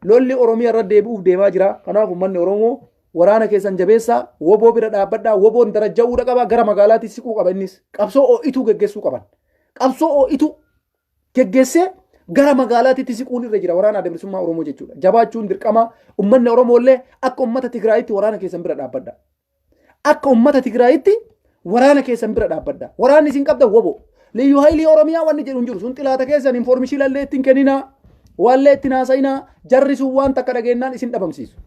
Lolli Oromiyaa irra deebi'uuf deemaa jira. Kanaaf uummanni Oromoo waraana keessan jabeessaa woboo bira dhaabbadhaa woboon darajja'uudha qaba gara magaalaatti siquu qaba innis qabsoo oo'ituu geggeessuu qaban. Qabsoo oo'ituu geggeessee gara magaalaatitti siquun irra jira waraana adda bilisummaa Oromoo jechuudha. Jabaachuun dirqama uummanni Oromoo illee akka uummata Tigraayitti waraana keessan bira dhaabbadha. Akka uummata Tigraayitti waraana keessan bira dhaabbadha. Waraanni isin qabdan wobo. Liyyuu Haayilii Oromiyaa wanni jedhu hin jiru. Sun xilaata keessan infoormishii lallee ittiin kenninaa. Waallee ittiin haasa'inaa. Jarri sun waan takka dhageenyaan isin dhabamsiisu.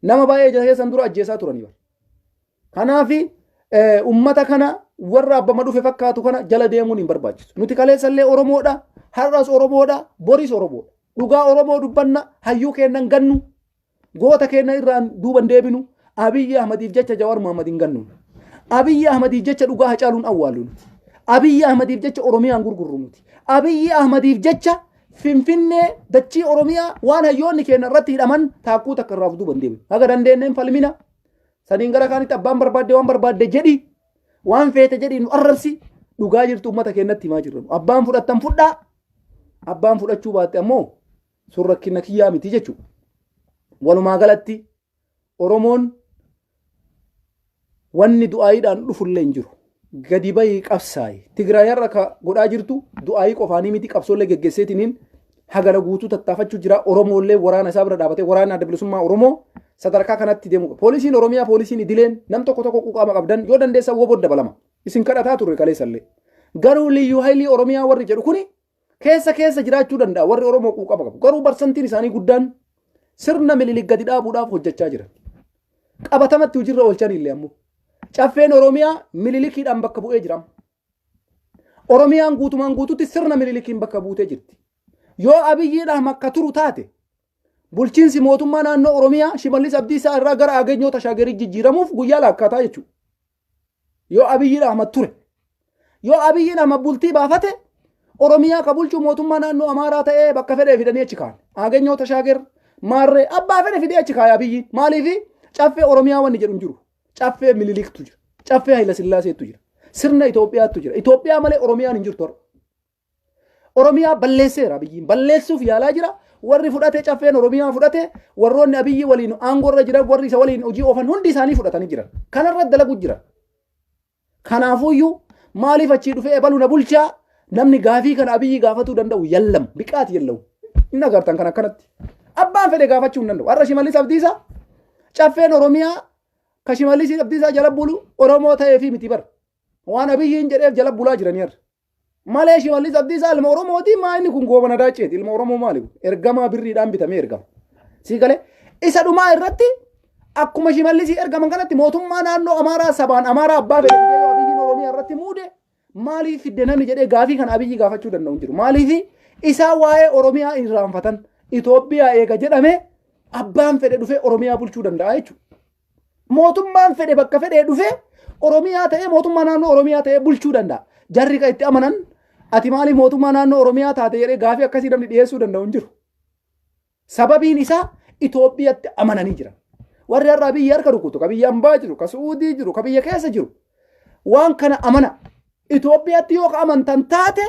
Nama baay'ee ija keessan dura ajjeesaa turanii bara. Kanaaf ummata kana warra abbama dhufe fakkaatu kana jala deemuun hin barbaachisu. Nuti kaleessallee Oromoodha, har'as Oromoodha, boris Oromoodha. Dhugaa Oromoo dubbanna, hayyuu keenna hin gannu, goota keenna irraan duuba hin deebinu, Abiyyi Ahmadiif jecha Jawaar Muhammad hin gannu. Abiyyi Ahmadiif jecha dhugaa Hacaaluun awwaallu nuti. Abiyyi Ahmadiif jecha Oromiyaan gurgurru nuti. Abiyyi Ahmadiif jecha Finfinnee dachii Oromiyaa waan hayyoonni keenya irratti hidhaman taakkuu takka irraa of duuba hin deebinu. Haga dandeenyeen falmina. Saniin gara kaanitti abbaan barbaadde waan barbaadde jedhi waan feete jedhi nu arrabsi dhugaa jirtu uummata keenyatti himaa jirra. Abbaan fudhattan fudhaa abbaan fudhachuu baatte ammoo sun rakkina kiyyaa miti jechuudha. Walumaa galatti Oromoon wanni du'aayiidhaan dhufullee hin jiru. Gadi bahii qabsaayi. Tigraay har'a ka godhaa jirtu du'aayii qofaanii miti qabsoollee geggeesseetiniin hagana guutuu tattaafachuu jira. Oromoollee waraana isaa bira dhaabatee waraana adda bilisummaa Oromoo sadarkaa kanatti deemuu qaba. Poolisiin Oromiyaa poolisiin idileen nam tokko tokko quuqama qabdan yoo dandeessan woboo dabalama. Isin kadhataa turre kaleessallee. Garuu liyyuu haayilii Oromiyaa warri jedhu kuni keessa keessa jiraachuu danda'a warri Oromoo quuqama qabu. Garuu barsantiin isaanii guddaan sirna Minilik gadi dhaabuudhaaf hojjechaa jiran. Qabatamatti hojiirra oolchan illee ammoo. Caffeen Oromiyaa Minilikiidhaan bakka bu'ee jira. Oromiyaan guutumaan guututti sirna Minilikiin bakka buutee jirti. Yoo Abiyyiidhaan akka turu taate bulchiinsi mootummaa naannoo Oromiyaa Shimallis Abdiisaa irraa gara Agenyoo Tashaagerii jijjiiramuuf guyyaa laakkaataa jechuudha. Yoo Abiyyiin Ahmad ture. Yoo Abiyyiin Ahmad bultii baafate Oromiyaa ka bulchu mootummaa naannoo Amaaraa ta'ee bakka fedhee fidanii achi kaa'an. Agenyoo Tashaager Maarree abbaa fedhe fidee achi kaa'e Abiyyiin. Maaliifi caffee Oromiyaa wanni jedhu hin jiru. Caffee Miniliktu jira. Caffee Hayilasillaaseetu jira. Sirna Itoophiyaatu jira. Itoophiyaa malee Oromiyaan hin jirtu har'a. Oromiyaa balleesseera Abiyyiin. Balleessuuf yaalaa jira. Warri fudhate Caffeen Oromiyaa fudhate, warroonni Abiyyi waliin aangoorra jiran, warri isa waliin hojii oofan hundi isaanii fudhatanii jiran. Kanarra dalagu jiran. Kanaafuyyuu maaliif achii dhufee ebalu na bulchaa namni gaafii kana Abiyyi gaafatuu danda'u yallam biqaati yallawu. Inni agartan kan akkanatti. Abbaan fedhe gaafachuu hin danda'u. Har'a Shimallis Abdiisaa Caffeen Oromiyaa ka Shimallis Abdiisaa jala bulu Oromoo ta'ee fi miti bara. Waan Abiyyiin jedheef jala bulaa jiranii har'a. Malee Shimallis Abdiisaa ilma Oromooti, maa inni kun Goobana Daacceeti, ilma Oromoo maali kun? Ergamaa birriidhaan bitamee ergama. Sii galee isa dhumaa irratti akkuma Shimallisii ergaman kanatti mootummaa naannoo Amaaraa sabaan Amaaraa abbaa fedhe fidee yoo Abiyyiin Oromiyaa irratti muude maaliif fidde namni jedhee gaafii kana Abiyyi gaafachuu danda'u hin jiru. Maaliif isaa waa'ee Oromiyaa irraanfatan? Itoophiyaa eega jedhame abbaan fedhe dhufee Oromiyaa bulchuu danda'a jechuudha. Mootummaan fedhe bakka fedhee dhufee Oromiyaa ta'ee, mootummaa naannoo Oromiyaa ta'ee bulchuu danda'a. Jarri kan itti amanan ati maaliif mootummaa naannoo Oromiyaa taate jedhee gaafii akkasii namni dhiyeessuu danda'u hin jiru. Sababiin isaa Itoophiyaatti amananii jiran. Warri har'a biyya harka rukutu, ka biyya ambaa jiru, ka Su'uudii jiru, ka biyya keessa jiru. Waan kana amana. Itoophiyaatti yoo ka amantan taate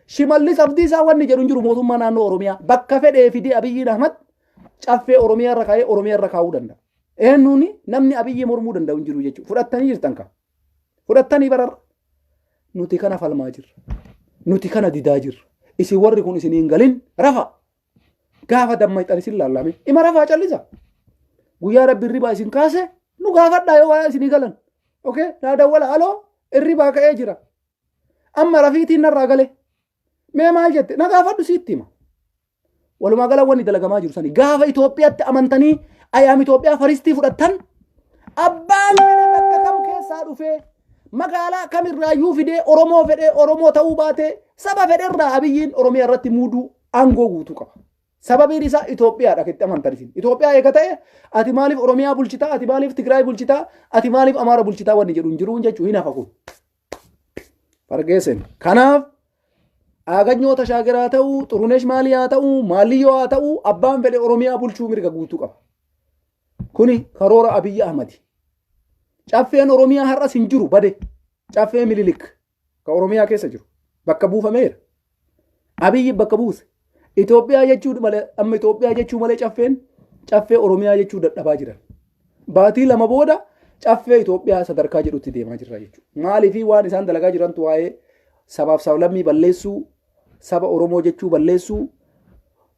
Shimallis Abdiisaa wanni jedhu hin jiru. Mootummaa naannoo Oromiyaa bakka fedhee fidee Abiyyiin Ahmad Caffee Oromiyaa irra kaa'ee Oromiyaa irra kaa'uu danda'a. Eenyuun namni Abiyyi mormuu danda'u hin jiru jechuudha. Fudhattanii jirtan kan. Fudhattanii bararra. Nuti kana falmaa jirra. Nuti kana didaa jirra. Isin warri kun isin hin galin rafa. Gaafa dammaqxan isin laallame. Ima rafaa callisa. Guyyaa Rabbi irribaa isin kaase nu gaafadhaa yoo waa isinii galan. Okay? Naa dawwala, aloo, irribaa ka'ee jira. Amma rafiitiin narraa gale. Mee maal jette? Na gaafadhu, siitti hima. Walumaa gala wanni dalagamaa jiru sani. Gaafa Itoophiyaatti amantanii ayaam Itoophiyaa faristii fudhattan, abbaan fedhe bakka kam keessaa dhufee, magaalaa kamirraayyuu fidee, Oromoo fedhee Oromoo ta'uu baatee, saba fedherraa Abiyyiin Oromiyaa irratti muuduu aangoo guutuu qaba. Sababiin isaa Itoophiyaadha itti amantan isin. Itoophiyaa eega ta'e ati maaliif Oromiyaa bulchitaa, ati maaliif Tigraay bulchitaa, ati maaliif Amaara bulchitaa wanni jedhu hin jiru jechuu hin hafa kun. Fargeesen. Kanaaf Aaganyoo Tashaager haa ta'u, Xurunesh Maalii haa ta'u, Maaliyyoo haa ta'u, abbaan fedhe Oromiyaa bulchuu mirga guutuu qaba. Kuni karoora Abiyyi Ahmadi. Caffeen Oromiyaa har'as hin jiru, bade. Caffee Mililik ka Oromiyaa keessa jiru bakka buufameera. Abiyyi bakka buuse. Itoophiyaa jechuu malee, amma Itoophiyaa jechuu malee caffeen caffee Oromiyaa jechuu dadhabaa jiran. Baatii 2 booda caffee Itoophiyaa sadarkaa jedhutti deemaa jirra jechuudha. Maaliif waan isaan dalagaa jirantu waa'ee sabaaf sablammii balleessuu, saba Oromoo jechuu balleessuu,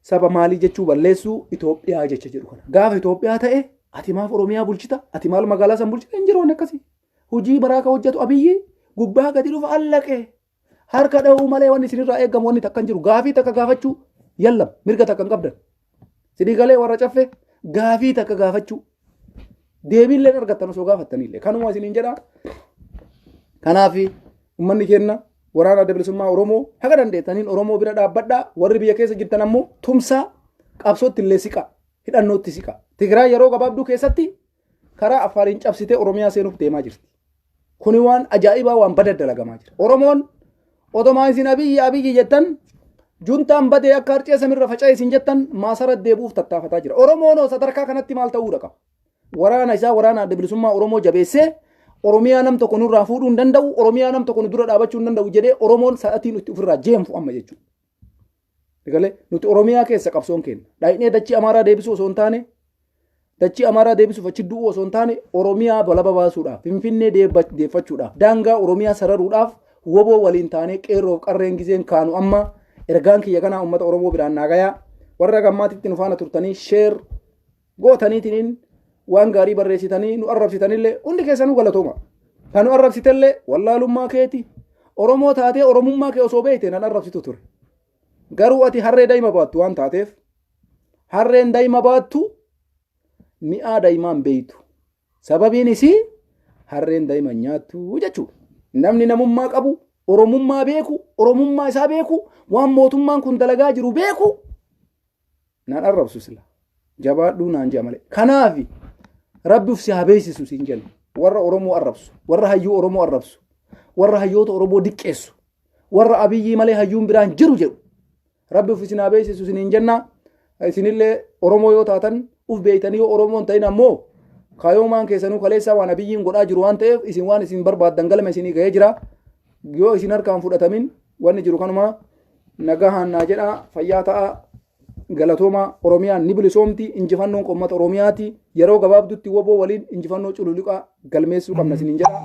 saba maalii jechuu balleessuu, Itoophiyaa jecha jedhu kana. Gaafa Itoophiyaa ta'e ati maaf Oromiyaa bulchita? Ati maal magaalaa san bulchita? Hin jiru waan akkasii. Hojii baraa ka hojjetu Abiyyi gubbaa gadi dhufa allaqee. Harka dhahuu malee wanni isinirraa eegamu wanni takka hin jiru. Gaafii takka gaafachuu yallam mirga takka hin qabdan. Sidii galee warra Caffee gaafii takka gaafachuu. Deebiillee argattan osoo gaafattanillee. Kanuma isiniin jedha. Kanaaf uummanni keenya waraana Adda Bilisummaa Oromoo haga dandeettaniin Oromoo bira dhaabbadhaa. Warri biyya keessa jirtan ammoo tumsaa, qabsootti illee siqa. Hidhannootti siqa. Tigraay yeroo gabaabduu keessatti karaa Affaariin cabsitee Oromiyaa seenuuf deemaa jirti. Kuni waan ajaa'ibaa, waan bada dalagamaa jira. Oromoon otomaa isin Abiyyi Abiyyi jettan, juntaan badee akka harcee samirra faca'e isin jettan, maasara deebi'uuf tattaafataa jira. Oromoon hoo sadarkaa kanatti maal ta'uudha qaba? Waraana isaa, waraana Adda Bilisummaa Oromoo jabeessee, Oromiyaa nam tokko nurraa fuudhuu hin danda'u, Oromiyaa nam tokko nu dura dhaabachuu hin danda'u jedhee Oromoon sa'atiin itti ofirraa jeemfu amma jechuudha. Egalee nuti Oromiyaa keessa qabsoon keenya. Dhaqnee dachii Amaaraa deebisuu osoo hin taane, dachii Amaaraa deebisuuf achi du'uu osoo hin taane, Oromiyaa balaba baasuudhaaf, Finfinnee deeffachuudhaaf, daangaa Oromiyaa sararuudhaaf woboo waliin taanee qeerroof qarreen gizeen kaanu amma. Ergaan kiyya kanaa uummata Oromoo biraan naa gayaa. Warra gammaatitti nu faana turtanii sheer gootaniitiin waan gaarii barreessitanii nu arrabsitanillee hundi keessanuu galatooma. Kan nu arrabsitellee wallaalummaa keeti. Oromoo taatee Oromummaa kee osoo beekte nan arrabsitu ture. Garuu ati harree daa'ima baattu waan taateef, harreen daa'ima baattu mi'aa daa'imaa hin beektu. Sababiin isii harreen daa'ima hin nyaattu jechuudha. Namni namummaa qabu, Oromummaa beeku, Oromummaa isaa beeku, waan mootummaan kun dalagaa jiru beeku naan arrabsu, sila jabaadhuu naan jea malee. Kanaaf Rabbi uf si haa beeksisu siin jenna. Warra Oromoo arrabsu, warra hayyuu Oromoo arrabsu, warra hayyoota Oromoo diqqeessu, warra Abiyyii malee hayyuun biraan jiru jedhu. Rabbi uf isin haa beeksisu isiniin jenna. Isinillee Oromoo yoo taatan uf beeytanii, yoo Oromoo hin ta'in ammoo kaayoomaan keessanuu kaleessaa waan Abiyyiin godhaa jiru waan ta'eef, isin waan isin barbaaddan galma isinii ga'ee jira. Yoo isin harkaan fudhatamin wanni jiru kanuma. Nagahaan naa jedha, fayyaa ta'a. Galatoomaa. Oromiyaan ni bilisoomti. Injifannoon uummata Oromiyaati. Yeroo gabaabdutti WBO waliin injifannoo cululuqaa galmeessuu qabna isiniin jedha.